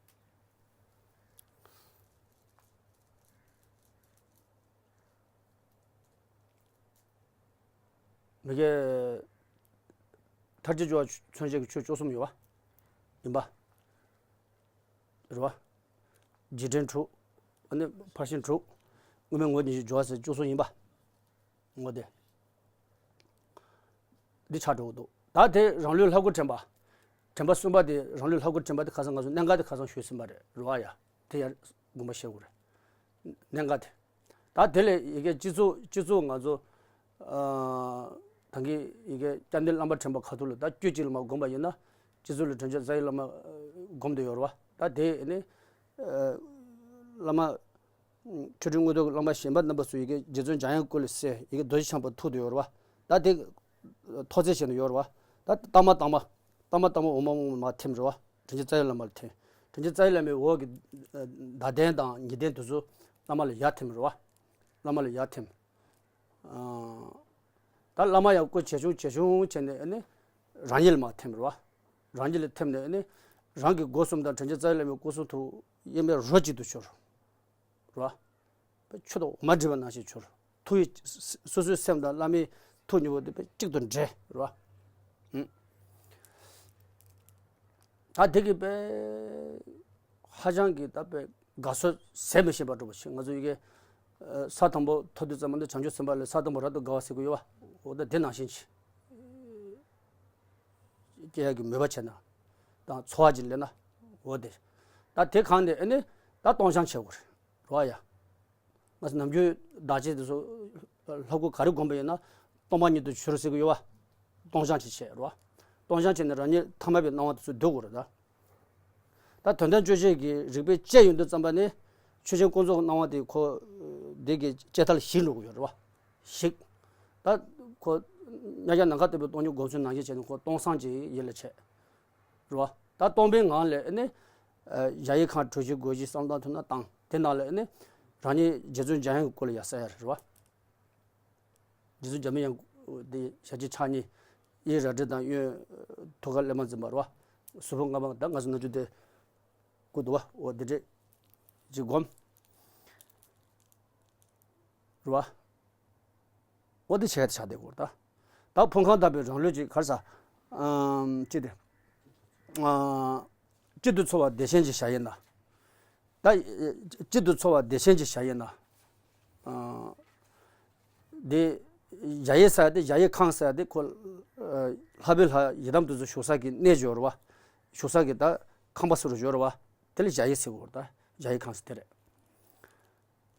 མི་དགེ་མཐར་གྱིས་གྲོལ་བ་མཚོན་བྱེད་ཀྱི་ཆོས་བཅུ་གསུམ་ཡོད་པ། ཡིན་པ། རེད་བ། རྗེས་དྲན་དྲུག་ཨ་ནི་ཕར་ཕྱིན་དྲུག་དངོས་མེད་ངོ་བོ་ཉིད་ཀྱི་སྦྱོར་བ་ཟེར་བཅུ་གསུམ་ཡིན་པ། ངོ་དེ། འདི་ཆགས་འགྲོ་གི་འདུག་ད་དེ་རང་ལུས་ལྷ་སྐུ་དྲན་པ། དྲན་པ་གསུམ་པ་དེ་རང་ལུས་ལྷ་སྐུ་དྲན་པ་དེ་ཁ་སང་ང་ཚོ་གནད་འགག་དེ་ཁ་སང་ཞུས་ཟིན་པ་རེད་རེད་བ་ཡ། དེ་ཡར་དགོངས་པ་བཞེས་དགོས་རེད། གནད་འགག་དེ། ད་དེ་ལས་ཡི་གེ་སྤྱི་གཙུག་སྤྱི་གཙུག་ང་ཚོ་ཨ། ད་གིན་ཡི་གེ་སྐྱབས་གནས་བླ་མ་དྲན་པ་ཁ་ཐུག་ལ་ད་དཀྱུས་གཅིག་ལ་མ་བསྒོམས་པ་ཡིན་ན། སྤྱི་གཙུག་ལ་དྲན་རྒྱ་རྩ་བའི་བླ་མ་ཨ། བསྒོམ་དུ་ཡོད་རེད་བ། ད་དེ་ནི་ཨ། བླ་མ། ཆོ་འཕྲུལ་དངོས་གྲུབ་ཀྱི་བླ་མ་གཞན་པ་རྣམ་པ་ཚོ་ཡི་གེ་རྗེ་བཙུན་འཇམ་དབྱངས་སྐུ་ལས་གསལ་ཡི་གེ་རྡོ་རྗེ་འཆང་པ་ཐུགས་དུ་ཡོད་རེད་བ། ད་དེ་ཐོག་བརྩེགས་བྱས་ནས་ཡོད་རེད་བ། ད་ལྟ་མ་ལྟ་མ་ལྟ་མ་ལྟ་མ་འོག་མ་འོག་མ་ཐིམ་རེད་བ། དྲིན་ཅན་རྩ་བའི་བླ་མ་ལ་ཐིམ། དྲིན་ཅན་རྩ་བའི་བླ་མའི་འོག་གི་བརྡ་ལྡན་དང་ཉི་ལྡན་དེ་ཚོ་བླ་མ་ལ་ཡར་ཐིམ་རེད་བ། བླ་མ་ལ་ཡར་ཐིམ། ད་བླ་མ་ཡང་སྐུ་ཇེ་ཆུང་ཇེ་ཆུང་བྱས་ནས་ནི་རང་ཉིད་ལ་མར་ཐིམ་རེད་བ། རང་ཉིད་ལ་ཐིམ་ནས་ནི་རང་གི་སྒོ་གསུམ་དང་དྲིན་ཅན་རྩ་བའི་བླ་མའི་སྐུ་གསུང་ཐུགས་དབྱེར་མེད་རོ་གཅིག་ཏུ་གྱུར། རེད་བ། ཆུ་དང་འོ་མ་འདྲེས་པ་ནང་བཞིན་གྱུར། ཐུགས་ཡིད་སོ་སོའི་སེམས་དང་བླ་མའི་ཐུགས་གཉིས་པོ་དེ་དཔེ་གཅིག་ཏུ་འདྲེས་རེད་བ། ད་དེ་གི་དཔེ་ཧ་ཅང་གི་ད་དཔེ་དགའ་ཚོར་ཟད་མི་ཤེས་པ་འགྲོ་བ་ཞིག་ང་ཚོ་ཡི་གེ་ས་དང་པོ་ཐོབ་དུས་ཙམ་པ་འདི་བྱང་ཆུབ་སེམས་དཔའ་ལས་ས་དང་པོ་རབ་ཏུ་དགའ་བ་ཟེར་གྱི་ཡོད་བ། འོ་ད་དེ་ནང་བཞིན་གྱི། སྐྱེ་ཡག་གི་མོས་པ་བྱས་ན་དང་ཚོར་བ་ཅིག་སླེབས་ན་འོ་དེ། ད་དེ་གང་དེ་ཨ་ནི་ད་སྟོང་སྦྱང་བྱེད་དགོས་རེད་རེད་བ་ཡ། ང་ཚོ་ནམ་རྒྱུན་བདག་བསྐྱེད་དེ་ཚོ་ལྷ་སྐུ་ག་རེ་བསྒོམ་པ་ཡིན་ན་སྟོང་པ་ཉིད་དུ་གྱུར་ཟེར་གི་ཡོད་བ། སྟོང་སྦྱང་ཅིག་བྱེད་རེད་བ། སྟོང་སྦྱང་བྱས་ནས་རང་ཉིད་ཐ་མལ་པའི་སྣང་བ་དེ་ཚོ་སྡུད་དགོས་རེད་ད། ད་དོན་དམ་དཔྱོད་བྱེད་ཀྱི་རིགས་པས་དཔྱད་ཡོང་དུས་ཙམ་པ་ནི་ཆོས་ཅན་ཀུན་རྫོབ་ཀྱི་སྣང་བ་དེ་ཁོ་འདི་གི་དཔྱད་ཐལ་ཞིག་འགྲོ་གི་ཡོད་རེད་བ། ཞིག་ད་ཁོ་མཉམ་གཞག་ནམ་མཁའ་ལྟ་བུའི་སྟོང་ཉིད་སྒོམ་ཚུལ་ནང་བཞིན་བྱས་ནས་ཁོ་སྟོང་སང་ཅིག་ཡིད་ལ་བྱེད། རེད་བ། ད་སྟོང་པའི་ངང་ལས་ནི། ཨ། གཞལ་ཡས་ཁང་གྲུ་བཞི་སྒོ་བཞི་བསམ་བློ་བཏང་ཐུབ་ན་བཏང་། དེ་ནང་ལས་ནི། རང་ཉིད་རྗེ་བཙུན་འཇམ་དབྱངས་ཀྱི་སྐུ་ལ་ཡར་གསལ་ཡ་རེད་བ། རྗེ་བཙུན་འཇམ་དབྱངས་དེ་ཞལ་གཅིག་ཕྱག་གཉིས། གཡས་རལ་གྲི་དང་གཡོན་ཐུགས་ཀར་གླེགས་བམ་འཛིན་པ་རེད་བ། གཟུགས་ཕུང་ལྔ་པ་ད་ང་ཚོ་ནམ་རྒྱུན་དེ་སྐུ་འདུག་བ། འོ་དེ་འདྲས་ཅིག་བསྒོམ། རེད་བ། འོ་དེ་བྱས་ཏེ་ཆགས་བསྡད་དགོས་རེད་ད། ད་ཕུང་ཁམས་དག་པའི་རང་ལུས་ཀྱི་ག་རེ་ཟ། ཨམ། ཅི་སྟེ། ཨ། གཅིག་ཏུ་ཚོར་བ་བདེ་ཆེན་གྱི་གཞལ་ཡས་ན། ད་གཅིག་ཏུ་ཚོར་བ་བདེ་ཆེན་གྱི་གཞལ་ཡས་ན། ཨ། དེ་གཞལ་ཡས་ཟེར་ཡ་དེ། གཞལ་ཡས་ཁང་ཟེར་ཡ་དེ་ཁོ། ཨ། ལྷ་བུའི་ལྷ་ཡི་དམ་དེ་ཚོ་བཞུགས་ས་གི་གནས་ཡོད་རེད་བ། བཞུགས་ས་གི་ད་ཁང་པ་ཟེར་རུ་ཡོད་རེད་བ། དེ་ལ་གཞལ་ཡས་ཟེར་གོ་རེད་ད། གཞལ་ཡས་ཁང་ཟེར་དེ་རེད།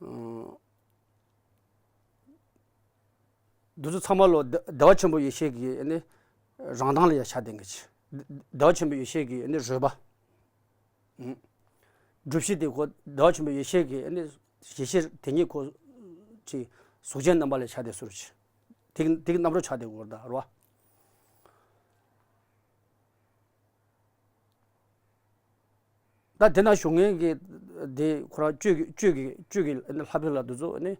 ཨ། འདི་ཚོ་ཚང་མ་ལོ་བདེ་བདེ་བ་ཆེན་པོ་ཡེ་ཤེས་ཀྱི་ནི་རང་མདངས་ལ་ཡ་ཆགས་བསྡད་མཁན་ཅིག་བདེ་བ་ཆེན་པོ་ཡེ་ཤེས་ཀྱི་ནི་རོལ་པ། ཨང་། སྒྲུབ་གཞི་དེ་ཁོ་བདེ་བ་ཆེན་པོ་ཡེ་ཤེས་ཀྱི་ནི་ཡེ་ཤེས་དེ་ཉིད་ཁོ་ཅིག་གཟུགས་ཅན་རྣམ་པ་ལ་ཆགས་བསྡད་ཟེར་ཅིག་དེ་དེ་གི་རྣམ་རོལ་ཆགས་བསྡད་དགོས་རེད་ད། རེད་བ། ད་དེ་ན་བཞུགས་མཁན་གྱི་དེ་ཁོ་རང་གཅོད་ཀྱི་གཅོད་ཀྱི་གཅོད་ཀྱི་ལྷ་བུ་ལ་འདི་ཚོ་ནི་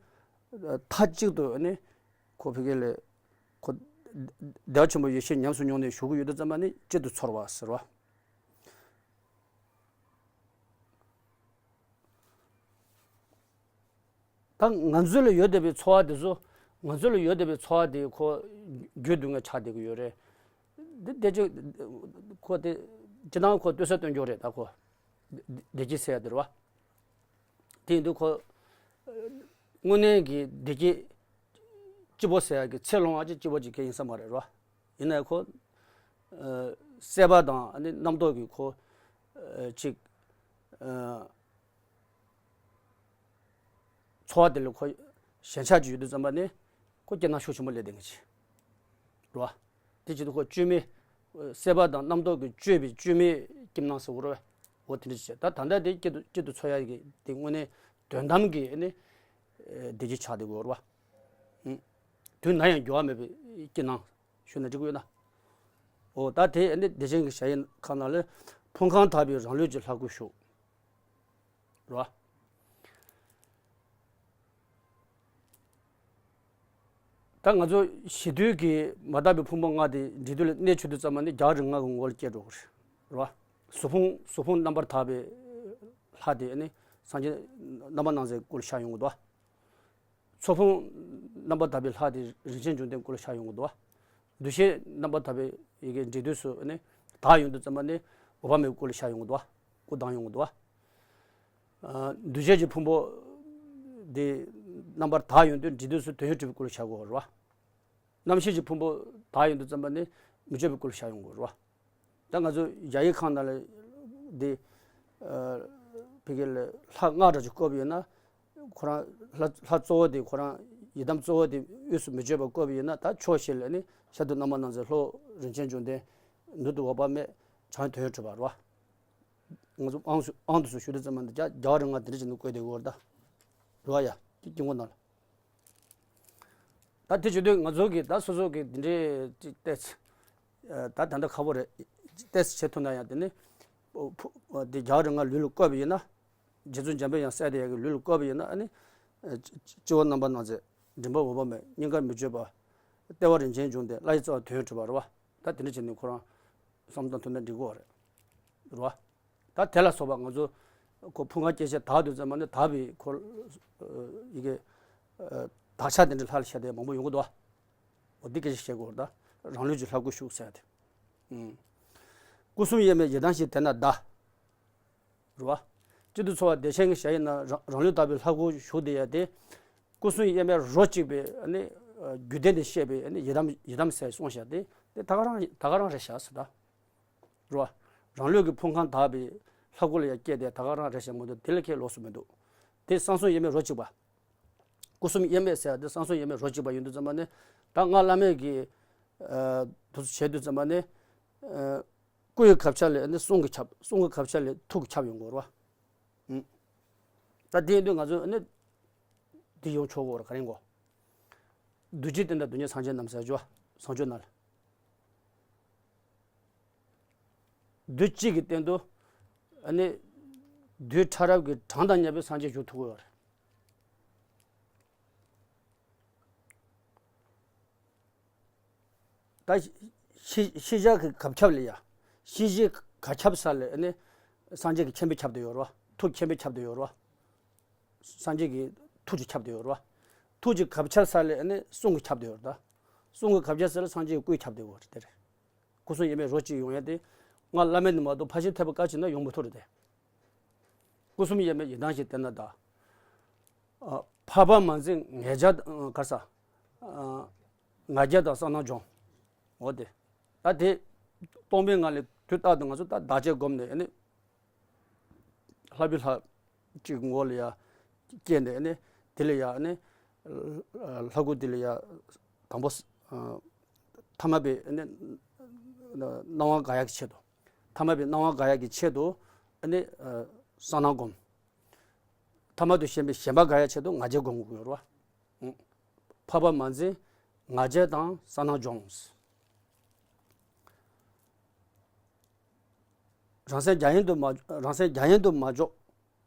མཐའ་གཅིག་ཏུ་ནི་ཁོ་ཕ་གི་ལ་ཁོ་བདེ་བ་ཆེན་པོ་ཡེ་ཤེས་ཉམས་སུ་མྱོང་ནས་བཞུགས་ཀྱི་ཡོད་དུས་ཙམ་པ་ནི་གཅིག་ཏུ་ཚོར་བ་ཟེར་བ། ད་ང་ཚོ་ལ་ཡོད་བསྡད་པའི་ཚོར་བ་དེ་ཚོ། ང་ཚོ་ལ་ཡོད་བསྡད་པའི་ཚོར་བ་དེ་ཁོ་རྒྱུད་སྡུག་བསྔལ་ཆགས་བསྡད་ཀྱི་ཡོད་རེད། འདི་བདེ་སྐྱིད་ཁོ་དེ་སྤྱིར་བཏང་ཁོ་ལྟོས་ས་སྟོན་རྒྱུ་རེད་ད་ཁོ། བདེ་སྐྱིད་ཟེར་ཡ་དེ་རེད་བ། དེ་ཡིན་དུས་ཁོ་དངོས་གནས་ཀྱི་བདེ་སྐྱིད་སྐྱིད་པོ་ཟེར་ཡ་གི་ཚེ་ལོངས་ཨ་ཅེ་སྐྱིད་པོ་ཅིག་གང་ཡིན་ས་མ་རེད་རོ། ཡིན་ནའི་ཁོ། ཨ། སྲེད་པ་དང་ཨ་ནི་རྣམ་རྟོག་གི་ཁོ། ཨ། ཅིག་ཨ། ཚོར་བ་དེ་ལ་ཁོ་ཞེན་ཆགས་ཅིག་ཡོད་དུས་ཙམ་པ་ནི་ཁོ་སྐྱིད་སྣང་ཤུགས་ཆེན་པོ་སླེབས་བསྡད་མཁན་ཅིག་རེད་བ། དེ་བྱེད་དུས་ཁོ་བཅོས་མའི། སྲེད་པ་དང་རྣམ་རྟོག་གིས་བཅོས་པའི་བཅོས་མའི་སྐྱིད་སྣང་ཟེར་བ་རེད་བ། འོ་དེ་འདྲ་ཅིག་བྱས། ད་ད་ལྟ་དེ་སྐྱིད་དུ་སྐྱིད་དུ་ཚོར་ཡ་གི་དེ་དངོས་གནས་དོན་དམ་གྱི་ནི་བདེ་སྐྱིད་ཆགས་བསྡད་ཀྱི་ཡོད་རེད་བ། དུས་ནམ་ཡང་འགྱུར་བ་མེད་པའི་སྐྱིད་སྣང་ཞུས་ན་འགྲིག་གི་ཡོད་ན། འོ་ད་དེ་ནི་བདེ་ཆེན་གྱི་གཞལ་ཡས་ཁང་ནང་ལ་ཕུང་ཁམས་དག་པའི་རང་ལུས་ཀྱི་ལྷ་སྐུ་བཞུགས། རེད་བ། ད་ང་ཚོ་ཞི་དུལ་གྱི་མ་དག་པའི་ཕུང་པོ་ལྔ་དེ་འབྲས་དུས་ལ་གནས་ཆོད་དུས་ཙམ་པ་ནི་རྒྱ་རིགས་ལྔ་གི་ངོ་བོར་སྐྱེ་འགྲོ་གི་རེད། རེད་བ། གཟུགས་ཕུང་གཟུགས་ཕུང་རྣམ་པར་དག་པའི་ལྷ་དེ་ནི་སངས་རྒྱས་རྣམ་པར་སྣང་མཛད་སྐུ་ལ་ཤར་ཡོང་གི་འདུག་བ། ཚོགས་ཕུང་རྣམ་པར་དག་པའི་ལྷ་དེ་རིན་ཆེན་འབྱུང་ལྡན་སྐུ་ལ་ཤར་ཡོང་གི་འདུག་བ། འདུ་ཤེས་རྣམ་པར་དག་པའི་ཡི་གེ་འབྲས་དུས་སུ་ནི་དག་ཡོང་དུས་ཙམ་པ་ནི་འོད་དཔག་མེད་སྐུ་ལ་ཤར་ཡོང་གི་འདུག་བ། སྐུ་ལྡང་ཡོང་གི་འདུག་བ། ཨ། འདུ་བྱེད་ཀྱི་ཕུང་པོ་དེ་རྣམ་པར་དག་ཡོང་དུས་འབྲས་དུས་སུ་དོན་ཡོད་གྲུབ་པའི་སྐུ་ལ་ཤར་དགོས་རེད་བ། རྣམ་ཤེས་ཀྱི་ཕུང་པོ་དག་ཡོང་དུས་ཙམ་པ་ནི་མི་བསྐྱོད་པའི་སྐུ་ལ་ཤར་ཡོང་དགོས་རེད་བ། ད་ང་ཚོ་གཞལ་ཡས་ཁང་ནང་ལ་འདི། ཨ། ཕ་གི་ལ་ལྷ་ལྔ་འདྲ་ཅིག་བཀོད་པ་ཡིན་ན། ཁོ་རང་ལྷ་ལྷ་གཙོ་བོ་དེ་ཁོ་རང་ཡི་དམ་གཙོ་བོ་དེ་དབུས་སུ་མི་བསྐྱོད་པར་བཀོད་པ་ཡིན་ན། ད་ཕྱོགས་བཞི་ལ་ནི་ཤར་དུ་རྣམ་པར་སྣང་མཛད། ལྷོ་རིན་ཆེན་འབྱུང་ལྡན། ནུབ་ཏུ་འོད་དཔག་མེད། བྱང་དོན་ཡོད་གྲུབ་པ་རེད་བ། ང་ཚོ་ཨང་སུ་ཨང་དུ་སུ་ཞུ་དུས་ཙམ་པ་འདི་རྒྱ་རྒྱ་རིགས་ལྔ་དེ་འདྲ་ཅིག་ནི་བཀོད་བསྡད་ཡོད་རེད་ད། རེད་བ་ཡ། དཀྱིལ་འཁོར་ནང་ལ། ད་དེ་བྱེད་དུས་ང་ཚོ་གིས་ད་སོ་སོ་གིས་འདི་འདྲའི་ཅིག་ཏེས། ད་ད་ལྟ་ཁག་པོ་རེད། ཏེས་བྱེད་ཐུབ་ན་ཡང་དེ་ནི། ཕུ་ཕུ་དེ་རྒྱ་རིགས་ལྔ་ལུས་ལ་བཀོད་པ་ཡིན་ན། རྗེ་བཙུན་འཇམ་པའི་དབྱངས་གསལ་དེ་ཡ་གི་ལུས་ལ་བཀོད་པ་ཡིན་ན་ཨ་ནི། སྤྱི་བོ་རྣམ་པར་སྣང་མཛད། མགྲིན་པ་འོད་དཔག་མེད། སྙིང་གར་མི་བསྐྱོད་པ། ལྟེ་བ་རིན་ཆེན་འབྱུང་ལྡན། བླ་ཡི་རྩ་བ་དོན་ཡོད་གྲུབ་པ་རེད་བ། ད་དེ་འདྲ་བྱས་ནས་ཁོ་རང་བསམ་བློ་བཏང་ཐུབ་ན་འགྲིག་གི་རེད། རེད་བ། ད་དེ་ལ་སོགས་པ་ང་ཚོ་ཁོ་ཕུང་ཁམས་སྐྱེ་མཆེད་དག་དུས་ཙམ་པ་ནི་དག་པའི་ཁོ། ཨ། ཡི་གེ། ཨ། དག་ཆ་དེ་འདྲ་ལྷ་ལ་ཤར་དེ་མང་པོ་ཡོང་གི་འདུག་བ། འོ་འདི་སྐད་ཆ་བཤད་དགོས་རེད་ད། རང་ལུས་ཀྱི་ལྷ་སྐུ་བཞུགས་ཟེར་ཏེ། ཨུམ། སྐུ་གསུམ་དབྱེར་མེད་ཡི་དམ་ཞིག་དེ་ན་གདའ། རེད་བ། གཅིག་ཏུ་ཚོར་བ་བདེ་ཆེན་གྱི་གཞལ་ཡས་ན་རང་རང་ལུས་དག་པའི་ལྷ་སྐུ་བཞུགས་དེ་ཡ་དེ། སྐུ་གསུམ་དབྱེར་མེད་རོ་གཅིག་པའི་ཨ་ནི། རྒྱུད་ལྡན་དུ་བཤད་པའི་ཨ་ནི་ཡི་དམ་ཡི་དམ་ཟེར་གསུངས་བཞག་དེ་དེ་ད་ག་རང་ད་ག་རང་རེད་བཞག་ཟེར་ད། རེད་བ། རང་ལུས་ཀྱི་ཕུང་ཁམས་དག་པའི་ལྷ་སྐུ་ལ་ཡང་སྐྱེས་ཏེ་ད་ག་རང་རེད་བཞག་མ་གཏོགས་དེ་ལས་ཁྱད་ལོགས་སུ་མི་འདུག་དེ་གསང་གསུམ་དབྱེར་མེད་རོ་གཅིག་པ། སྐུ་གསུམ་དབྱེར་མེད་ཟེར་ཡ་དེ་གསང་གསུམ་དབྱེར་མེད་རོ་གཅིག་པ་ཡིན་དུས་ཙམ་པ་ནི། ད་སྔགས་བླ་མེད་ཀྱི། ཨ། དུ་བྱེད་དུས་ཙམ་པ་ནི། ཨ། སྐུ་ཡི་ཁ་ཕྱག་ལས་ནི་གསུང་གིས་ཁྱབ། གསུང་གི་ཁ་ཕྱག་ལས་ཐུགས་ཀྱིས་ཁྱབ་ཡོང་དགོས་རེད་བ། ཨུ། ད་དེ་ཡིན་དུས་ང་ཚོས་ནི། འདི་ཡོང་ཆོག་གོ་ར་ག་རེ་གོ། རྡོ་རྗེ་གདན་དང་རྡོ་རྗེ་གསང་ཆེན་རྣམས་ཟེར་ཅོ། བཟང་སྤྱོད་ནང་ལ། དུས་གཅིག་གི་སྟེང་དུ་ཨ་ནི་དུས་ཕྲ་རབ་ཀྱི་གྲངས་དང་མཉམ་པའི་སངས་རྒྱས་བཞུགས་ཐུབ་ཀྱི་ཡོད་རེད། ད་ཤེས་ཤེས་བྱ་གི་གབ་ཁྱབ་ལ་ཡ། ཤེས་བྱའི་གབ་ཁྱབ་ས་ལ་ཨ་ནི་སངས་རྒྱས་ཀྱི་མཁྱེན་པས་ཁྱབ་བསྡད་ཡོད་རེད་བ། ཐུགས་མཁྱེན་པས་ཁྱབ་བསྡད་ཡོད་རེད་བ། སངས་རྒྱས་ཀྱི་ཐུགས་ཀྱིས་ཁྱབ་བསྡད་ཡོད་རེད་བ། ཐུགས་ཀྱི་གབ་ཁྱབ་ས་ལ་ཨ་ནི་གསུང་གིས་ཁྱབ་བསྡད་ཡོད་རེད་ད། གསུང་གི་གབ་ཁྱབ་ས་ལ་སངས་རྒྱས་ཀྱི་སྐུས་ཁྱབ་བསྡད་ཡོད་རེད་དེ་རེད། སྐུ་གསུམ་དབྱེར་མེད་རོ་གཅིག་ཡོང་ཡ་དེ། སྔགས་བླ་མེད་ནས་མ་གཏོགས་ཕར་ཕྱིན་ཐེག་པ་བཀག་བྱས་ན་ཡོང་མི་ཐུབ་རེད་དེ། སྐུ་གསུམ་དབྱེར་མེད་ཡི་དམ་ཞེས་བསྟན་ན་ད། ཨ། འཕགས་པ་མ་འཛིན་ང་རྒྱལ་དང་ག་རེ་ཟ། ཨ། ང་རྒྱལ་དང་གསང་སྔགས་སྦྱོང་། འོ་དེ། ད་དེ། སྟོང་པའི་ངང་ལས་དུས་རྟག་ཏུ་ང་ཚོ་ད་བདག་བསྐྱེད་བསྒོམས་ནས་ཨ་ནི། ལྷག་པའི་ལྷ་གཅིག་ངོ་ལ་ཡ་སྐྱེས་ནས་ཨ་ནི་དེ་ལ་ཡ་ཨ་ནི་ལྷ་སྐུ་དེ་ལ་ཡ་དང་པོ་ཐ་མལ་པའི་ཨ་ནི་སྣང་བ་དགག་ཡག་གི་ཆེད་དུ། ཐ་མལ་པའི་སྣང་བ་དགག་ཡག་གི་ཆེད་དུ་ཨ་ནི་གསང་སྔགས་བསྒོམ། ཐ་མལ་དུ་ཞེན་པའི་ཞེན་པ་དགག་ཡག་ཆེད་དུ་ང་རྒྱལ་བསྒོམ་དགོས་ཡོད་རེད་བ། འཕགས་པ་མ་འཛིན་ང་རྒྱལ་དང་གསང་སྔགས་སྦྱོང་། རང་སེམས་རྒྱ་ཡན་དུ་མ་རང་སེམས་རྒྱ་ཡན་དུ་མ་འཇོག།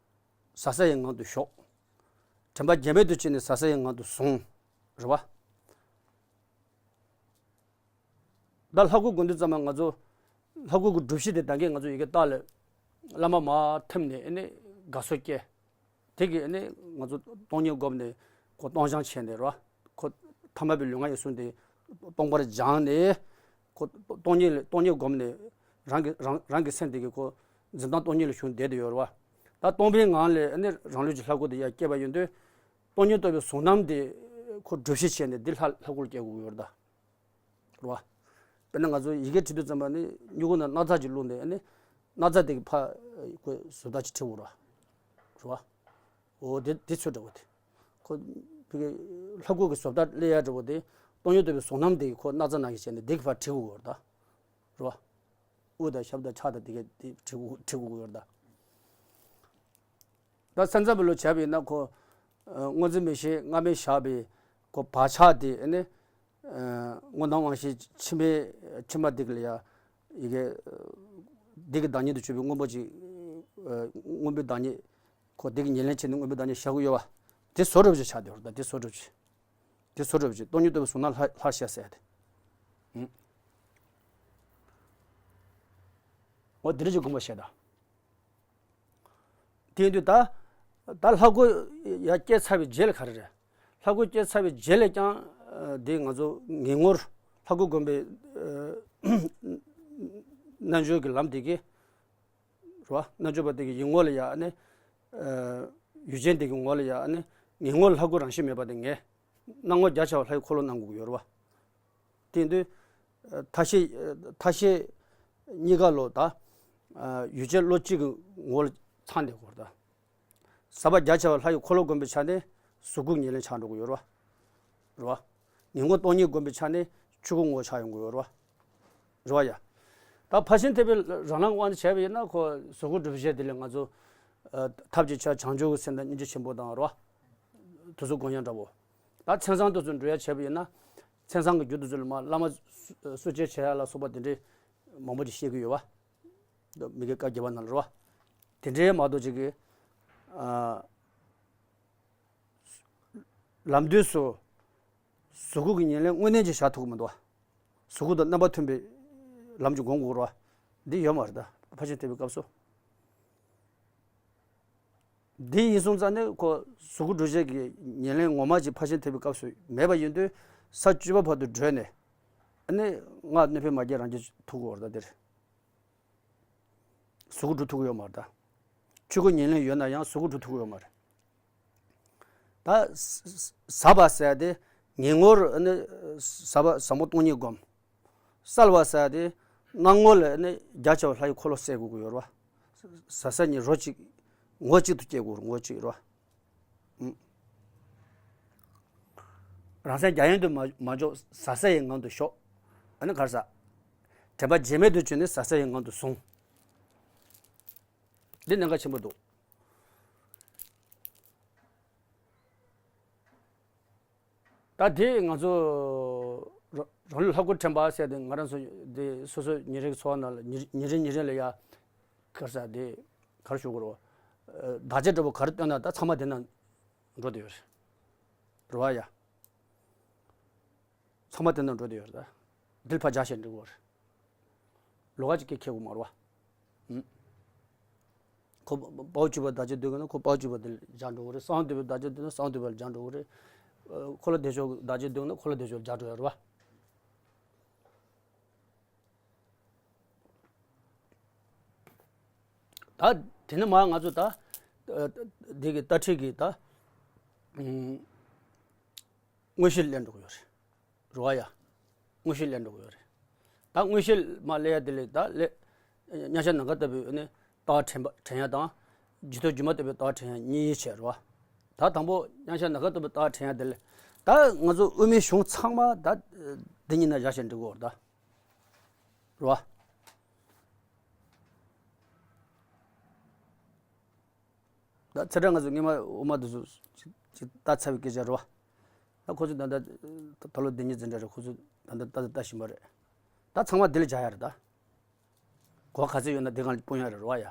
ཟབ་གསལ་ཡི་ངང་དུ་ཞོག། དྲན་པ་རྗེས་མེད་དུ་བྱས་ནས་ཟབ་གསལ་ཡི་ངང་དུ་ཟུངས། རེད་བ། ད་ལྷ་སྐུ་དགོན་དུ་ཙམ་པ་ང་ཚོ་ལྷ་སྐུ་གི་སྒྲུབ་གཞི་དེ་ད་གིན་ང་ཚོ་ཡི་གེ་ལྟག་ལ་བླ་མ་མར་ཐིམ་ནས་ཨ་ནི་དགའ་ཚོར་སྐྱེ། དེ་གིས་ཨ་ནི་ང་ཚོ་སྟོང་ཉིད་བསྒོམས་ནས་ཁོ་སྟོང་སྦྱང་བྱས་ནས་རེད་བ། ཁོ་ཐ་མལ་པའི་ལུས་ངག་ཡིད་གསུམ་དེ་སྟོང་པར་སྦྱངས་ནས་ཁོ་སྟོང་ཉིད་ལ་སྟོང་ཉིད་བསྒོམས་ནས་རང་གི་རང་རང་གི་སེམས་དེ་གིས་ཁོ་འཛིན་སྟངས་སྟོང་ཉིད་ལ་ཞུགས་བསྡད་དེ་ཡོད་རེད་བ། ད་སྟོང་པའི་ངང་ལས་ཨ་ནི་རང་ལུས་ཀྱི་ལྷ་སྐུ་དེ་ཡར་སྐྱེས་པ་ཡིན་དུས། སྟོང་ཉིད་རྟོགས་པའི་གཟུང་རྣམ་དེ་ཁོ་སྒྲུབ་གཞི་བྱས་ནས་འདི་ལྷ་ལྷ་སྐུར་སྐྱེ་དགོས་ཀྱི་ཡོད་རེད་ད། རེད་བ། དཔེར་ན་ང་ཚོ་ཡི་གེ་བྲིས་དུས་ཙམ་པ་ནི་སྨྱུ་གུ་ནང་སྣག་ཚ་ཅིག་བླུགས་ནས་ནི་སྣག་ཚ་དེ་གི་ཕར་ཁོས་བཟོ་ལྟ་ཅིག་བྲིས་དགོས་རེད་བ། རེད་བ། འོ་དེ་དེ་ཚོ་འདྲ་བོ་དེ། ཁོ་བི་གའི་ལྷ་སྐུ་གི་བཟོ་ལྟ་སླེབས་ཡ་འདྲ་བོ་དེ་སྟོང་ཉིད་རྟོགས་པའི་གཟུང་རྣམ་དེ་གི་ཁོ་སྣག་ཚ་ནང་བཞིན་བྱས་ནས་དེ་གི་ཕར་བྲིས་དགོས་རེད་ད། རེད་བ། དབུ་དང་ཞབས་དང་ཕྱག་དང་དེ་གས་དེ་བྲིས་དགོས་བྲིས་དགོས་ཡོད་རེད་ད། ད་སེམས་ཙམ་པ་ལོ་བྱས་པ་ཡིན་ན་ཁོ། ཨ། སྔོ་འཛིན་མིག་ཤེས་སྔ་མས་བཞག་པའི་ཁོ་བག་ཆགས་དེ་ནི། ཨ། སྔོ་ལྟར་དབང་ཤེས་ཕྱི་མའི་ཕྱི་མ་འདི་ག་ལ་ཡ། ཡི་གེ་འདི་གི་བདག་ཉིད་དུ་གྱུར་པའི་སྔོན་པོ་ཅིག་ཨ། སྔོན་པོའི་བདག་ཉིད། ཁོ་འདི་གི་ཉེར་ལེན་བྱས་ནས་སྔོན་པོའི་བདག་ཉིད་བཞག་གི་ཡོད་པ། དེ་བཟོ་འདྲ་བོ་ཅིག་ཆགས་བསྡད་ཡོད་རེད་ད་དེ་བཟོ་འདྲ་བོ་ཅིག་དེ་བཟོ་འདྲ་བོ་ཅིག་སྟོང་ཉིད་རྟོགས་པའི་གཟུང་རྣམ་ལྷར་ལྷར་བཤད་ཟེར་ཡ་དེ། ཨུམ། འོ་དེ་འདྲ་ཅིག་དགོངས་པ་བཞེས་དང་། དེ་ཡིན་དུས་ད། ད་ལྷ་སྐུ་ཡར་སྐྱེས་ཚར་བའི་རྗེས་ལ་ག་རེ་རེད། ལྷ་སྐུ་སྐྱེས་ཚར་བའི་རྗེས་ལ་ཀྱང་། ཨ། འདི་ང་ཚོ་ངེས་ངོར་ལྷ་སྐུ་བསྒོམ་པའི། ཨ། རྣལ་འབྱོར་གྱི་ལམ་དེ་གིས། རེད་བ། རྣལ་འབྱོར་པ་དེ་གི་ཡིད་ངོ་ལ་ཡ་ཨ་ནི། ཨ། ཡུལ་ཅན་དེ་གི་ངོ་ལ་ཡ་ཨ་ནི། ངེས་ངོར་ལྷ་སྐུ་རང་བཞིན་མེད་པ་དེ་ངེས། སྣང་ངོར་རྒྱ་ཆེ་བ་ལྷ་ཡི་འཁོར་ལོ་སྣང་དགོས་ཀྱི་ཡོད་རེད་བ། དེ་ཡིན་དུས། ཨ། མཐའ་བཞི། ཨ། མཐའ་བཞི་གཉིས་ཀ་ལོ་ད། ཨ། ཡུལ་ཅན་བློ་གཅིག་གི་ངོ་ལ་ཚང་བསྡད་དགོས་རེད་ད། ཟབ་པ་རྒྱ་ཆེ་བ་ལྷ་ཡི་འཁོར་ལོ་བསྒོམ་པའི་ཆ་ནས་གཟུགས་སྐུ་ཉེར་ལེན་ཆགས་འགྲོ་གི་ཡོད་རེད་བ། རེད་བ། ངེས་ངོ་སྟོང་ཉིད་བསྒོམ་པའི་ཆ་ནས་ཆོས་སྐུ་ངོ་བོ་ཆགས་ཡོང་གི་ཡོད་རེད་བ། རེད་བ་ཡ། ད་ཕར་ཕྱིན་ཐེག་པའི་རང་ལམ་དབང་དུ་བྱས་པ་ཡིན་ན་ཁོ་གཟུགས་སྐུ་སྒྲུབ་བྱེད་དེ་ལས་ང་ཚོ། ཨ། ཐབས་ཀྱི་ཆ་བྱང་ཆུབ་ཀྱི་སེམས་དང་སྙིང་རྗེ་ཆེན་པོ་དང་རེད་བ། དེ་ཚོ་སྒོམ་ཡང་འདྲ་བོ། ད་མཚན་བཟང་དེ་ཚོ་འགྲུབ་ཡ་བྱས་པ་ཡིན་ན། མཚན་བཟང་གི་རྒྱུ་དེ་ཚོ་ལ་མར་བླ་མ་བསུ་བསུ་བྱེད་བྱེད་ཡ་ལ་སོགས་པ་དེ་འདྲའི་མང་པོ་ཅིག་བཤད་ཀྱི་ཡོད་བ། མི་དགེ་བཀའ་བརྒྱད་པ་ནང་ལ་རེད་བ། དེ་འདྲའི་མ་གཏོགས་ཅིག་གི། ཨ། ལམ་དུས་སུ། གཟུགས་སྐུ་གི་ཉེར་ལེན་དངོས་གནས་ཅིག་བྱ་ཐུབ་ཀྱི་མི་འདུག་བ། གཟུགས་སྐུ་དང་རྣམ་པ་མཐུན་པའི་ལམ་གྱི་སྒོམ་དགོས་རེད་བ། འདི་ཡོད་མ་རེད་ད་ཕར་ཕྱིན་ཐེག་པའི་སྐབས་སུ། འདི་ཡིན་སོང་ཙང་ནས་ཁོ་གཟུགས་སྐུ་སྒྲུབ་བྱེད་ཀྱི་ཉེར་ལེན་ངོ་མ་ཅིག་ཕར་ཕྱིན་ཐེག་པའི་སྐབས་སུ་མེད་པ་ཡིན་དུས་ས་བཅུ་པ་བར་དུ་བགྲོད་ནས། ཨ་ནི་སྔགས་སྣོད་འཕེན་མ་རྒྱག་རང་རྒྱག་ཐུབ་ཀྱི་ཡོད་རེད་ད་འདིར། གཟུགས་སྐུ་སྒྲུབ་ཐུབ་ཀྱི་ཡོད་མ་རེད་ད། ཆོས་སྐུ་ཉེར་ལེན་ཡོད་ན་ཡང་གཟུགས་སྐུ་སྒྲུབ་ཐུབ་ཀྱི་ཡོད་མ་རེད། ད་ཟ་ཟ་བ་ཟེར་ཡ་དེ་ངེས་ངོར་ནི་ཟབ་པ་ཟབ་མོ་སྟོང་ཉིད་སྒོམ། གསལ་བ་ཟེར་ཡ་དེ་སྣང་ངོ་ལ་ནི་རྒྱ་ཆེ་བ་ལྷ་ཡི་འཁོར་ལོ་གསལ་དགོས་ཀྱི་ཡོད་རེད་བ། ཟ་ཟ་གཉིས་རོ་གཅིག་ངོ་གཅིག་ཏུ་སྐྱེ་དགོས་རེད་ངོ་གཅིག་རེད་བ། ཨུམ། རང་སེམས་རྒྱ་ཡན་དུ་མ་མ་འཇོག་ཟབ་གསལ་ཡི་ངང་དུ་ཞོག་ཨ་ནི་ག་རེ་ཟ། དྲན་པ་རྗེས་མེད་དུ་བྱས་ནས་ཟབ་གསལ་ཡི་ངང་དུ་ཟུངས། འདི་གནད་འགག་ཆེན་པོ་འདུག་ད་དེ་ང་ཚོ་ར་ རང་ལུས་ལྷ་སྐུར་འདྲེན་པ་ཟེར་དེ་ང་རང་ཚོ་དེ་སོ་སོའི་ཉིན་རེའི་འཚོ་བ་ནང་ལ་ཉིན་ཉིན་རེ་ཉིན་རེ་ལ་ཡ་ག་རེ་ཟེར་དེ་ག་རེ་ཞུ་དགོས་རེད། བདག་ཅག་འདྲ་པོ་ག་རེ་བཏོན་ན་ད་ཚང་མ་དེ་ན་འགྲོ་བསྡད་ཡོད་རེད། རེད་བ་ཡ། ཚང་མ་དེ་ན་འགྲོ་བསྡད་ཡོད་རེད་ད། འདིར་ཕར་རྒྱག་བྱས་འགྲིག་གི་རེད། ལོགས་ཀ་ཅིག་སྐད་འཁེལ་དགོས་མ་རེད་བ། ཨུམ། ཁོ་དཔའ་བོ་གཅིག་པ་བདག་ཅག་འདོད་ཀྱི་ན་ཁོ་དཔའ་བོ་གཅིག་པ་དེ་ལ་རྒྱག་འགྲོ་གི་རེད། གསང་བ་འདུས་པ་བདག་ཅག་འདོད་ན་གསང་བ་འདུས་པ་ལ་རྒྱག་འགྲོ་གི་རེད། ཨ། འཁོར་ལོ་བདེ་མཆོག་བདག་ཅག་འདོད་ན་འཁོར་ལོ་བདེ་མཆོག་ལ་རྒྱག་འགྲོ་ཡ་རེད་བ། ད་དེ་ནས་མར་ང་ཚོ་ད་ཨ་འདི་གི་ལྟ་ཁྲིད་ཀྱི་ད་ཨུམ་དངོས་གཞི་ལེན་འགྲོ་གི་ཡོད་རེད། རེད་བ་ཡ། དངོས་གཞི་ལེན་འགྲོ་གི་ཡོད་རེད། ད་དངོས་གཞི་མར་ལེན་ཡ་དེ་ལས་ད་ལས་མཉམ་བཞག་ནམ་མཁའ་ལྟ་བུའི་ནི་ལྟ་བ་དྲན་པ་དྲན་ཡ་དང་། རྗེས་ཐོབ་སྒྱུ་མ་ལྟ་བུའི་ལྟ་བ་དྲན་ཡ་གཉིས་བྱས་རེད་བ། ད་དང་པོ་མཉམ་བཞག་ནམ་མཁའ་ལྟ་བུའི་ལྟ་བ་དྲན་ཡ་དེ་ལས་ད་ང་ཚོ་དབུ་མའི་གཞུང་ཚང་མ་ད་འདི་གཉིས་ནང་བཞག་བྱས་འགྲིག་གི་ཡོད་རེད་ད། རེད་བ། ད་ཚེ་ཕྲེང་ང་ཚོ་སྔོན་མ་འོག་མ་དེ་ཚོ་ཅིག་ཅིག་ལྟ་ཚར་བའི་སྐད་ཆ་རེད་བ། ད་ཁོ་ཚོ་ད་ལྟ་ད་ལོ་འདི་ཉིད་འཛིན་གྲྭ་རེད། ཁོ་ཚོ་ད་ལྟ་ལྟ་ལྟ་བཞིན་པ་རེད། ད་ཚང་མ་འདི་ལ་སྦྱར་ཡ་རེད་ད། གོ་ག་ཚོད་ཡོད་ན་འདི་སྒང་ལ་སྤུངས་ཡ་རེད་རེད་བ་ཡ།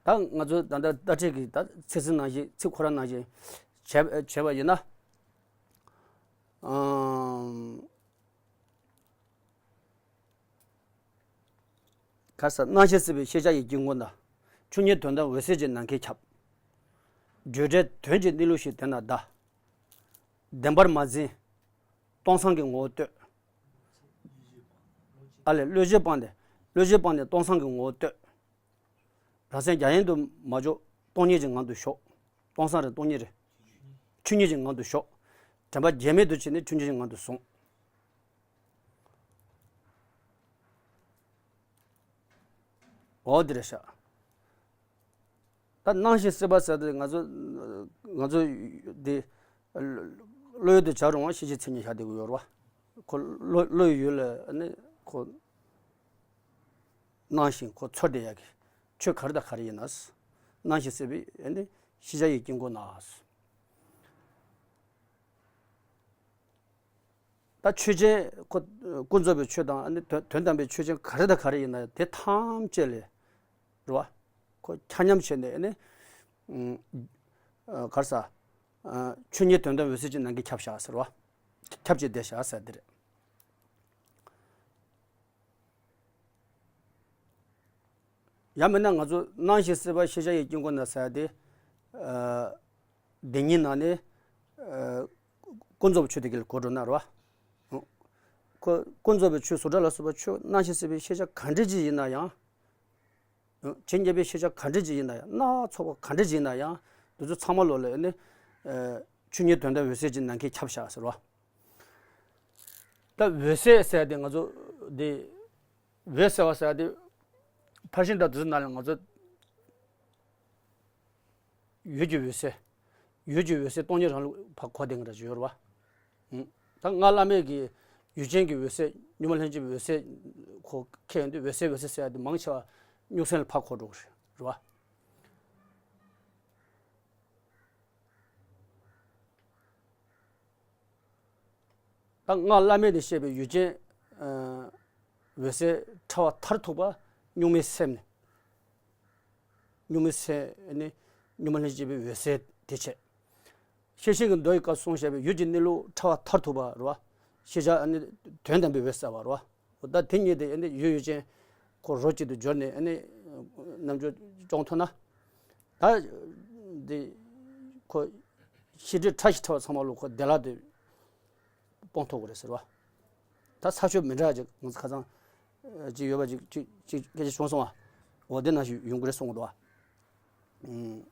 ད་ང་ཚོ་ད་ལྟ་ལྟ་ཁྲིད་ཀྱི་ད་ཚིག་ཟིན་ནང་བཞིན་ཚིག་ཁོ་རང་ནང་བཞིན་བྱས་བྱས་པ་ཡིན་ན། ཨང་། ག་ས། སྣང་ཞེན་སྲིད་པའི་ཤེས་བྱ་ཡི་དཀྱིལ་འཁོར་ན། ཆོས་ཉིད་དོན་དམ་འོད་གསལ་གྱི་ནམ་མཁས་ཁྱབ། བརྗོད་བྲལ་དོན་གྱི་གནས་ལུགས་ཤིག་དེ་ན་གདའ། བདེན་པར་མ་འཛིན། སྟོང་སང་གི་ངོ་བོ་བསྟོད། ཨ་ལས། བློ་ཆོས་སྤངས་ཏེ། བློ་ཆོས་སྤངས་ཏེ་སྟོང་སང་གི་ངོ་བོ་བསྟོད། རང་སེམས་རྒྱ་ཡན་དུ་མ་འཇོག་སྟོང་ཉིད་ཀྱི་ངང་དུ་ཞོག་སྟོང་སང་རེད། སྟོང་ཉིད་རེད། ཆོས་ཉིད་ཀྱི་ངང་དུ་ཞོག་དྲན་པ་བརྗེད་མེད་དུ་བྱས་ནས་ཆོས་ཉིད་ཀྱི་ངང་དུ་སོང་། འོ་འདི་རེད་ཤག་ད་སྣང་ཞིང་སྲིད་པ་ཟེར་དུས་ང་ཚོ་ང་ཚོ་འདི་བློ་ཡུལ་དུ་བྱ་རུང་བ་ཤེས་བྱའི་མཚན་ཉིད་བཞག་བསྡད་ཀྱི་ཡོད་རེད་བ། ཁོ་བློ་བློའི་ཡུལ་ལ་ནི་ཁོ་སྣང་ཞིང་ཁོ་ཚོར་བསྡད་ཡག་གི་ཆོས་ག་རེ་དང་ག་རེ་ཡིན་ན། སྣང་ཞིང་སྲིད་པའི་ནི་ཤེས་བྱ་ཡི་དཀྱིལ་འཁོར་ན། ད་ཆོས་ཅན་ཁོ་ཀུན་རྫོབ་པའི་ཆོས་དང་ནི་དོན་དོན་དམ་པའི་ཆོས་ཅན་ག་རེ་དང་ག་རེ་ཡིན་ན་དེ་ཐམས་ཅད་ལས་རེད་བ། ཁོ་ཆ་མཉམ་བྱས་ནས་ནི་ཨ་ག་རེ་ཟ། ཨ་ཆོས་ཉིད་དོན་དམ་འོད་གསལ་གྱི་ནམ་མཁའི་ཁྱབ་བཞག་ཟེར་བ། ཁྱབ་བྱས་བསྡད་བཞག་ཟེར་དེ་རེད། ཡང་མིན་ན་ང་ཚོ་སྣང་ཞིང་སྲིད་པ་ཤེས་བྱ་ཡི་དཀྱིལ་འཁོར་ན་ཟེར་ཡ་དེ། ཨ་འདི་གཉིས་ནང་ནས་ཨ་ཀུན་རྫོབ་ཆོས་དེ་ག་ལ་གོ་འགྲོ་ན་རེད་བ། ཁོ་ཀུན་རྫོབ་པའི་ཆོས་བཟོ་གྲྭ་ལ་སོགས་པ་ཆོས་སྣང་ཞིང་སྲིད་པའི་ཤེས་བྱ་ག་འདྲ་ཅིག་ཡིན་ན་ཡང་། བྱེད་ཉན་པའི་ཤེས་བྱ་ག་འདྲ་ཅིག་ཡིན་ན་ཡང་། སྣ་ཚོགས་པ་ག་འདྲ་ཅིག་ཡིན་ན་ཡང་། འདི་ཚོ་ཚང་མ་ལོ་ལ་ནི་ཨ་ཆོས་ཉིད་དོན་དམ་འོད་གསལ་གྱི་ནམ་མཁའི་ཁྱབ་བཞག་ཟེར་བ། ད་འོད་གསལ་ཟེར་དེ་ང་ཚོ་འདི་འོད་གསལ་བ་ཟེར་དེ་ཕར་ཕྱིན་དང་དུས་ནང་ལ་ང་ཚོ་ཡུལ་གྱི་འོད་གསལ། ཡུལ་གྱི་འོད་གསལ་སྟོང་ཉིད་རང་ལུགས་ཕར་གོ་བསྡད་མཁན་འདྲ་ཅིག་ཡོད་རེད་བ། ད་སྔགས་བླ་མེད་ཀྱི་ཡུལ་ཅན་གྱི་འོད་གསལ་གཉུག་མ་ལྷན་སྐྱེས་པའི་འོད་གསལ་ཁོ་ཁེལ་ཡོང་དུས་འོད་གསལ་འོད་གསལ་ཟེར་ཡ་དེ་མང་ཆེ་བ་གཉུག་སེམས་ལ་ཕར་གོ་འགྲོ་གི་རེད་བ། ད་སྔགས་བླ་མེད་ནས་བཤད་པའི་ཡུལ་ཅན་ཨ་འོད་གསལ་ཕྲ་བ་མཐར་ཐུག་པ་གཉུག་མའི་སེམས་ནི། གཉུག་མའི་སེམས་ནི་གཉུག་མ་ལྷན་སྐྱེས་པའི་འོད་གསལ་དེ་བྱས། ཤེར་ཕྱིན་གྱི་མདོ་ཡི་སྐབས་གསུངས་བཞག་པའི་ཡུལ་གྱི་གནས་ལུགས་ཕྲ་བ་མཐར་ཐུག་པ་རེད་བ། ཤེས་བྱ་ཨ་ནི་དོན་དམ་པའི་འོད་གསལ་བ་རེད་བ། འོ་ད་དེ་གཉིས་དེ་ཨ་ནི་ཡུལ་ཡུལ་ཅན་ཁོ་རོ་གཅིག་ཏུ་སྦྱོར་ནས་ཨ་ནི་རྣམ་འགྱུར་སྐྱོང་ཐུབ་ན། ད་འདི་ཁོ་ཤེས་སྒྲིབ་ཕྲ་ཞིང་ཕྲ་བ་ཚང་མ་ལོ་ཁོ་བདེ་བླག་ཏུ་སྤོང་ཐུབ་ཀྱི་རེད་ཟེར་བ། ད་ས་ཕྱོགས་མི་འདྲ་ཅིག་ང་ཚོ་ཁ་སང་ཅིག་ཡོད་པ་ཅིག་ཅིག་ཅིག་སྐད་ཆ་བྱུང་སོང་བ། འོ་དེ་ནང་བཞིན་ཡོང་གི་རེད་གསུང་གི་འདུག་བ། ཨུམ།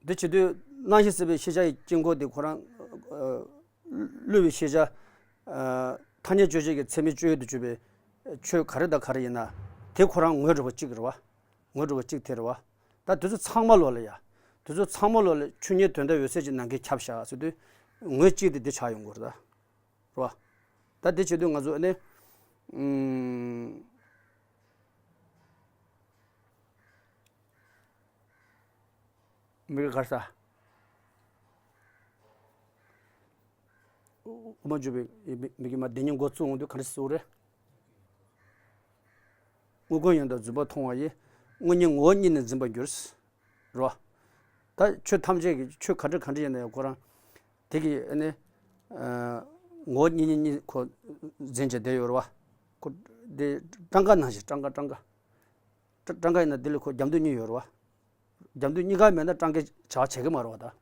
འདི་བྱེད་དུས་སྣང་ཞིང་སྲིད་པའི་ཤེས་བྱ་ཡི་དཀྱིལ་འཁོར་དེ་ཁོ་རང་ཨ་བསླུ་བའི་ཤེས་བྱ། ཨ་ཐ་སྙད་དཔྱོད་བྱེད་ཀྱི་ཚད་མའི་སྤྱོད་ཡུལ་དུ་གྱུར་པའི་ཆོས་ག་རེ་དང་ག་རེ་ཡིན་ན་དེ་ཁོ་རང་ངོས་འགྲོ་བ་གཅིག་རེད་བ། ངོས་འགྲོ་བ་གཅིག་དེ་རེད་བ། ད་དེ་ཚོ་ཚང་མ་ལོ་ལ་ཡ། དེ་ཚོ་ཚང་མ་ལོ་ལ་ཆོས་ཉིད་དོན་དམ་འོད་གསལ་གྱི་ནམ་མཁའི་ཁྱབ་བཞག་ཟེར་དུས་ངོས་གཅིག་དེ་འདི་ཆགས་ཡོང་གི་རེད་ད། རེད་བ། ད་དེ་བྱེད་དུས་ང་ཚོ་ཨ་ནི། ཨུམ། མི་ག་གར་ས། དབུ་མ་འཇུག་པའི་མི་མི་གི་མ་བདེན་གཉིས་འགོ་བཙུགས་འོང་དུས་ག་འདྲ་བཟོ་རེད། དངོས་ཀུན་ཡང་དག་རྫུན་པ་མཐོང་བ་ཡིས། དངོས་ཉིད་ངོ་བོ་ཉིད་ནི་འཛིན་པར་འགྱུར། རོ། ད་ཆོས་ཐམས་ཅད་ཀྱི་ཆོས་ག་འདྲ་ག་འདྲ་ཡིན་ན་ཡང་ཁོ་རང་། དེ་གི་ཨ་ནི། ངོ་བོ་ཉིད་ཉིད་ཉིད་ཁོ་འཛིན་བྱས་བསྡད་ཡོད་རེད་བ། ཁོ། དེ་སྤྲང་ཀ་ནང་བཞིན་སྤྲང་ཀ་སྤྲང་ཀ་སྤྲ་སྤྲང་ཀ་ཡིན་ན་དེ་ལ་ཁོ་རྒྱབ་མདུན་གཉིས་ཡོད་རེད་བ། རྒྱབ་མདུན་གཉིས་ཀ་མེད་ན་སྤྲང་ཀའི་བྱ་བ་བྱེད་ཀྱི་མ་རེད་བ་ད།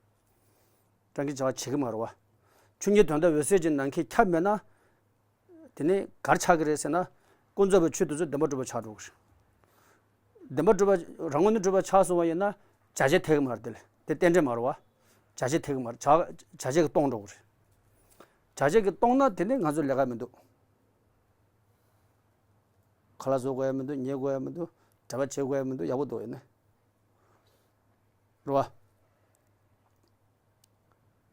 སྤྲང་ཀའི་བྱ་བ་བྱེད་ཀྱི་མ་རེད་བ། ཆོས་ཉིད་དོན་དམ་འོད་གསལ་གྱི་ནམ་མཁའི་ཁྱབ་མེད་ན། དེ་ནི་གར་ཆགས་ཀྱི་རེད་ཟེར་ན། ཀུན་རྫོབ་པའི་ཆོས་དེ་ཚོ་བདེན་པར་གྲུབ་པ་ཆགས་འགྲོ་གི་རེད། བདེན་པར་གྲུབ་པ་རང་ངོས་ནས་གྲུབ་པ་ཆགས་སོང་བ་ཡིན་ན། བྱ་བྱེད་འཐད་ཀྱི་མ་རེད་དེ་ལ་དེ་རྟེན་འབྲེལ་མ་རེད་བ། བྱ་བྱེད་འཐད་ཀྱི་མ་རེད་བྱ་བྱ་བྱེད་ཀྱིས་སྟོང་འགྲོ་གི་རེད། བྱ་བྱེད་ཀྱིས་སྟོང་ན་དེ་ནི་ང་ཚོ་ལས་ཀ་མི་འདུག་ཁ་ལག་བཟོ་དགོས་ཡ་མི་འདུག་ཉལ་དགོས་ཡ་མི་འདུག་འབྲེལ་བ་བྱེད་དགོས་ཡ་མི་འདུག་ཡག་པོ་འདུག་ཡིན་ན། རེད་བ།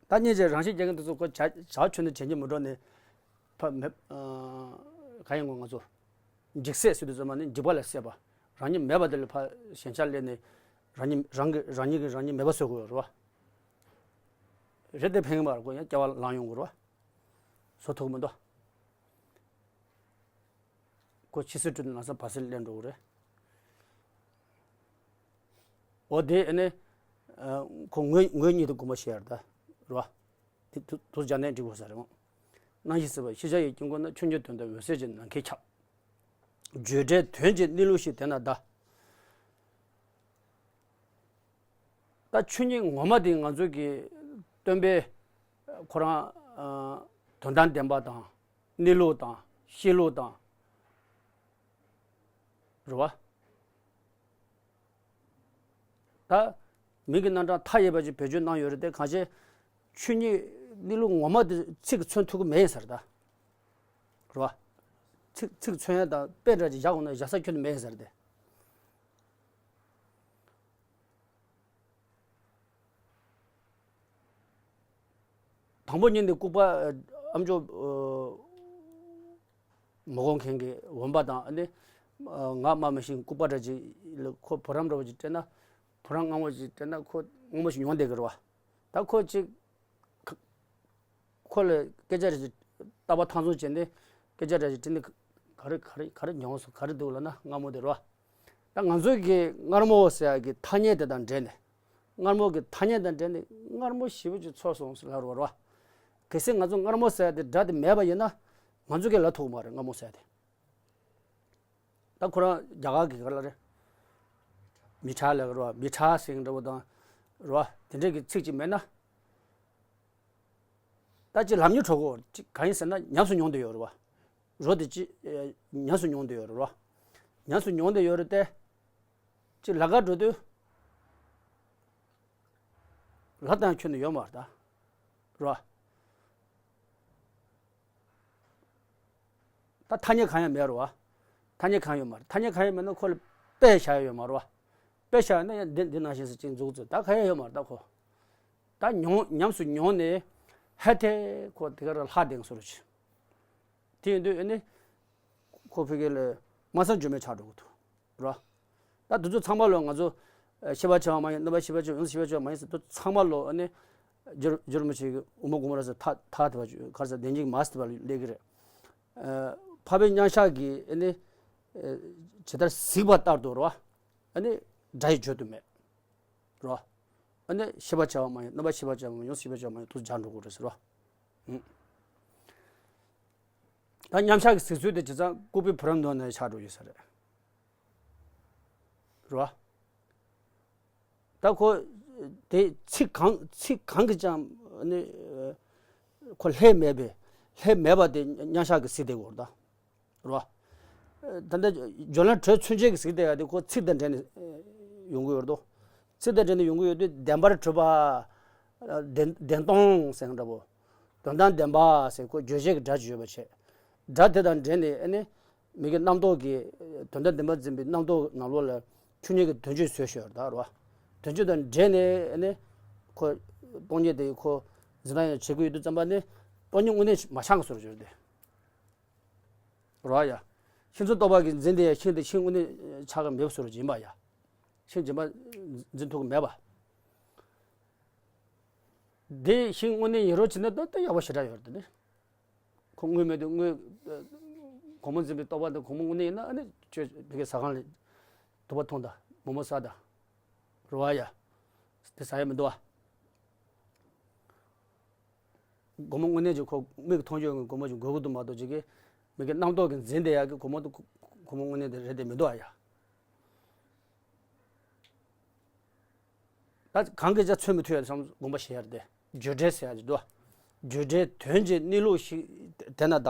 ད་སྙིང་རྗེ་རང་བཞིན་རྒྱལ་ཁམས་དེ་ཚོ་ཁོ་བྱ་བྱ་ཆོས་ནི་བྱེད་ཉིད་མི་འགྲོ་ནས། ཕ་མེད། ག་ཡིན་ངོ་ང་ཚོ། འཇིག་སྲིད་ཟེར་དུས་ཙམ་པ་ནི་འཇིག་པ་ལས་སད་པ། རང་ཉིད་མེད་པ་དེ་ལ་ཕ་ཞེན་ཆགས་སླེབས་ནས། རང་ཉིད་རང་གི་རང་ཉིད་ཀྱིས་རང་ཉིད་མེད་པ་བཟོ་དགོས་རེད་བ། རེད་དེ་ཕན་གྱི་མ་རེད་ཁོ་ཡང་སྐྱེ་བ་ལངས་ཡོང་དགོས་རེད་བ། བཟོ་ཐུབ་ཀྱི་མི་འདུག་ཁོ་ཕྱི་སེལ་སྤྲུལ་ནང་སེལ་བར་སེལ་ལེན་འགྲོ་གི་རེད། འོ་དེ་ཨ་ནི། ཁོ་ངོས་ངོས་གཉིས་དུ་དགོངས་པ་བཞེས་ཡར་ད། རོ། དེ་དུ་དུ་སྦྱར་ནས་འགྲིག་དགོས་ས་རེད་མོ། སྣང་ཞིང་སྲིད་པ་ཤེས་བྱ་ཡི་དཀྱིལ་འཁོར་ན། ཆོས་ཉིད་དོན་དམ་འོད་གསལ་གྱི་ནམ་མཁའི་ཁྱབ། བརྗོད་བྲལ་དོན་གྱི་གནས་ལུགས་ཤིག་དེ་ན་གདའ། ད་ཆོས་ཉིད་ངོ་མ་དེ་ང་ཚོ་གི་སྟོན་པའི་ཁོ་རང་དོན་དམ་བདེན་པ་དང་གནས་ལུགས་དང་ཤེས་ལུགས་དང་། རེད་བ། ད་མིང་གི་རྣམ་གྲངས་མཐའ་ཡས་པ་ཅིག་བེད་སྤྱོད་གནང་ཡོད་རེད་དེ་གང་བྱས། ཆོས་ཉིད་གནས་ལུགས་ངོ་མ་དེ་ཚིག་གིས་མཚོན་ཐུབ་ཀྱི་མེད་ཡིན་ས་རེད་ད། རེད་བ། ཚིག་ཚིག་མཚོན་ཡ་དང་དཔེ་འདྲ་ཅིག་བཞག་འོང་ན་བཞག་ས་ཁྱོན་ནས་མེད་ཡིན་ས་རེད་དེ། དང་པོ་ཉིད་ནས་ལྐུགས་པ་ཨ་མཆོག་མི་གོ་མཁན་གྱི་འོན་པ་དང་ཨ་ནི། ངག་སྨྲ་མི་ཤེས་ལྐུགས་པ་འདྲ་ཅིག་ལ་ཁོ་བུ་རམ་འདྲ་བོ་ཅིག་སྤྲད་ན། བུ་རམ་སྔ་མོ་ཅིག་སྤྲད་ན་ཁོ་སྔ་མོ་ཞིག་མྱོང་བསྡད་ཀྱི་རེད་བ། ད་ཁོ་ཅིག་ཁོ་ལ་སྐད་ཆ་རེ་ཞིག་ལྟ་བ་ཐག་ཚུང་བྱས་ནས་སྐད་ཆ་རེ་ཞིག་དྲིས་ནས། ག་རེ་ག་རེ་ག་རེ་མྱོང་སོང་ག་རེ་འདུག་ལབ་ན་སྔ་མོ་དེ་རེད་བ། ད་ང་ཚོ་གི་མངར་མོ་ཟེར་ཡ་གི་ཐ་སྙད་དེ་དང་འབྲེལ་ནས། མངར་མོ་གི་ཐ་སྙད་དང་འབྲེལ་ནས་མངར་མོ་ཞེ་པོ་ཅིག་ཚོར་སོང་ཟེར་ལབ་རེད་བ། གལ་སྲིད་ང་ཚོ་མངར་མོ་ཟེར་ཡ་དེ་སྒྲ་དེ་མེད་པ་ཡིན་ན། ང་ཚོ་གི་ལབ་ཐུབ་ཀྱི་མ་རེད་མངར་མོ་ཟེར་ཡ་དེ། ད་ཁོ་རང་རྒྱ་གར་གི་ག་ལ་རེད། མི་ཁྲ་ལབ་རེད་བ། མི་ཁྲ་ཟེར་འདྲ་བོ་དང་། རེད་བ། དེ་འདྲས་ཀྱི་ཚིག་ཅིག་མེད་ན། ད་ཅི་ལབ་ཉེས་འགྲོ་གོ་ཅི་གང་ཡིན་ཟེར་ན་ཉམས་སུ་མྱོང་བསྡད་ཡོད་རེད་བ། རོ་དེ་ཅི། ཉམས་སུ་མྱོང་བསྡད་ཡོད་རེད་བ། ཉམས་སུ་མྱོང་བསྡད་ཡོད་རེད་དེ། ཅི་ལབ་ག་འགྲོ་དུས། ལབ་སྟངས་ཁྱོན་ནས་ཡོད་མ་རེད་ད། རེད་བ། ད་ཐ་སྙད་གང་ཡང་མེད་རེད་བ། ཐ་སྙད་གང་ཡོད་མ་རེད། ཐ་སྙད་གང་ཡང་མེད་ན་ཁོ་ལ་དཔེ་བཞག་ཡ་ཡོད་མ་རེད་བ། དཔེ་བཞག་ཡ་ན་ཡང་འདི་འདི་ནང་བཞིན་ཟེར་ཅིག་འཛུགས་ཚུལ་ད་གང་ཡང་ཡོད་མ་རེད་ད་ཁོ། ད་མྱོང་ཉམས་སུ་མྱོང་ནས་ཧད་དེ་ཁོ་དེ་ག་ར་ལྷག་བསྡད་སོ་རུ་ཆེ། དེ་ཡིན་དུས་ཨ་ནི། ཁོ་ཕ་གི་ལ་མ་སང་འཇོན་མེད་ཆགས་འགྲོ་གི་འདུག་ར། ད་དུས་ཚོད་ཚང་མ་ལོ་ང་ཚོ་ཤེས་པ་བྱ་བ་མ་ཡིན་རྣམ་པ་ཤེས་པ་བྱ་བ་ཡོངས་སུ་ཤེས་པ་བྱ་བ་མ་ཡིན་ཟེར་དུས་ཚང་མ་ལོ་ཨ་ནི། རྒྱུར་རྒྱུར་མི་ཆེ་གི་དབུ་མ་དགོངས་པ་རབ་གསལ་ཐ་ཐ་དེ་བ་ཆུ་གར་ས་བདེན་བཞིའི་མ་སི་ཏི་བ་ལས་ཀྱི་རེད། འཕགས་པའི་མཉམ་གཞག་གི་ཨ་ནི། ཇི་ལྟར་གཟིགས་པ་ལྟར་དུ་ར། ཨ་ནི། སྒྲ་ཡིས་བརྗོད་དུ་མེད། རོ། ཨ་ནི་ཤེས་པ་བྱ་བ་མ་ཡིན་རྣམ་པ་ཤེས་པ་བྱ་བ་མ་ཡིན་ཡོངས་སུ་ཤེས་པ་བྱ་བ་མ་ཡིན་དུ་སྦྱར་འགྲོ་དགོས་རེད་ཟེར་རོ། ད་མཉམ་གཞག་གི་གཟིགས་ཚུལ་དེ་བྱས་ཙང་ལྐུགས་པའི་བུ་རམ་ནང་ནས་ཆགས་འགྲོ་ཡོད་ས་རེད། རོ། ད་ཁོ། དེ་ཚིག་གང་ཚིག་གང་གིས་ཀྱང་ཨ་ནི། ཁོ་ལྷད་མེད་པས་ལྷད་མེད་པ་དེ་མཉམ་གཞག་གི་གཟིགས་དེ་དགོས་རེད་ད། རོ། ད་ལྟ་བརྗོད་ལམ་གྲོལ་མཚོན་བྱེད་ཀྱི་གཟིགས་དེ་ཡ་དེ་ཁོ་ཚིག་དང་འབྲེལ་ནས་ཡོང་གི་ཡོད་དོ། ཚིག་དང་འབྲེལ་ནས་ཡོང་གི་ཡོད་དུས་བདེན་པར་གྲུབ་པ། བདེན་བདེན་སྟོང་ཟེར་འདྲ་པོ། དོན་དམ་བདེན་པ་ཟེར་ཁོ་རྗོད་བྱེད་ཀྱི་སྒྲ་ཅིག་ཡོད་པ་བྱས། སྒྲ་དེ་དང་འབྲེལ་ནས་ཨ་ནི། མི་གི་རྣམ་རྟོག་གི་དོན་དམ་བདེན་པར་འཛིན་པའི་རྣམ་རྟོག་ནང་ལོགས་ལ་ཆོས་ཉིད་ཀྱི་དོན་བྱེད་བཟོས་ཤོར་ད་རོ། དོན་བྱེད་དང་འབྲེལ་ནས་ཨ་ནི། ཁོ། སྟོང་ཉིད་དེ་ཁོ། འཛིན་སྟངས་ཡང་བྱེད་ཀྱི་ཡོད་དུས་ཙམ་པ་ནི། སྟོང་ཉིད་དངོས་གནས་མ་ཆགས་ཀྱི་བཟོ་འགྲོ་གི་རེད་དེ། རོ་ཡ། ཤིང་ཚུལ་རྟོགས་པ་གིས་འཛིན་དེ་ཡང་ཤིང་དེ་ཤིང་དངོས་གནས་ཆགས་ཀྱི་མེད་པ་བཟོ་འགྲོ་གི་ཡིན་པ་ཡ། ཤིང་རྗེན་པ་འཛིན་ཐུབ་ཀྱི་མེད་པ། དེ་ཤིང་དངོས་གནས་ཡིན་རོགས་བྱས་ན་ད་ད་ཡག་པོ་ཞེ་དྲག་ཡོད་རེད་དེ། ཁོ་དངོས་མེད་དུ་དངོས། སྒོ་མོ་འཛིན་པའི་རྟོག་པ་དང་སྒོ་མོ་དངོས་གནས་ཡིན་ན་ཨ་ནི་ཁྱོད་བི་གའི་ཟ་ཁང་ལ་དུ་བ་འཐུང་དང་མོག་མོག་ཟ་དང་རུ་བ་ཡ་དེ་ཟ་ཡ་མི་འདུག་བ། སྒོ་མོ་དངོས་གནས་ཀྱི་ཁོ་མིག་མཐོང་ཆོས་ཀྱི་སྒོ་མོ་ཅིག་དགོས་ཀྱི་འདུག་མ་གཏོགས་ཅིག་གི་མི་གི་རྣམ་རྟོག་གི་འཛིན་བསྡད་ཡག་གི་སྒོ་མོ་དུ་སྒོ་མོ་དངོས་གནས་དེ་རེད་དེ་མི་འདུག་ཨ་ཡ། ད་གང་གི་ཅག་ཚོད་མི་ཐུབ་ཡ་བསམ་དགོངས་པ་བཞེས་ཡ་རེད་དེ། བརྗོད་བྲལ་ཟེར་ཡ་ཅིག་འདུག་བརྗོད་བྲལ་དོན་གྱི་གནས་ལུགས་ཤིག་དེ་ན་གདའ།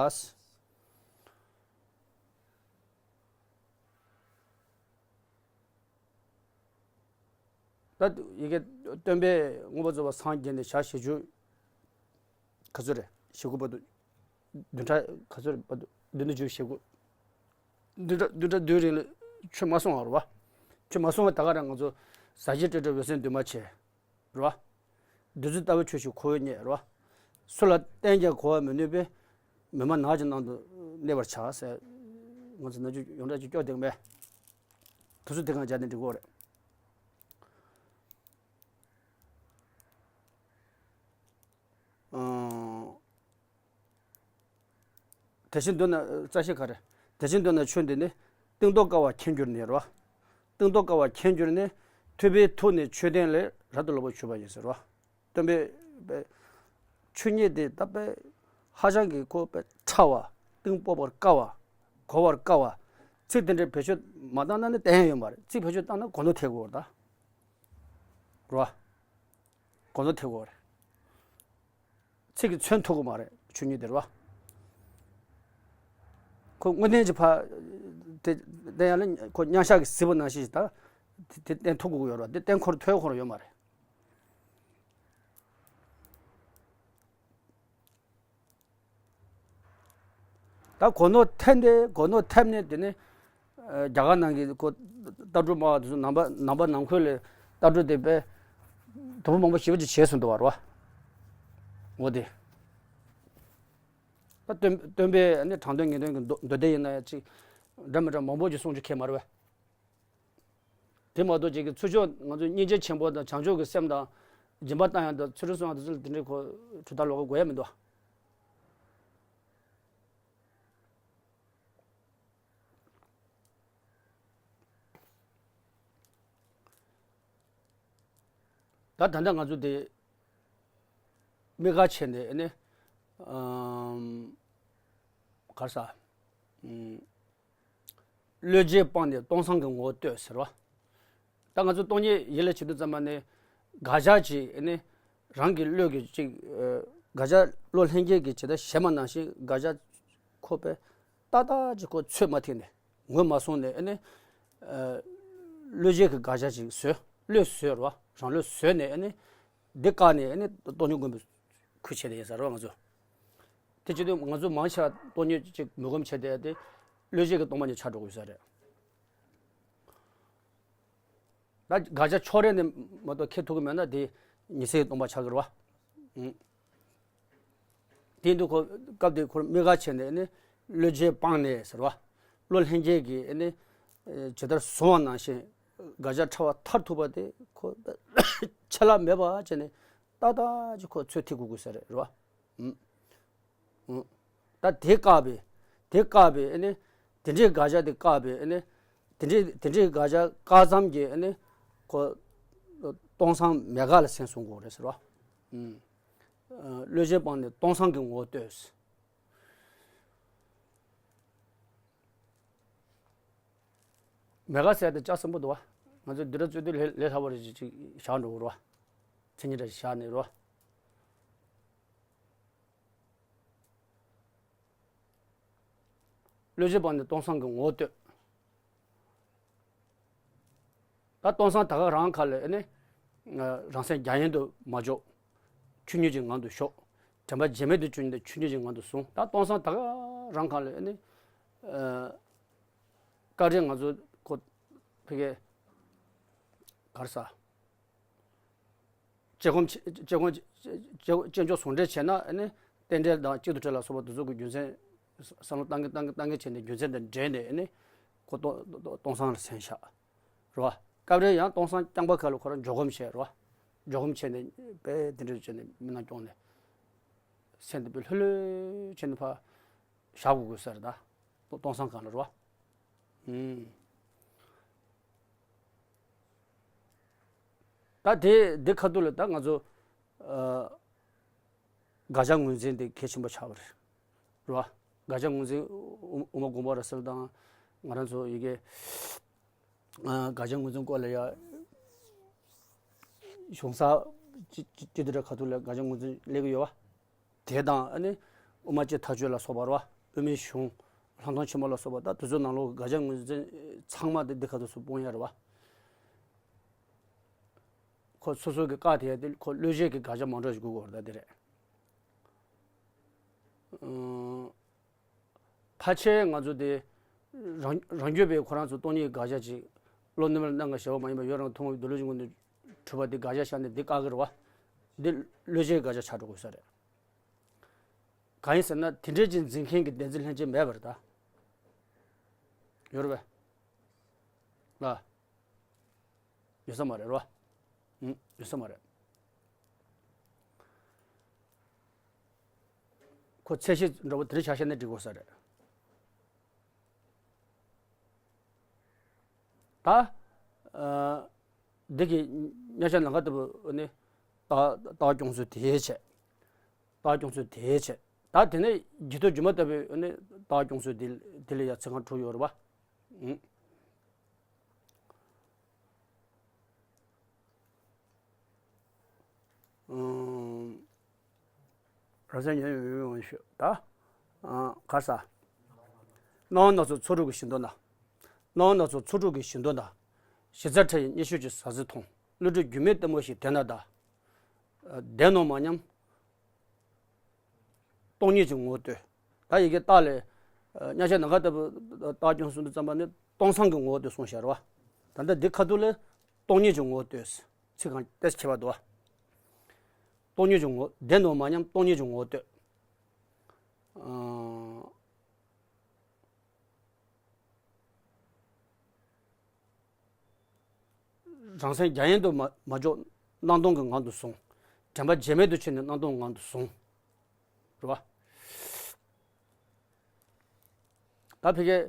ད་ཡི་གེ་སྟོན་པས་མངོན་པར་རྫོགས་པར་སངས་རྒྱས་ནས་ཞག་བཞི་བཅུ་ག་ཚོད་རེད་ཞེ་དགུ་བར་དུ། བདུན་ཕྲག་ག་ཚོད་རེད་བར་དུ་བདུན་ཕྲག་བཅུ་ཞེ་དགུ། བདུན་ཕྲག་བདུན་ཕྲག་བདུན་རིང་ལ་ཆོས་མ་གསུང་བ་རེད་བ། ཆོས་མ་གསུང་བ་ད་ག་རང་ང་ཚོ་ཟ་བྱེད་སྤྲོས་བྲལ་འོད་གསལ་འདུས་མ་བྱས་རེད་བ། བདུད་རྩི་ལྟ་བུའི་ཆོས་ཤིག་ཁོ་བོས་རྙེད་རེད་བ། སུ་ལ་བསྟན་ཀྱང་གོ་བར་མི་ནུས་པས། མི་སྨྲ་ནགས་ཀྱི་ནང་དུ་གནས་པར་བྱ་ཟེར། ང་ཚོ་ནམ་རྒྱུན་ཡོངས་གྲགས་ཀྱི་སྐྱོ་དེང་མེད། དུ་སུ་དེ་གང་བྱ་དེ་འགྲིག་གོ་རེད། ཨང་། དེ་བཞིན་མདོར་ན་རྩ་ཤེ་ག་རེ། དེ་བཞིན་མདོར་ན་ཆོས་འདི་ནི། གཏིང་རྡོ་བསྐལ་བར་མཁྱེན་གྱུར་ནས་རོ། གཏིང་རྡོ་བསྐལ་བར་མཁྱེན་གྱུར་ནས། ཐུབ་པའི་ཐུགས་ནི་མཆོད་རྟེན་ལས་རབ་ཏུ་ལོག་པར་གྱུར་པ་ཡིན་ཟེར་རོ། སྟོན་པས་པའི་ཆོས་ཉིད་དེ་ད་པའི་ཧ་ཅང་གི་ཁོ་པའི་ཕྲ་བ། གཏིང་དཔོག་པར་དཀའ་བ། གོ་བར་དཀའ་བ། ཚིག་དེ་འདྲའི་བེད་སྤྱོད་མ་བཏང་ན་ནི་བསྟན་ཡ་ཡོད་མ་རེད། ཚིག་བེད་སྤྱོད་བཏང་ན་གོ་ནོར་ཐེབས་དགོས་རེད་ད། རོ། གོ་ནོར་ཐེབས་དགོས་རེད། ཚིག་གིས་མཚོན་ཐུབ་ཀྱི་མ་རེད་ཆོས་ཉིད་དེ་རེད་བ། ཁོ་དངོས་བསྟན་གྱི་ཕ། དེ་བསྟན་ཡ་ལ་ཁོ་མཉམ་བཞག་གི་གཟིགས་པ་ནང་བཞིན་ཞིག་ད། དེ་བསྟན་ཐུབ་དགོས་ཀྱི་ཡོད་རེད་བ། དེ་བསྟན་ཁོར་ཐོས་ཁོར་ཡོད་མ་རེད། ད་གོ་ནོར་ཐེབས་ནས་གོ་ནོར་ཐེབས་ནས་དེ་ནས། རྒྱ་གར་ནང་གི་ཁོ་ལྟ་གྲུབ་སྨྲ་བ་དེ་ཚོ་ནང་པ་ནང་པ་ནང་ཁུལ་ལ་ལྟ་གྲུབ་དེ་པས་དུམ་བུ་མང་པོ་ཞེ་པོ་ཅིག་བྱས་སོང་འདུག་བ་རོ། འོ་དེ། ད་སྟོན་སྟོན་པས་ནི་དྲང་དོན་ངེས་དོན་གྱི་མདོ་མདོ་སྡེ་ཡིན་ན་ཡང་ཅིག་འདྲ་མི་འདྲ་མང་པོ་ཅིག་གསུང་རྒྱུ་ཁེལ་མ་རེད་བས། དེ་མ་གཏོགས་ཅིག་གི་ཚུར་ཕྱོགས་ང་ཚོ་སྙིང་རྗེ་ཆེན་པོ་དང་བྱང་ཆུབ་ཀྱི་སེམས་དང་སྦྱིན་པ་བཏང་ཡང་དང་ཚུར་སོང་ཡང་དང་ཚུར་དེ་འདྲའི་ཁོ་གྲུབ་མཐའ་ལོག་གི་དགོས་ཡ་མི་འདུག་ད་ད་ལྟ་ང་ཚོ་དེ་དམིགས་བཀར་བྱས་ནས་ཨ་ནི་ཨམ། ག་རེ་ཟ། ཨམ། བློས་བྱས་སྤངས་ནས་སྟོང་སང་གི་ངོ་བོ་ལྟོས་ཟེར་བ། ད་ང་ཚོ་སྟོང་ཉིད་ཡིད་ལ་བྱེད་དུས་ཙམ་པ་ནས་དགག་བྱ་ཅིག་ཨ་ནི་རང་གི་བློས་ཀྱི་ཅིག་ཨ། དགག་བྱ་བློ་ལྷན་སྐྱེས་ཀྱི་ཇི་ལྟར་བྱས་མ་ནང་བཞིན་དགག་བྱ་ཁོ་པས་ཏག་ཏག་ཅིག་ཁོ་ཚོད་མ་ཐིག་ནས་ངོས་མ་བཟུང་ནས་ཨ་ནི་ཨ། བློས་བྱས་ཀྱི་དགག་བྱ་ཅིག་བཟོས། བློས་བཟོས་རོ། རང་བློས་བཟོས་ནས་ཨ་ནི་འདི་བཀག་ནས་ཨ་ནི་སྟོང་ཉིད་མགོན་པོའི་ཁུར་བྱས་ཏེ་ཡིན་ས་རོ་ང་ཚོ། དེ་བྱེད་དུས་ང་ཚོ་མང་ཆེ་བ་སྟོང་ཉིད་ཅིག་མི་སྒོམ་བྱས་ཏེ་དེ་བློས་བྱས་ཀྱི་སྟོང་པ་ཉིད་ཆགས་འགྲོ་དགོས་ས་རེད། ད་དགག་བྱ་ཕྱོགས་རེ་ནས་མ་གཏོགས་ཁེལ་ཐུབ་ཀྱི་མེད་ན་དེ་ཉི་ཚེའི་སྟོང་པ་ཆགས་ཀྱི་རེད་བ། ཨང་། དེ་འདུག་ཁོ་སྐབས་དེ་ཁོར་དམིགས་བཀར་བྱས་ནས་ནི་བློས་བྱས་སྤངས་ནས་ཟེར་བ། བློ་ལྷན་སྐྱེས་ཀྱིས་ནི་ཇི་ལྟར་བཟུང་བ་ནང་བཞིན་དགག་བྱ་ཕྲ་བ་མཐར་ཐུག་པ་དེ་ཁོ་ཆད་ལྷག་མེད་པ་བྱས་ནས་ཏག་ཏག་ཅིག་ཁོ་ཚོད་ཐིག་དགོས་དགོས་ས་རེད་རེད་བ། ཨང་། ད་དེ་བཀག་པས། དེ་བཀག་པས་ཨ་ནི། དེ་འདྲའི་དགག་བྱ་དེ་བཀག་པས་ཨ་ནི། དེ་འདྲའི་དེ་འདྲའི་དགག་བྱ་བཀག་ཙམ་གྱིས་ཨ་ནི། ཁོ། སྟོང་སང་མེད་དགག་ལ་སེམས་བཟུང་དགོས་རེད་ཟེར་བ། ཨུམ། བློས་བྱས་སྤངས་ནས་སྟོང་སང་གི་ངོ་བོ་ལྟོས། མེད་དགག་ཟེར་ཏེ་ལྕགས་སྲིན་པོ་འདུག་བ། ང་ཚོས་འདི་འདྲ་རྩོད་དུས་ལས་ལས་སླ་བོ་རེ་ཅིག་བཞག་འགྲོ་དགོས་རེད་བ། མཚན་ཉིད་འདྲ་ཞིག་བཞག་ནས་རེད་བ། བློས་བྱས་སྤངས་ནས་སྟོང་སང་གི་ངོ་བོ་ལྟོས། ད་སྟོང་སང་ད་ག་རང་ཁ་ལ་ཨ་ནི། རང་སེམས་རྒྱ་ཡན་དུ་མ་འཇོག་ཆོས་ཉིད་ཀྱི་ངང་དུ་ཞོག་དྲན་པ་བརྗེད་མེད་དུ་བཅུག་ནས་ཆོས་ཉིད་ཀྱི་ངང་དུ་བཟུང་། ད་སྟོང་སང་ད་ག་རང་ཁ་ལ་ཨ་ནི། ཨ། བཀའ་དྲིན་ང་ཚོ་ཁོ། ཕ་གི། ག་རེ་ཟ། དཔྱད་སྒོམ་བྱེད་དཔྱད་སྒོམ་བྱེད་དཔྱད་འཇོག་ཟུང་འབྲེལ་བྱས་ན་ཨ་ནི་རྟེན་འབྲེལ་དང་གཅིག་ཏུ་འབྲེལ་ལ་སོགས་པ་དེ་ཚོ་གི་རྒྱུ་མཚན་བསམ་བློ་བཏང་གིན་བཏང་གིན་བཏང་གིན་བྱས་ནས་རྒྱུ་མཚན་དང་འབྲེལ་ནས་ཨ་ནི་ཁོ་སྟོང་སྟོང་སྟོང་སང་ལ་སེམས་བཞག་རེད་བ། སྐབས་རེ་ཡང་སྟོང་སང་རྐྱང་པ་ཁ་ལ་ཁོ་རང་འཇོག་སྒོམ་བྱས་རེད་བ། འཇོག་སྒོམ་བྱས་ནས་དཔེ་དེ་འདྲ་བྱས་ནས་མི་ནང་སྐྱོང་ནས་སེམས་དེ་དཔེ་ལྷོད་ལྷོད་བྱས་ནས་ཕར་བཞག་དགོས་དགོས་ས་རེད་ད། སྟོང་སང་གང་ལ་རེད་བ། ཨུམ། ད་དེ་དེ་ཁ་ཐུག་ལ་ད་ང་ཚོ་ཨ་དགག་བྱ་ངོས་འཛིན་དེ་གལ་ཆེན་པོ་ཆགས་པ་རེད། རེད་བ། དགག་བྱ་ངོས་འཛིན་དབུ་དབུ་མ་དགོངས་པ་རབ་གསལ་དང་ང་རང་ཚོ་ཡི་གེ་ཨ་དགག་བྱ་ངོས་འཛིན་སྐོར་ལ་ཡ་གཞུང་ས་ཅི་ཅི་ཅི་དེ་འདྲ་ཁ་ཐུག་ལ་དགག་བྱ་ངོས་འཛིན་སླེབས་ཀྱི་ཡོད་བ། དེ་དང་ཨ་ནི་དབུ་མ་སྤྱི་མཐའ་གཅོད་ལ་སོགས་པ་རེད་བ། དབུ་མའི་གཞུང་། ལྷག་མཐོང་ཆེན་མོ་ལ་སོགས་པ་ད་དེ་ཚོའི་ནང་ལོགས་ཀྱི་དགག་བྱ་ངོས་འཛིན་ཚང་མ་དེ་འདི་ཁ་ཐུག་སུ་སྤོང་ཡ་རེད་བ། ཁོ་སོ་སོ་གི་བཀག་དེ་ཡ་དེ་ཁོ་བློས་བྱས་ཀྱི་དགག་བྱ་མང་དྲགས་ཤིག་དགོས་ཀྱི་ཡོད་རེད་ད་དེ་རེད། ཨང་། ཕལ་ཆེར་ང་ཚོ་དེ་རང་རང་རྒྱུད་པའི་ཁོ་རང་ཚོ་སྟོང་ཉིད་དགག་བྱ་ཅིག་བློ་ནུས་པ་ལ་སྣང་ག་ཞེ་བ་མ་ཡིན་པ་ཡོད་རང་མཐོང་བའི་མདོ་ལུགས་ཀྱི་ངོས་ནས་གྲུབ་པ་དེ་དགག་བྱ་བཞག་ནས་འདི་བཀག་གི་རེད་བ། འདི་བློས་བྱས་དགག་བྱ་ཆགས་འགྲོ་དགོས་ས་རེད། གང་ཡིན་ཟེར་ན་དེ་འདྲའི་ཅིག་འཛིན་མཁན་གྱི་བདེན་འཛིན་ལྷན་སྐྱེས་མེད་པ་རེད་ད། ཡོད་རེད་པས། ལ། ཡོད་ས་མ་རེད་རོ། ཨུམ། ཡོད་ས་མ་རེད། ཁོ་ཚད་གཞི་འདྲ་པོ་དེ་རིགས་ཆ་བཞག་ན་འགྲིག་དགོས་ས་རེད། ད། ཨ། འདི་གི་བརྙས་བཅོས་ལམ་ཁ་ལྟ་བུ་ནི། རྟགས་རྟགས་སྐྱོང་ཚུལ་དེའི་ཆེད། རྟགས་སྐྱོང་ཚུལ་དེའི་ཆེད། ད་དེ་ནས་རྗེས་ཐོབ་སྒྱུ་མ་ལྟ་བུའི་ནི་རྟགས་སྐྱོང་ཚུལ་དེ་དེ་ལ་ཡ་ཚིག་རྐང་དྲུག་ཡོད་རེད་པ། ཨུམ། ཨུམ། རང་སེམས་ཉོན་ཡོང་ཡོང་ཞུ་ད། ཨ། ག་ས། སྣང་བ་སྣ་ཚོགས་ཚོགས་དྲུག་གི་བཞི་མདོ་ན། སྣང་བ་སྣ་ཚོགས་ཚོགས་དྲུག་གི་བཞི་མདོ་ན། གཞི་རྩ་ཕྲ་ཡི་གཉིས་ཤོས་ཀྱི་ཟ་ཟི་མཐོང་། བློ་གྲོས་སྒྱུ་མའི་ལྟད་མོ་ཞིག་དེ་ན་གདའ། བདེན་ནོ་མ་སྙམ། སྟོང་ཉིད་ཀྱི་ངོ་བོ་ལྟོས། ད་ཡི་གེ་རྟགས་ལས། བརྙས་བཅོས་ལམ་ཁ་ལྟ་བུ་རྟགས་སྐྱོང་ཚུལ་དུ་བརྩམས་པ་ནི་སྟོང་སང་གི་ངོ་བོ་ལྟོས་གསུངས་བཞག་རེད་པ། ད་ལྟ་འདི་ཁ་ཐུག་ལས་སྟོང་ཉིད་ཀྱི་ངོ་བོ་ལྟོས། ཚིག་རྐང་ཏོག་ཙམ་ཁྱད་པར་འདུག་པ། སྟོང་ཉིད་ཀྱི་ངོ་བོ་བདེན་ནོ་མ་སྙམ་སྟོང་ཉིད་ཀྱི་ངོ་བོ་ལྟོས། ཨང་། རང་སེམས་རྒྱ་ཡན་དུ་མ་མ་འཇོག། སྣང་སྟོང་གི་ངང་དུ་བཟུང་། དྲན་པ་བརྗེད་མེད་དུ་ཕྱིན་ནས་སྣང་སྟོང་གི་ངང་དུ་བཟུང་། རེད་པ། ད་ཕ་གིའི།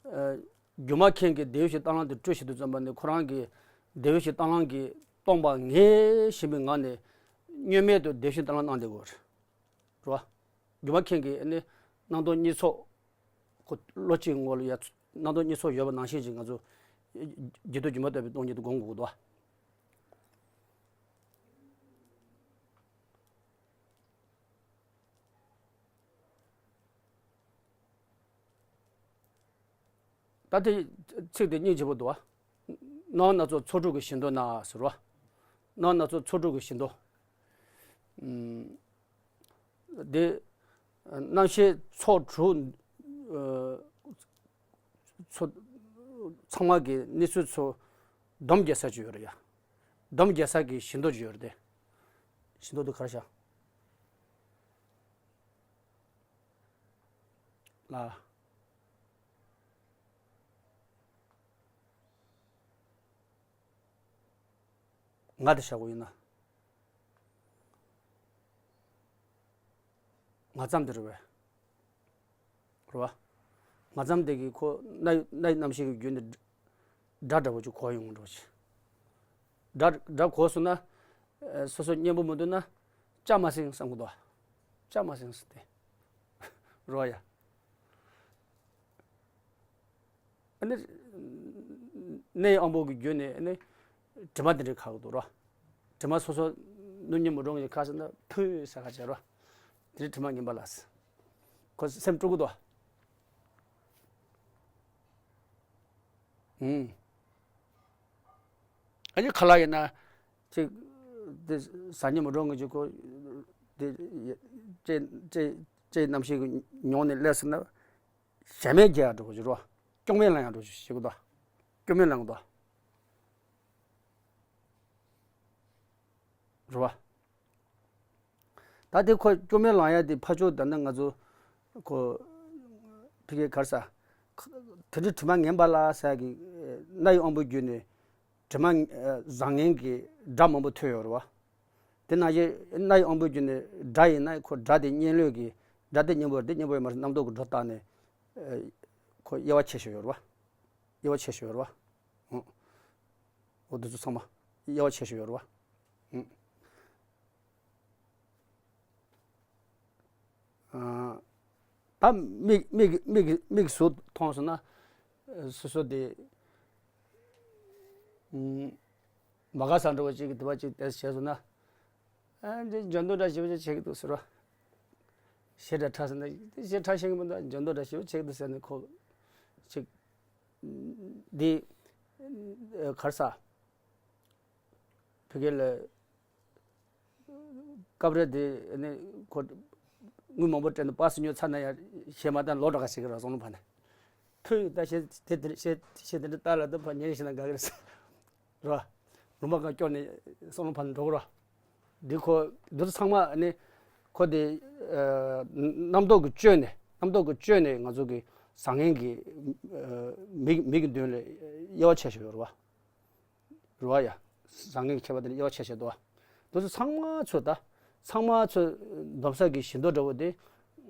ཨ། སྒྱུ་མ་མཁན་གྱིས་བདེ་བའི་གཞི་རྟ་གླང་དེ་སྤྲུལ་བྱེད་དུ་བརྩམས་པ་ནི་ཁོ་རང་གིས་བདེ་བའི་གཞི་རྟ་གླང་གིས་སྟོང་པ་ངེས་ཤེས་པའི་ངང་ནས་བརྙས་མེད་དུ་བདེ་བའི་གཞི་རྟ་གླང་སྣང་བསྡད་དགོས་རེད། རེད་པ། སྒྱུ་མ་མཁན་གྱིས་ནི་སྣང་སྟོང་གཉིས་ཚོགས། ཁོ་བློ་གཅིག་ངོ་ལ་ཡ་སྣང་སྟོང་གཉིས་ཚོགས་ཡོད་པ་ནང་བཞིན་ཅིག་ང་ཚོ་རྗེས་ཐོབ་སྒྱུ་མ་ལྟ་བུའི་སྟོང་ཉིད་དུ་སྒོམ་དགོས་ཀྱི་འདུག་པ། ད་དེ་ཚིག་དེ་སྙིང་རྗེ་པོ་འདུག་པ། སྣང་བ་སྣ་ཚོགས་ཚོགས་དྲུག་གི་བཞི་མདོ་ན་ཟེར་བ། སྣང་བ་སྣ་ཚོགས་ཚོགས་དྲུག་གི་བཞི་མདོ། ཨུམ། དེ། རྣམ་ཤེས་ཚོགས་དྲུག་ཨ། ཚོ། ཚང་མ་གི་གནས་ཚུལ་ཚོ། སྡོམ་རྒྱག་ས་ཅིག་ཡོད་རེད་ཡ། སྡོམ་རྒྱག་ས་གི་བཞི་མདོ་ཅིག་ཡོད་རེད་དེ། བཞི་མདོ་དེ་ག་རེ་བཞག་ལ། ང་དེ་བཞག་གོ་ཡིན་ན། ང་ཙམ་དེ་རེད་པས། རེད་པ། ང་ཙམ་དེ་གིས་ཁོ་སྣ་སྣའི་རྣམ་ཤེས་ཀྱི་བརྒྱུད་ནས་སྒྲ་འདྲ་པོ་ཅིག་གོ་ཡོང་འགྲོ་ཅིག་སྒྲ་སྒྲ་གོ་སོང་ན། ཨ། སོ་སོ་སྙན་པོ་མི་འདུག་ན། ཅང་མ་ཟིན་བསམ་གི་འདུག་ཅང་མ་ཟིན་ཟེར་ཏེ། རེད་པ་ཡ། ཨ་ནི། སྣའི་དབང་པོ་གི་བརྒྱུད་ནས་ཨ་ནི། དྲི་མ་དེ་འདྲ་ཁ་གི་འདུག་རོ། དྲི་མ་སོ་སོ་སྣུམ་སྙོམས་འགྲོ་ངེས་ཁ་ཟེར་ན་ཕུད་ཟེར་ཁ་བྱས་རོ། དེ་འདྲ་དྲི་མ་ངན་པ་ལ་ཟེར། ཁོ་སེམས་དཀྲུག་གི་འདུག་ཨུམ། ཨ་ནི་ཁ་ལག་ཡིན་ན། ཅིག་དེ་ཟ་སྙིང་མི་འདོད་ངེས་ཀྱི་ཁོ། དེ། ལྕེ་ལྕེ་ལྕེ་རྣམ་ཤེས་ཀྱི་མྱོང་ནས་སླེབས་ཟེར་ན། ཞེན་མེད་རྒྱས་ཡག་འགྲོ་གི་རོ། སྐྱོན་མེད་ལངས་ཡག་འགྲོ་གི་ཞེས་གི་དོ། སྐྱོན་མེད་ལངས་གི་དོ། རེད་པ། ད་དེ་ཁོ་སྐྱོན་མེད་ལངས་ཡག་དེ་ཕར་ཕྱོགས་ད་ནི་ང་ཚོ། ཁོ། ཕ་གིའི་ག་རེ་ཟ། དེ་འདྲའི་དྲི་མ་ངན་པ་ལ་ཟེར་གི། སྣའི་དབང་པོའི་བརྒྱུད་ནས། དྲི་མ་བཟང་ངན་གྱི་སྒྲ་མང་པོ་ཐོས་ཡོད་རེད་བ། དེ་ནང་བཞིན་རྣ་ཡི་དབང་པོའི་རྒྱུད་ནས་སྒྲ་ཡིན་ན་ཁོ་སྒྲ་དེ་སྙན་ལོས་ཀྱི་སྒྲ་དེ་སྙན་པོ་རེད་དེ་སྙན་པོ་ཡོད་མ་རེད་རྣམ་རྟོག་གི་སྒྲོ་བཏགས་ནས་ཁོ་དབྱེ་བ་ཕྱེ་ཤོས་ཡོད་རེད་བ། དབྱེ་བ་ཕྱེ་ཤོས་ཡོད་རེད་བ། འོ་འདི་ཚོ་ཚང་མ་དབྱེ་བ་ཕྱེ་ཤོས་ཡོད་རེད་བ། ད་མིག་མིག་མིག་མིག་གཟུགས་མཐོང་སོང་ན་སོ་སོ་དེ་མ་དགའ་ས་འདྲ་བོ་ཅིག་དེ་བ་ཅིག་དེ་བྱས་སོང་ན་འདི་འཇོན་ཏོ་འདྲ་ཞེ་པོ་ཅིག་བྱེད་ཀྱི་འདུག་ཟེར་བ། ཞེ་དྲག་ཁྲ་ཟེར་ན་ཞེ་ཁྲ་ཤེས་ཀྱི་མི་འདུག་འཇོན་ཏོ་འདྲ་ཞེ་པོ་བྱེད་ཀྱི་འདུག་ཟེར་ནས་ཁོ་ཅིག་འདི་གར་ས། ཕ་གི་ལ་སྐབས་རེ་དེ་ནི་ཁོ་དངུལ་མང་པོ་སྤྲད་ནས་པ་སི་ཉོ་ཚར་ན་ཡང་གཞས་མ་བཏང་ལོ་འདྲ་ག་ཞིག་ར་སོང་ལུང་ཕ་ནས་ཕུ་ད་གཞས་དེ་དེ་གཞས་གཞས་དེ་འདྲ་བཏང་ལ་དུ་ཕ་ཉན་ཞིག་ན་དགའ་གི་རེད་ར། ལུང་པ་ག་སྐྱོར་ནས་སོང་ལུང་ཕ་ནས་འགྲོ་གི་ར། འདི་ཁོ་འདི་ཚོ་ཚང་མ་ནི་ཁོ་དེ་རྣམ་རྟོག་གི་བཅོས་ནས་རྣམ་རྟོག་གི་བཅོས་ནས་ང་ཚོ་གི་བཟང་ངན་གི་མིག་མིག་གི་མདུན་ལ་དབྱེ་བ་ཕྱེ་ཞིག་ཡོད་ར་བ། རུ་བ་ཡ། བཟང་ངན་གྱི་ཁྱད་པར་དེ་ནི་དབྱེ་བ་ཕྱེ་བྱེད་དོ། འདི་ཚོ་ཚང་མ་ཚོ་ད། ཚང་མ་ཚོ་འདོམ་ས་གི་བཞི་མདོ་འདྲ་བོ་དེ།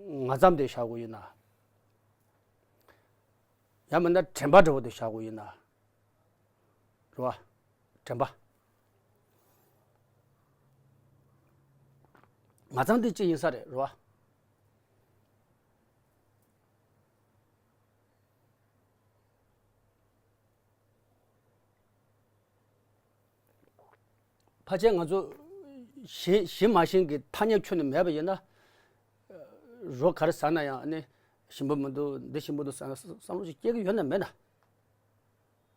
ང་ཙམ་དེ་བཞག་དགོས་ཡིན་ན། ཡང་མིན་ན་དྲན་པ་འདྲ་བོ་དེ་བཞག་དགོས་ཡིན་ན། རུ་བ། དྲན་པ། ང་ཙམ་དེ་ཅི་ཡིན་ས་རེད་རུ་བ། ཕལ་ཆེར་ང་ཚོ་ཞི་ཞི་མ་ཞིང་གི་ཐ་སྙད་ཁྱོན་ནས་མེད་པ་ཡིན་ན། རོ་ག་རེ་ཟ་ན་ཡང་ཨ་ནི་ཞིམ་པོ་མི་འདུག་འདི་ཞིམ་པོ་འདུག་ཟ་ན་བསམ་བློ་ཞིག་སྐྱེ་གི་ཡོད་ན་མེད་ན།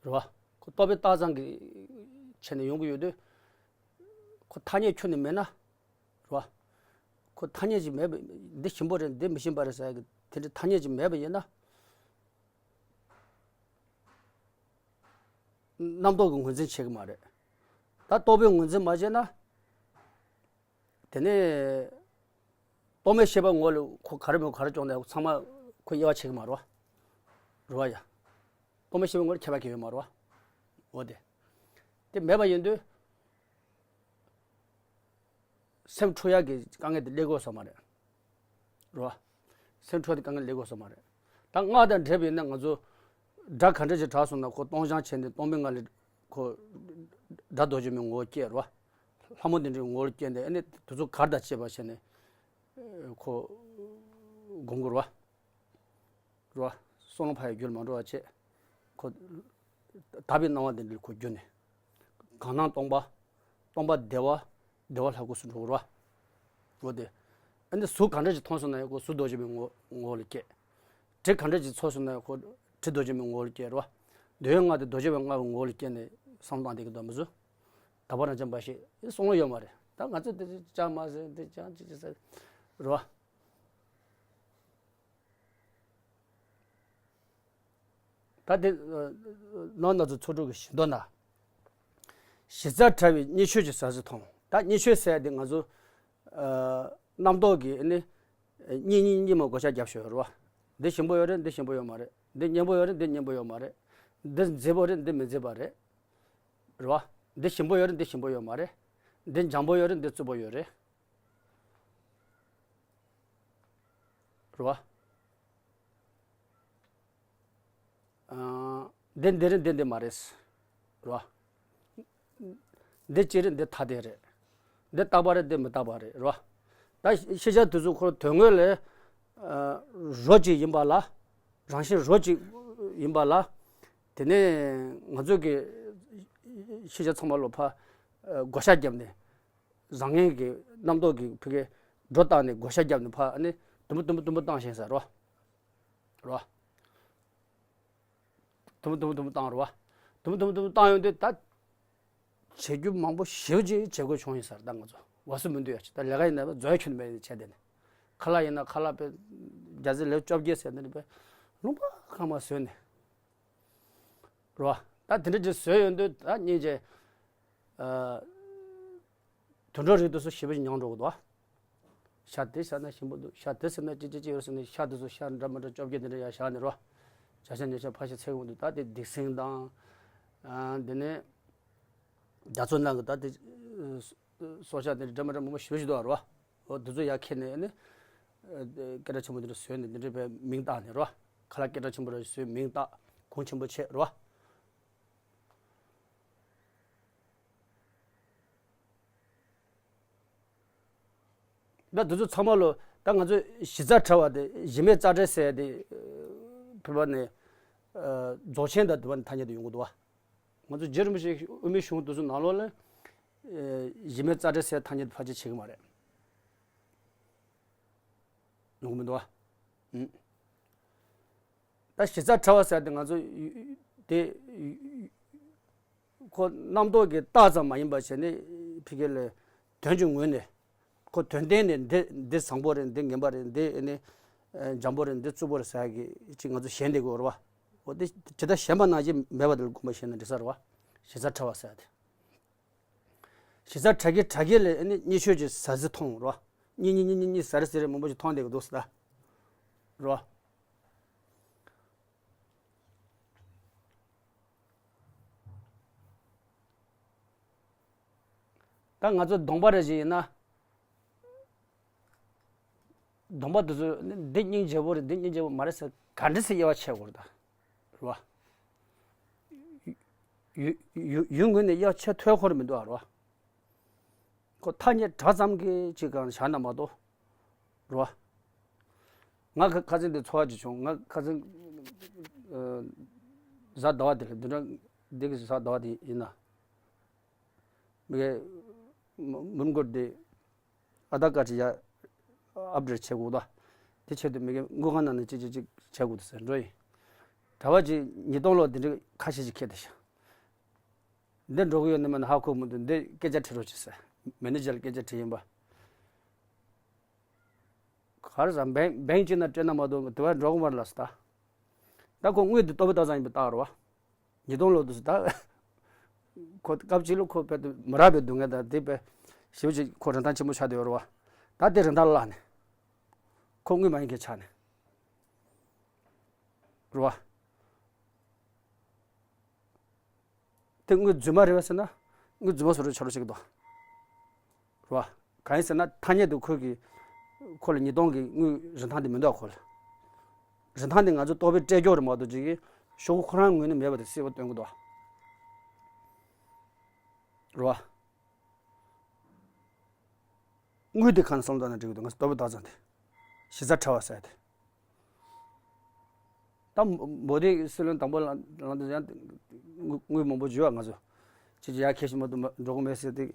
རེད་བ། ཁོ་རྟོག་པས་བཏགས་ཙམ་གྱི་ཆེད་ནས་ཡོང་གི་ཡོད་དུས། ཁོ་ཐ་སྙད་ཁྱོན་ནས་མེད་ན། རེད་བ། ཁོ་ཐ་སྙད་ཅིག་མེད་པ་འདི་ཞིམ་པོ་རེད་འདི་མི་ཞིམ་པ་རེད་ཟེར་ཡ་གི་དེ་འདྲའི་ཐ་སྙད་ཅིག་མེད་པ་ཡིན་ན། རྣམ་རྟོག་གི་ངོས་འཛིན་བྱེད་ཀྱི་མ་རེད། ད་རྟོག་པས་ངོས་འཛིན་མ་བྱས་ན། དེ་ནས་རྟོག་མེད་ཤེས་པ་ངོ་ལ་ཁོ་ག་རེ་མོ་ག་རེ་སྐྱོང་ནས་ཚང་མ་ཁོ་དབྱེ་བ་ཕྱེ་གི་མ་རེད་བ། རེད་བ་ཡ། རྟོག་མེད་ཤེས་པ་ངོ་ལ་ཁྱད་པར་གང་ཡང་ཡོད་མ་རེད་བ། འོ་དེ། དེ་མེད་པ་ཡིན་དུས། སེམས་འཁྲུག་ཡག་གི་དཀའ་ངལ་དེ་སླེབས་དགོས་སོ་མ་རེད། རེད་བ། སེམས་འཁྲུག་དེ་དཀའ་ངལ་སླེབས་དགོས་སོ་མ་རེད། ད་སྔགས་དང་འབྲེལ་བ་ཡིན་ན་ང་ཚོ་སྒྲ་ག་འདྲ་ཞིག་གྲགས་སོང་ན་ཁོ་སྟོང་ཞང་བྱས་ནས་སྟོང་པའི་ངང་ལས་ཁོ་སྒྲ་རྡོ་རྗེ་མའི་ངོ་བོ་སྐྱེ་རེད་བ། ལྷ་མོ་དེ་འདྲའི་ངོ་བོ་སྐྱེ་ནས་ཨ་ནི་དེ་ཚོ་གར་དང་བཅས་པ་བྱས་ནས་ཁོ་སྒོམ་དགོས་རེད་བ། རེད་བ། སོང་ལ་ཕ་ཡི་རྒྱུར་མ་འགྲོ་བ་བྱས། ཁོ། དག་པའི་སྣང་བ་འདི་འདྲའི་ཁོ་རྒྱུ་ནས། གང་སྣང་སྟོང་པ། སྟོང་པ་བདེ་བ། བདེ་བ་ལྷ་སྐུ་སུ་འགྲོ་རེད་བ། འོ་དེ། ཨ་ནི་གཟུགས་ག་འདྲ་ཞིག་མཐོང་སོང་ན་ཡང་ཁོ་གཟུགས་རྡོ་རྗེ་མའི་ངོ་ངོ་བོ་ལ་སྐྱེ། དྲི་ག་འདྲ་ཞིག་ཚོར་སོང་ན་ཡང་ཁོ་དྲི་རྡོ་རྗེ་མའི་ངོ་བོ་ལ་སྐྱེ་རེད་བ། འདོད་ཡོན་ལྔ་དེ་རྡོ་རྗེ་བའི་ལྔ་བའི་ངོ་བོ་ལ་སྐྱེ་ནས་བསམ་བློ་བཏང་བསྡད་ཀྱི་འདུག་མི་བཟོ། དག་པ་རང་བྱམས་པ་ཞེས་སོང་ལོ་ཡོད་མ་རེད་ད་ང་ཚོ་དེ་ཅང་མ་ཟེར་འདི་ཅང་ཅི་ཅི་ཟེར། རེད་བ། ད་དེ་ནང་ན་ཚོ་ཚོ་དྲུག་གི་བཞི་མདོ་ན། གཞི་རྩ་བྲལ་བའི་གཉིས་ཆོས་ཀྱི་ཟ་ཟི་མཐོང་ད་གཉིས་ཆོས་ཟེར་དེ་ང་ཚོ་རྣམ་རྟོག་གི་ནི་གཉིས་གཉིས་གཉིས་མ་བགོ་བཤའ་རྒྱབ་ཤོག་རེད་བ། འདི་ཞིམ་པོ་ཡོད་རེད་འདི་ཞིམ་པོ་ཡོད་མ་རེད། འདི་སྙན་པོ་ཡོད་རེད་འདི་སྙན་པོ་ཡོད་མ་རེད། འདི་མཛེས་པོ་རེད་འདི་མི་མཛེས་པ་རེད། རེད་བ། འདི་ཞིམ་པོ་ཡོད་རེད་འདི་ཞིམ་པོ་ཡོད་མ་རེད། འདི་འཇམ་པོ་ཡོད་རེད་འདི་རྩུབ་པོ་ཡོད་རེད། རེད་བ། འདི་འདི་རེད་འདི་འདི་མ་རེད། རེད་བ། འདི་ཅི་རེད་འདི་ཐ་དད་རེད། འདི་རྟག་པ་རེད་འདི་མི་རྟག་པ་རེད་རེད་བ། ད་ཤེས་བྱ་དེ་ཚོ་ཁོ་དོན་དངོས་ལས་རོ་གཅིག་ཡིན་པ་ལ་རང་བཞིན་རོ་གཅིག་ཡིན་པ་ལ། དེ་ནས་ང་ཚོ་གི་ཤེས་བྱ་ཚང་མ་ལོ་ཕ་བགོ་བཤའ་བརྒྱབ་ནས། བཟང་ངན་གྱི་རྣམ་རྟོག་གི་ཕ་གི་སྒྲོ་བཏགས་ནས་བགོ་བཤའ་བརྒྱབ་ནས་ཕ་ཨ་ནི་དུམ་བུ་དུམ་བུ་དུམ་བུ་བཏང་ཤེས་ས་རོ། རོ། དུམ་བུ་དུམ་བུ་དུམ་བུ་བཏང་རོ། དུམ་བུ་དུམ་བུ་དུམ་བུ་བཏང་ཡོང་དུས་ད་བྱེད་རྒྱུ་མང་པོ་ཞེ་པོ་ཅིག་བྱེད་དགོས་བྱུང་ཡིན་ས་རེད་ད་ང་ཚོ་བ་སུ་མི་འདུག་ཡ་ཅིག་ད་ལས་ཀ་ཡིན་ན་རྫོགས་ཡ་ཁྱོན་མེད་བྱས་དེ་ནས་ཁ་ལག་ཡིན་ན་ཁ་ལག་པས་རྒྱ་ཟི་ལེབ་བཅོ་བརྒྱད་ཟེར་ནས་པས་ལུང་པ་གང་མ་བཟོས་ནས། རོ། ད་དེ་འདྲ་ཅིག་བཟོས་ཡོང་དུས་ད་སྙིང་རྗེ། དུད་འགྲོ་རིགས་དེ་ཚོ་ཞེ་པོ་ཅིག་མྱངས་འགྲོ་གི་འདུག་ཤ་དེ་ཟ་ན་ཞིམ་པོ་འདུག་ཤ་དེ་ཟ་ན་ཅི་ཅི་ཅི་ཡོད་ཟེར་ནས་ཤ་དེ་ཚོ་ཤ་འདྲ་མི་འདྲ་བཅོ་བརྒྱད་དེ་འདྲ་ཡར་བཞག་ནས་རོ། བྱ་ཤ་ཉལ་ཤ་ཕ་ཤ་ཚེ་གང་འདུག་ད་དེ་སྡིག་སྲིན་དང་། དེ་ནས་ རྒྱ་མཚོ་ནང་གི་ད་དེ་སྲོག་ཆགས་དེ་འདྲ་འདྲ་མི་འདྲ་མང་པོ་ཞེ་པོ་ཞིག་འདུག་རེད་བ། འོ་དེ་ཚོ་ཡར་ཁྱེར་ནས་ནི་སྐད་གྲགས་ཆེན་པོ་དེ་འདྲ་བཟོས་ནས་དེ་འདྲ་བའི་མིང་བཏགས་ནས་རེད་བ། ཁ་ལག་སྐད་གྲགས་ཆེན་པོ་རེ་བཟོས་མིང་བཏགས་གོང་ཆེན་པོ་བྱས་རེད་བ། ད་དེ་ཚོ་ཚང་མ་ལོ། ད་ང་ཚོ་གཞི་རྩ་བྲལ་བ་དེ་གཞི་མེད་རྩ་བྲལ་ཟེར་ཡ་དེ་བོད་པ་ནས་རྫོགས་ཆེན་དང་དེ་བ་ནས་ཐ་སྙད་དུ་ཡོང་གི་འདུག་བ། ང་ཚོ་རྗེ་རིན་པོ་ཆེ་དབུ་མའི་གཞུང་དེ་ཚོ་ནང་ལོགས་ལ་གཞི་མེད་རྩ་བྲལ་ཟེར་ཐ་སྙད་དེ་ཕལ་ཆེར་བྱེད་ཀྱི་མ་རེད། ཡོང་གི་མི་འདུག་བ། ད་གཞི་རྩ་བྲལ་བ་ཟེར་ཡ་དེ་ང་ཚོ་དེ། ཁོ་རྣམ་རྟོག་གི་རྟགས་ཙམ་མ་ཡིན་པ་བྱས་ནས་ཕ་གི་ལ་དོན་གྱི་ངོས་ནས་ཁོ་དོན་གཏན་ནས་འདི་འདི་བཟང་པོ་རེད། འདི་ངན་པ་རེད། འདི་ཨེ་ནི་འཇམ་པོ་རེད། འདི་རྩུབ་པོ་རེད་ཟེར་ཡ་གི་ཅིག་ང་ཚོ་ཞེན་བསྡད་དགོས་རེད་བ། འོ་དེ་ཇི་ལྟར་ཞེན་པ་ནང་བཞིན་མེད་པ་དེ་ལ་དགོངས་པ་བཞེས་ན་འགྲིག་ས་རེད་བ། གཞི་རྩ་བྲལ་བ་ཟེར་ཡ་དེ། གཞི་རྩ་བྲལ་གི་བྲལ་གི་ལ་ཨེ་ནི་གཉིས་ཆོས་ཀྱི་ཟ་ཟི་མཐོང་རེད་བ། གཉིས་གཉིས་གཉིས་གཉིས་གཉིས་ཟ་རི་ཟི་རི་མང་པོ་ཞིག་མཐོང་བསྡད་ཀྱི་འདུག་ཟེར་ད། རེད་བ། ད་ང་ཚོ་གདོང་པ་རེ་ཞིག་ཡིན་ན། གདོང་པ་དེ་ཚོ་འདི་སྙིང་རྗེ་པོ་རེད། འདི་སྙིང་རྗེ་པོ་མ་རེད་ཟེར་ག་འདྲ་སེ་དབྱེ་བ་ཕྱེ་དགོས་རེད་ད། རེད་བ། ཡུལ་ཡུལ་ཡུལ་ངོས་ནས་དབྱེ་བ་ཕྱེ་ཐུབ་ཡ་ཁོ་རང་མི་འདུག་ཨ། རེད་བ། ཁོ་ཐ་སྙད་སྒྲ་ཙམ་གྱི་ཅིག་གང་བཞག་ན་མ་གཏོགས། རེད་བ། ང་ཁ་ཁ་སང་འདི་ཚོར་བ་ཅིག་བྱུང་། ང་ཁ་སང་གཟའ་ཟླ་བ་དེ་ལ་བདུན་ཕྲག་འདི་གི་གཟའ་ཟླ་བ་དེ་ཡིན་ན། མི་གའི་མུན་སྐོར་དེ་ཨ་ད་ཀ་ཅི་ཡ་ཨབ་ཌེཊ་བྱེད་དགོས་ད། དེ་ཆེད་དུ་མི་གའི་དངུལ་ཁང་ནང་ནས་ཅི་ཅི་ཅི་བྱེད་དགོས་ད་ཟེར་འགྲོ་ཡིན། གྲྭ་པ་ཅིག་ཉིས་སྟོང་ལོ་དེ་འདྲ་ཁ་ཤས་ཅིག་ཁྱེར་ད་ཤག་འདི་འགྲོ་གི་ཡོད་ནི་མིན་ན་ཧ་གོ་མི་འདུག་འདི་སྐད་ཆ་དྲི་རོགས་བྱེད་ཟེར། མེ་ནེ་ཇར་ལ་སྐད་ཆ་དྲི་ཡིན་པ། ག་རེ་ཟ། བེང་བེང་གཅིག་ན་སྤྲད་ན་མ་གཏོགས་དེ་བ་འགྲོ་གི་མ་རེད་ལབ་སོང་ད། ད་ཁོ་དངུལ་དེ་ལྟོ་ཕད་ལྟོ་ཚང་ཡིན་པའི་རྟགས་རེད་བ། ཉིས་སྟོང་ལོ་དུས་སུ་ད། ཁོ་སྐབས་གཅིག་ལ་ཁོ་དཔེ་དུ་མི་རག་པའི་སྡུག་བསྔལ་དང་དེ་དཔེ་ཞེ་པོ་ཅིག་ཁོ་རིན་ཐང་ཆེན་པོ་ཆགས་བསྡད་ཡོད་རེད་བ། ད་དེ་རིན་ཐང་བརླག་ནས། ཁོ་དངུལ་མ་ཡིན་མཁན་ཆགས་ནས། རེད་བ། དེ་དངུལ་རྫུན་མ་རེད་པས་ཟེར་ན། དངུལ་རྫུན་མ་བཟོ་འདྲ་ཆགས་འགྲོ་ཆགས་ཀྱི་འདུག་རེད་བ། གང་ཡིན་ཟེར་ན་ཐ་སྙད་དུ་ཁོ་གི། ཁོ་ལ་ཉིས་སྟོང་གི་དངུལ་རིན་ཐང་དེ་མི་འདུག་ཁོ་ལ། རིན་ཐང་དེ་ང་ཚོ་ལྟོ་ཕད་སྤྲད་རྒྱུ་རེད་མ་གཏོགས་ཅིག་གི་ཤོག་གུ་ཁོ་རང་ངོས་ནས་མེད་པ་དེ་གསལ་པོ་སྟོན་གྱི་འདུག་རེད་བ། དངུལ་དེ་གང་བསམ་བློ་བཏང་ན་འགྲིག་གི་འདུག་ང་ཚོ་ལྟོ་ཕད་བཏང་ཙང་དེ། གཞི་རྩ་བྲལ་བ་ཟེར་ཡ་དེ། ད་མོ་དེ་སྲིད་བློན་དང་པོ་ལངས་དང་ཡང་དངུལ་དངུལ་མང་པོ་བརྗོད་པ་ང་ཚོ། ཅི་ཅི་ཡར་ཁྱེར་ཤི་མ་གཏོགས་འགྲོ་གི་མེད་ཟེར་ཏེ།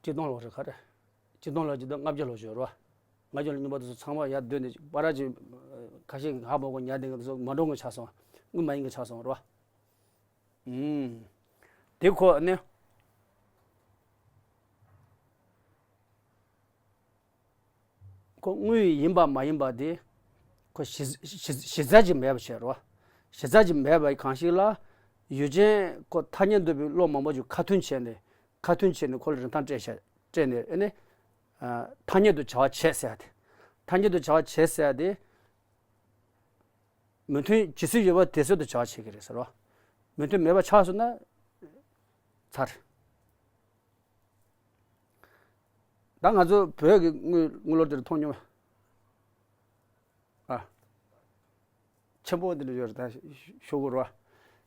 ཆིག་སྟོང་ལོ་རེད་ག་རེ། ཆིག་སྟོང་ལོ་ཅིག་དང་ལྔ་བརྒྱ་ལོ་བརྗོད་རོ། ལྔ་བརྒྱ་ལོ་རྙིང་པ་དེ་ཚོ་ཚང་མ་ཡར་བསྡུས་ནས་པ་ར་ཅིག་ཁ་ཤས་ཧ་མ་གོ་ཉར་དེ་ཚོ་མ་འགྲོ་ངེས་ཆགས་སོང་། དངུལ་མ་ཡིན་གི་ཆགས་སོང་རོ། ཨུམ། དེ་ཁོ་ནི། ཁོ་དངུལ་ཡིན་པ་མ་ཡིན་པ་དེ། ཁོ་གཞི་གཞི་གཞི་རྩ་ཅིག་མེད་པ་བྱས་རོ། གཞི་རྩ་ཅིག་མེད་པ་གང་ཞིག་ལ། ཡུལ་ཅན་ཁོ་ཐ་སྙད་འདོད་པའི་བློ་མང་པོ་ཅིག་ཁ་མཐུན་བྱས་ནས། ཁ་མཐུན་བྱས་ནས་ཁོ་ལ་རིན་ཐང་སྤྲད་བྱས་སྤྲད་ནས་ཨེ་ནི། ཐ་སྙད་དུ་བྱ་བ་བྱེད་ཟེར་ཡ་དེ། ཐ་སྙད་དུ་བྱ་བ་བྱེད་ཟེར་ཡ་དེ། མོས་མཐུན་ཇི་སྲིད་ཡོད་པ་དེ་སྲིད་དུ་བྱ་བ་བྱེད་ཀྱི་རེད་ཟེར་བ། མོས་མཐུན་མེད་པ་ཆགས་སོང་ན། ཚར། ད་ང་ཚོ་བོད་ཀྱི་དངུལ་དངུལ་ལོར་དེར་མཐོང་མྱོང་། ཨ། ཆེན་པོ་འདི་འདྲ་ཡོད་རེད་ད། ཤོག་གུ་རོ།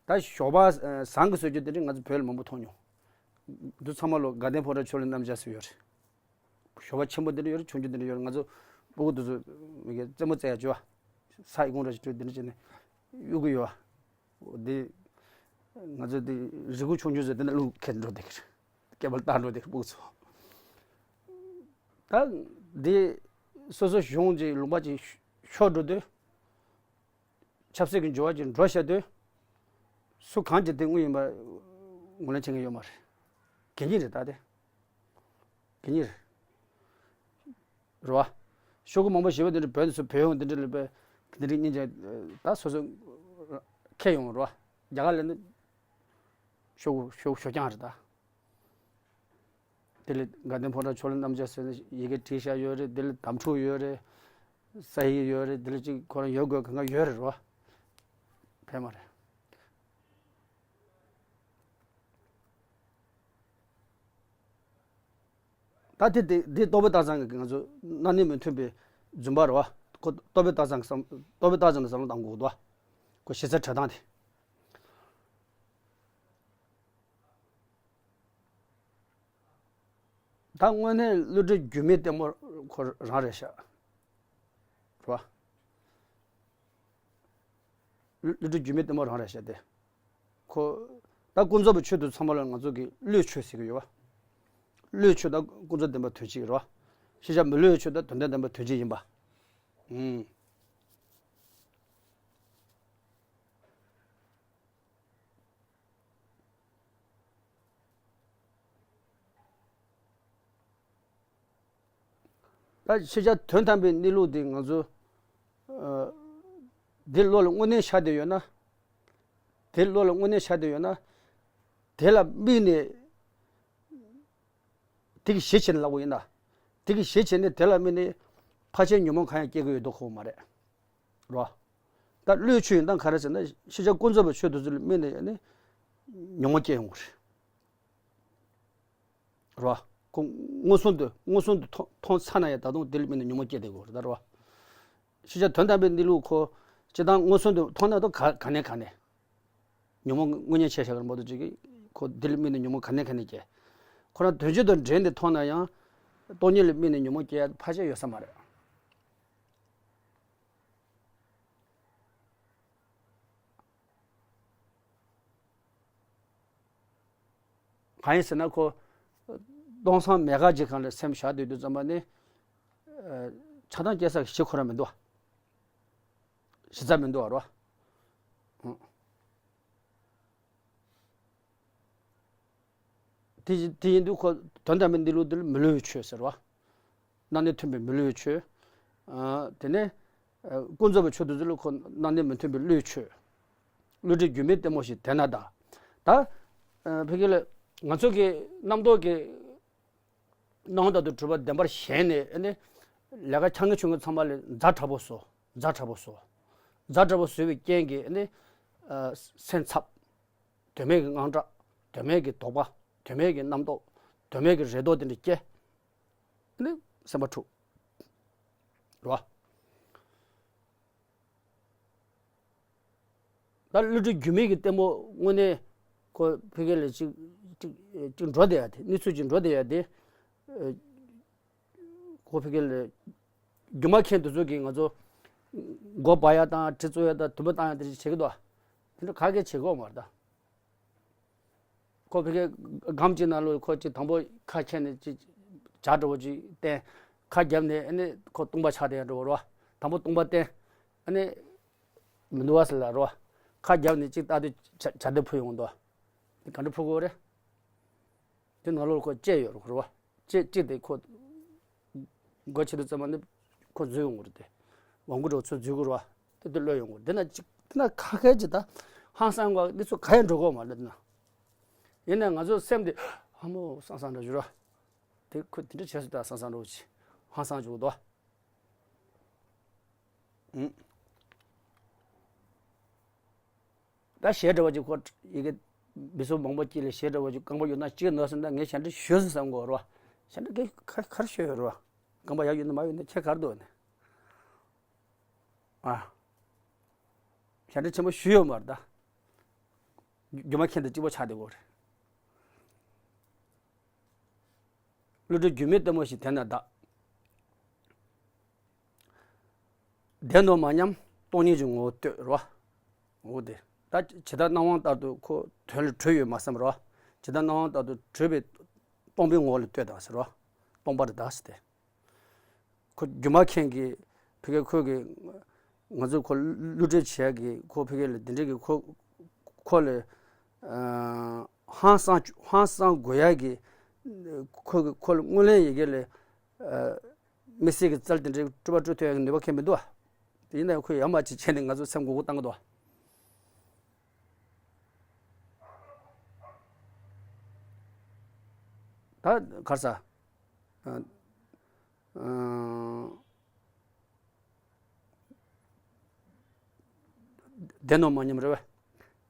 ད་ཞོགས་པ་ཟངས་ཀྱི་བཟོ་རྒྱུ་དེ་འདྲ་ང་ཚོ་བོད་ལ་མང་པོ་མཐོང་མྱོང་། འདི་ཚང་མ་ལོ་དགའ་ལྡན་ཕོ་བྲང་ཕྱོགས་ལས་རྣམ་རྒྱལ་ཟེར་ཡོད་རེད། ཞོགས་པ་ཆེན་པོ་འདི་འདྲ་ཡོད་རེད། ཆུང་ཆུང་འདི་འདྲ་ཡོད་རེད། ང་ཚོ་སྤུ་གུ་འདི་ཚོ་མི་གའི་རྩེད་མོ་རྩེ་ཡ་བྱོས་པ། ས་ཡི་གུང་ར་ཞིག་བྲོས་འདི་འདྲ་བྱས་ནས་གཡུག་གི་ཡོད་པ། འདི་ང་ཚོ་འདི་རི་གུ་ཆུང་ཆུང་ཚོ་འདི་འདྲ་བླུག་ཁྱེར་འགྲོ་བསྡད་ཀྱི་རེད། སྐེད་པ་ལ་བཏགས་འགྲོ་བསྡད་ཀྱི་རེད་སྤུ་གུ་ཚོ། ད་འདི་སོ་སོ་གཞུང་གི་ལུང་པ་ཅིག་ཤོར་འགྲོ་དུས། ཆབ་སྲིད་ཀྱི་འགྱུར་བ་ཅིག་འགྲོ་བཞག་དུས། སུ་གང་གིས་དེ་དངོས་ཡིན་པ་ངོས་ལེན་བྱེད་མཁན་ཡོད་མ་རེད། གད་སྙིགས་རེད་ད་དེ། གད་སྙིགས་རེད། རེད་བ། ཤོག་གུ་མང་པོ་ཞེ་པོ་འདི་འདྲ་བོད་དུ་བོད་ཡོང་འདི་འདྲ་ལ་བས་འདི་འདྲ་སྙིང་རྗེ་ད་སོ་སོ་ཁྱེར་ཡོང་རེད་བ། རྒྱ་གར་ལ་ནི་ཤོག་གུ་ཤོག་ཤོག་རྐྱང་རེད་ད། དེ་ལས་དགའ་ལྡན་ཕོ་བྲང་ཕྱོགས་ལས་རྣམ་རྒྱལ་ཟེར་ནས་ཡི་གེ་བྲིས་བཞག་ཡོད་རེད། དེ་ལས་དམ་ཕྲུག་ཡོད་རེད། ས་ཡིག་ཡོད་རེད། དེ་ལས་ཅིག་ཁོ་རང་ཡོད་དགོས་གང་ག་ཡོད་རེད་རོ། ཕན་མ་རེད། ད་དེ་དེ་དེ་རྟོག་པའི་རྟགས་ཙམ་གྱི་ང་ཚོ་རྣམ་གནས་མི་མཐུན་པའི་རྫུན་པ་རེད་བ། ཁོ་རྟོག་པའི་རྟགས་ཙམ་གྱི་བསམ་རྟོག་པའི་རྟགས་ཙམ་ལ་བསམ་བློ་གཏང་དགོས་འདུག་བ། ཁོ་གཞི་རྩའི་འཁྲིལ་སྟངས་དེ། ད་དངོས་གནས་བསླུ་བྲིད་སྒྱུ་མའི་ལྟད་མོ་ཁོ་རང་རེད་ཤག་རེད་བ། བསླུ་བསླུ་བྲིད་སྒྱུ་མའི་ལྟད་མོ་རང་རེད་ཤག་སྟེ། ཁོ་ད་ཀུན་རྫོབ་པའི་ཆོས་དེ་ཚང་མ་ལ་ང་ཚོ་གིས་བློའི་ཆོས་ཟེར་གྱི་ཡོད་བ། བློའི་ཆོས་དང་ཀུན་རྫོབ་བདེན་པ་དོན་གཅིག་རེད་བ། ཤེས་བྱ་མི་བསླུ་བའི་ཆོས་དང་དོན་དམ་བདེན་པ་དོན་གཅིག་ཡིན་པ། ཨུམ། ད་ཤེས་བྱ་དོན་དམ་པའི་གནས་ལུགས་དེ་ང་ཚོ་ཨ་དེ་བློ་ལ་དངོས་གནས་ཤར་བསྡད་ཡོད་ན། དེ་བློ་ལ་དངོས་གནས་ཤར་བསྡད་ཡོད་ན། དེ་ལ་དམིགས་ནས། དེ་གི་གཞི་བྱས་ནས་ལབ་དགོས་ཡིན་ན། དེ་གི་གཞི་བྱས་ནས་དེ་ལ་དམིགས་ནས་ཕལ་ཆེར་ཉོན་མོངས་གང་ཡང་སྐྱེ་གི་ཡོད་མདོག་ཁ་པོ་མ་རེད། རོ། ད་བློའི་ཆོས་ཡིན་སྟངས་ག་རེ་ཟེར་ན། ཤེས་བྱ་ཀུན་རྫོབ་པའི་ཆོས་དེ་ཚོ་ལ་དམིགས་ནས་ནི་ཉོན་མོངས་སྐྱེ་ཡོང་གི་རེད། རོ། ཁོ་མངོན་སུམ་དུ་མངོན་སུམ་དུ་མཐོང་མཐོང་ཚར་ན་ཡང་ད་དུང་དེ་ལ་དམིགས་ནས་ཉོན་མོངས་སྐྱེ་བསྡད་ཀྱི་ཡོད་རེད་ད་རོ། ཤེས་བྱ་དོན་དམ་པའི་གནས་ལུགས་ཁོ་སྤྱིར་བཏང་མངོན་སུམ་དུ་མཐོང་ན་ད་ག་ག་ནས་ག་ནས། ཉོན་མོངས་དངོས་གཉེན་ཆ་བཞག་པ་རེད་མ་གཏོགས་ཅིག་གིས་ཁོ་དེ་ལ་དམིགས་ནས་ཉོན་མོངས་ག་ནས་ག་ནས་སྐྱེ། ཁོ་རང་དོན་སྤྱི་དང་འབྲེལ་ནས་མཐོང་ན་ཡང་སྟོང་ཉིད་ལ་དམིགས་ནས་ཉོན་མོངས་སྐྱེ་ཡ་ཕལ་ཆེར་ཡོད་ས་མ་རེད། གང་ཡིན་ཟེར་ན་ཁོ་སྟོང་སང་མེད་དགག་བྱེད་གང་ལ་སེམས་བཞག་སྡོད་དུས་ཙམ་པ་ནི་ཆགས་སྡང་སྐྱེ་ས་གི་གཞི་ཁོ་རང་མི་འདུག་བ། གཞི་རྩ་མི་འདུག་བ་རོ། དེ་དེ་ཡིན་དུས་ཁོ་དོན་དམ་པའི་གནས་ལུགས་འདི་ལ་མི་བསླུ་བའི་ཆོས་ཟེར་བ། རྣམ་གནས་མཐུན་པའི་མི་བསླུ་བའི་ཆོས། ཨ་དེ་ནས་ཨ་ཀུན་རྫོབ་པའི་ཆོས་དེ་ཚོ་ལ་ཁོ་རྣམ་གནས་མི་མཐུན་པའི་བསླུ་བའི་ཆོས། བསླུ་བྲིད་སྒྱུ་མའི་ལྟད་མོ་ཞིག་དེ་ན་གདའ། ད་ཨ་ཕ་གི་ལ་ང་ཚོ་གི་རྣམ་རྟོག་གི་སྣང་བ་ལྟར་དུ་གྲུབ་པ་བདེན་པར་ཞེན་ནས་ཨ་ནི་ལས་ཀ་འཆང་གི་ཆུང་གི་ཚང་མ་ལ་ཛ་དྲག་པོ་བཟོ། ཛ་དྲག་པོ་བཟོ། ཛ་དྲག་པོ་བཟོས་པའི་རྐྱེན་གྱིས་ཨ་ནི་ཨ་སེམས་འཚབ། དོན་མེད་ཀྱི་དངངས་སྐྲག་དོན་མེད་ཀྱི་དོགས་པ། དོན་མེད་ཀྱི་རྣམ་རྟོག་དོན་མེད་ཀྱི་རེ་དོགས་དེ་འདྲ་སྐྱེ། ནི་སེམས་པ་འཁྲུག་རོ། ད་བསླུ་བྲིད་སྒྱུ་མའི་གི་ལྟད་མོ་དངོས་གནས་ཁོ་ཕ་གི་ལ་ཅིག་ཅིག་ཅིག་འགྲོ་བསྡད་ཡ་དེ། གནས་ཚུལ་ཅིག་འགྲོ་བསྡད་ཡ་དེ། ཁོ་ཕ་གི་ལ་སྒྱུ་མ་མཁན་དེ་ཚོ་གིས་ང་ཚོ་མགོ་སྦ་ཡ་དང་གྲི་བཙུགས་ཡ་དང་དུམ་བུ་བཏང་ཡ་དེ་འདྲ་བྱེད་ཀྱི་འདུག་དེ་འདྲ་ག་གེ་བྱེད་ཀྱི་ཡོད་མ་རེད་ད། ཁོ་ཕ་གིའི་སྒམ་གཅིག་ནང་ལོགས་ཁོ་གཅིག་དང་པོ་ཁ་ཁྱེར་ནས་གཅིག་ཇ་འདྲ་བོ་གཅིག་བསྟན། ཁ་བརྒྱབ་ནས་ཨ་ནི་ཁོ་བཏུང་པ་ཆགས་བསྡད་ཡ་འདྲ་བོ་རོ། དང་པོ་བཏུང་པ་བསྟན། ཨ་ནི་མི་འདུག་བ་ཟེར་ལ་རོ། ཁ་བརྒྱབ་ནས་གཅིག་ལྟ་དུས་ཇ་ཇ་དེ་འཕུར་ཡོང་འདུག་དེ་ག་འདྲ་འཕུར་གི་ཡོད་རེད། དེ་ནང་ལོགས་ཁོ་ལྕེ་ཡོད་རེད་རོ། ལྕེ་ལྕེ་དེ་ཁོ་སྒོ་ཕྱེ་དུས་ཙམ་པ་ནི་ཁོ་འཛུལ་ཡོང་གི་རེད་དེ། ཝང་གུ་འདྲ་བོ་ཚུར་འཛུལ་གི་རོ། དེ་དུ་གློད་ཡོང་གི་རེད། དེ་ན་ཅིག་དེ་ན་ཁ་ཁའི་ཅིག་ད་ཧང་སང་བ་འདི་ཚོ་ག་ཡང་འགྲོ་གི་ཡོད་མ་རེད་དེ་ན། ཡིན་ནའི་ང་ཚོ་སེམས་དེ་ཧ་མོ་སང་སང་འདྲ་བྱུང་རོ། དེ་ཁོ་དེ་འདྲ་བྱས་སོང་ད་སང་སང་འདྲ་བོ་ཅིག་ཧང་སང་བྱུང་གི་འདུག་ཨུམ། ད་གཞས་འདྲ་བ་ཅིག་ཁོ་ཡི་གེ་མི་ཚོ་མང་པོ་སྐྱིད་ལ་གཞས་འདྲ་བ་ཅིག་རྐང་པ་ཡོད་ན་གཅིག་ནོར་སོང་ད་ངས་ཞེ་འདྲ་ཞུས་སོང་བསམ་གོ་རོ། ཞེ་འདྲ་གི་ཁ་ཁར་ཤོད་ཡོད་རོ། རྐང་པ་ཡག་ཡོད་ན་མ་ཡོད་ན་ཁྱད་གར་འདུག་ནས། ཨ། ཞེ་འདྲ་ཆེན་པོ་ཞུས་ཡོད་མ་རེད་ད། སྒྱུ་མ་མཁན་དང་གཅིག་པ་ཆགས་བསྡད་གོ་རེད། བསླུ་བྲིད་སྒྱུ་མའི་ལྟད་མོ་ཞིག་དེ་ན་གདའ། བདེན་ནོ་མ་སྙམ་སྟོང་ཉིད་ཀྱི་ངོ་བོ་ལྟོས་རོ། འོ་དེ། ད་ཇི་ལྟར་སྣང་བ་ལྟར་དུ་ཁོ་དོན་ལ་གྲུབ་ཡོད་མ་བསམ་རོ། ཇི་ལྟར་སྣང་བ་ལྟར་དུ་གྲུབ་པའི་སྟོང་པའི་ངོ་བོ་ལ་ལྟོས་དང་ཟེར་རོ། སྟོང་པ་རེད་ད་ཟེར་ཏེ། ཁོ་སྒྱུ་མ་མཁན་གྱིས་ཕ་གི་ཁོ་གི་ང་ཚོ་ཁོ་བསླུ་བྲིད་བྱེད་ཡ་གི་ཁོ་ཕ་གི་ལ་འདི་འདྲ་གི་ཁོ་ཁོ་ལ་ཨ་ཧང་སང་ཧང་སང་དགོས་ཡ་གི་ཁོ་གི་ཁོ་ལ་དངོས་གནས་ཡི་གེ་ལ་ཨ་དམིགས་བསལ་གྱི་རྩལ་དེ་འདྲའི་སྤྲུལ་པ་སྤྲུལ་ཐུབ་ཡ་གི་ནུས་པ་ཁེ་མི་འདུག་ཨ། དེ་ཡིན་ན་ཡང་ཁོས་ཡ་མ་བྱེད་བྱས་ནས་ང་ཚོ་སེམས་མགོ་སྐོར་བཏང་གི་འདུག་ཨ། ད་གར་ས། ཨ། ཨ། བདེན་ནོ་མ་སྙམ་རེད་བས།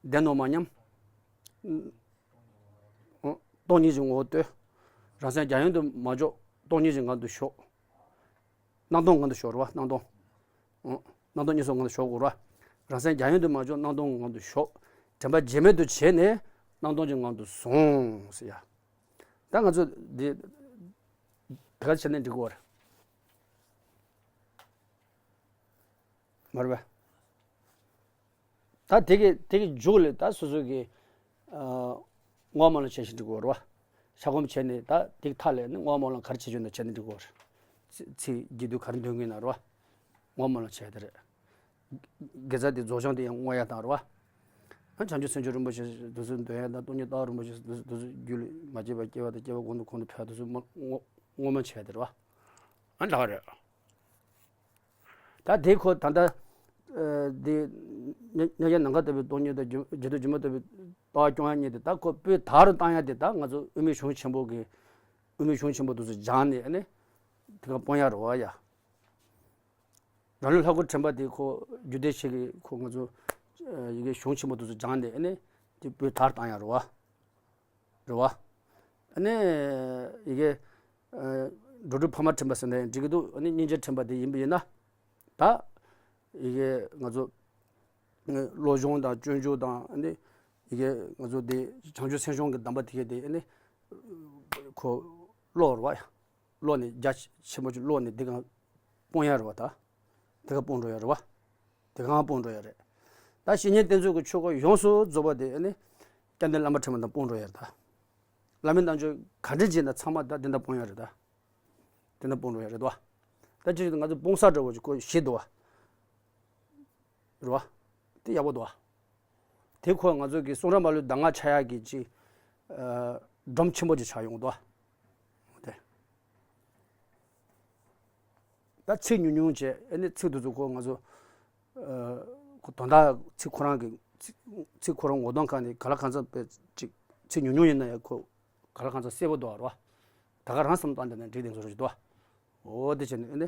བདེན་ནོ་མ་སྙམ། སྟོང་ཉིད་ཀྱི་ངོ་བོ་ལྟོས། རང་སེམས་རྒྱ་ཡན་དུ་མ་འཇོག་སྟོང་ཉིད་ཀྱི་ངང་དུ་ཞོག་སྣང་སྟོང་ངང་དུ་ཞོག་རེད་བ། སྣང་སྟོང་། ཨང་། སྣང་སྟོང་གཉིས་སུ་ངང་དུ་ཞོག་དགོས་རེད་བ། རང་སེམས་རྒྱ་ཡན་དུ་མ་འཇོག་སྣང་སྟོང་ངང་དུ་ཞོག་དྲན་པ་བརྗེད་མེད་དུ་བྱས་ནས་སྣང་སྟོང་གི་ངང་དུ་བཟུང་ཟེར་ཡ། ད་ང་ཚོ་འདི་དེ་ག་བྱས་ནས་འགྲིག་གི་རེད། མ་རེད་པས། ད་དེ་གི་དེ་གི་མཇུག་ལ་ད་སོ་སོ་གི་ཨ་བསྔོ་སྨོན་ལ་བྱེད་བཞིན་འགྲིག་གི་རེད་བ། ཤ་སྒོམ་བྱས་ནས་ད་དེ་གི་མཐའ་ལ་ནི་བསྔོ་སྨོན་ལ་ག་རེ་བྱེད་ཆོག་ན་བྱས་ནས་འགྲིག་གི་རེད། ཚིག་ཚིག་རྒྱས་བསྡུས་ག་རེ་འདོན་གི་ཡིན་ན་རེད་བ། བསྔོ་སྨོན་ལ་བྱས་དེ་རེད། དགེ་རྩ་དེ་རྫོགས་བྱང་དེ་ཡང་བསྔོ་ཡ་དང་རེད་བ། ཨ་བྱང་ཆུབ་སེམས་མཆོག་རིན་པོ་ཆེ་དེ་ཚོ་འདོན་ཡ་དང་སྟོང་ཉིད་རྟོགས་རིན་པོ་ཆེ་དེ་ཚོ་དེ་ཚོ་རྒྱུད་ལ་མ་སྐྱེས་པ་སྐྱེ་བ་དང་སྐྱེ་བ་གོང་དུ་གོང་དུ་འཕེལ་བ་དེ་ཚོ་བསྔོ་བསྔོ་སྨོན་བྱས་དེ་རེད་བ། ཨ་འདྲ་བ་རེད། ད་དེ་ཁོ་ད་ལྟ་དེ་མཉམ་གཞག་ནམ་མཁའ་ལྟ་བུའི་སྟོང་ཉིད་དང་རྒྱུ་འབྲས་སྒྱུ་མ་ལྟ་བུའི་ལྟ་བ་སྐྱོང་ཡ་གཉིས་དེ་ད་ཁོ་སྤུས་དག་རུ་བཏང་ཡ་དེ་ད་ང་ཚོ་དབུ་མའི་གཞུང་ཆེན་པོ་གི་དབུ་མའི་གཞུང་ཆེན་པོ་དེ་ཚོ་སྦྱངས་ནས་ཨ་ནི་དེ་ག་སྤོང་ཡ་རེད་བ་ཡ། རང་ལུགས་ལྷ་སྐུ་འདྲེན་པ་དེ་ཁོ་རྒྱུད་སྡེ་ཆེ་གི་ཁོ་ང་ཚོ་ཡི་གེ་གཞུང་ཆེན་པོ་དེ་ཚོ་སྦྱངས་ནས་ཨ་ནི་དེ་སྤུས་དག་བཏང་ཡ་རེད་བ། རེད་བ། ཨ་ནི་ཡི་གེ་འགྲོ་དྲུག་འཕགས་མ་འདྲེན་པ་ཟེར་ན་ཡང་འགྲིག་གི་འདུག་ཨ་ནི་སྙིང་རྗེ་འདྲེན་པ་དེ་ཡིན་པ་ཡིན་ན། ད་ཡི་གེ་ང་ཚོ་བློ་སྦྱོང་དང་སྤྱོད་འཇུག་དང་ཨ་ནི་ཡི་གེ་ང་ཚོ་དེ་བྱང་ཆུབ་སེམས་སྦྱོང་གི་གདམས་པ་དེ་གས་དེ་ཨ་ནི་ཁོ་བློ་རེད་བ་ཡ། བློ་ནི་རྒྱ་ཆེན་པོ་ཅིག་བློ་ནི་འདི་གང་སྤོང་ཡ་རེད་བ་ད། དེ་ག་སྤོང་འགྲོ་ཡ་རེད་བ། དེ་གང་སྤོང་འགྲོ་ཡ་རེད། ད་བཤེས་གཉེན་བསྟེན་ཚུལ་གྱི་ཆོས་སྐོར་ཡོངས་སུ་རྫོགས་པ་དེ་ཨ་ནི་སྐྱབས་གནས་བླ་མ་འདྲེན་པ་དང་སྤོང་འགྲོ་ཡ་རེད་ད། བླ་མའི་བསྟན་བཅོས་ག་འདྲ་བྱས་ན་ཚང་མ་ད་དེ་འདྲ་སྤོང་ཡ་རེད་ད། དེ་འདྲ་སྤོང་འགྲོ་ཡ་རེད་དོ། ད་ཅི་ཞིག་ང་ཚོ་སྤོང་ས་འདྲ་བོ་ཅིག་ཁོ་ཞིག་འདུག་བ། རེད་བ། དེ་ཡག་པོ་འདུག་བ། དེ་ཁོ་ང་ཚོ་གི་གསུང་རབ་མ་ལུས་གདམས་ངག་ཆགས་ཡག་གི་ཅིག་སྒྲོམ་ཆེན་པོ་ཅིག་ཆགས་ཡོང་གི་འདུག་བ། དེ། ད་ཚིག་ཉུང་ཉུང་བྱས་ཨ་ནི་ཚིག་དེ་ཚོ་ཁོ་ང་ཚོ་ཁོ་དོན་དག་ཚིག་ཁོ་རང་གི་ཚིག་ཚིག་ཁོ་རང་ངོ་གདོང་ཁ་ནས་ག་ལ་གང་འཚམ་པའི་ཅིག་ཚིག་ཉུང་ཉུང་ཡིན་ན་ཡང་ཁོ་ག་ལ་གང་འཚམ་གསལ་པོ་འདུག་བ་རོ། ད་ག་རང་བསམ་བཏང་དེ་ནས་འགྲིག་དེ་ཚོ་རེད་འདུག་བ། འོ་དེ་བྱས་ནས་ཨ་ནི་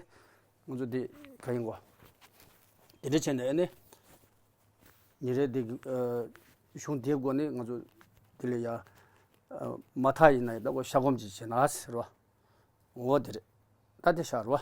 ང་ཚོ་འདི་ག་ཡིན་གོ། དེ་འདྲ་བྱས་ནས་ཨ་ནི་ཉིན་རེ་འདི་གཞུང་དེའི་སྒོ་ནས་ང་ཚོ་དེ་ལས་ཡ་མ་མཐའ་ཡིན་ན་ཡང་ད་ཁོ་ཤ་སྒོམ་ཅིག་བྱས་ན་ཟེར་བ། འོ་དེ་རེད། ད་དེ་ཤར་བ།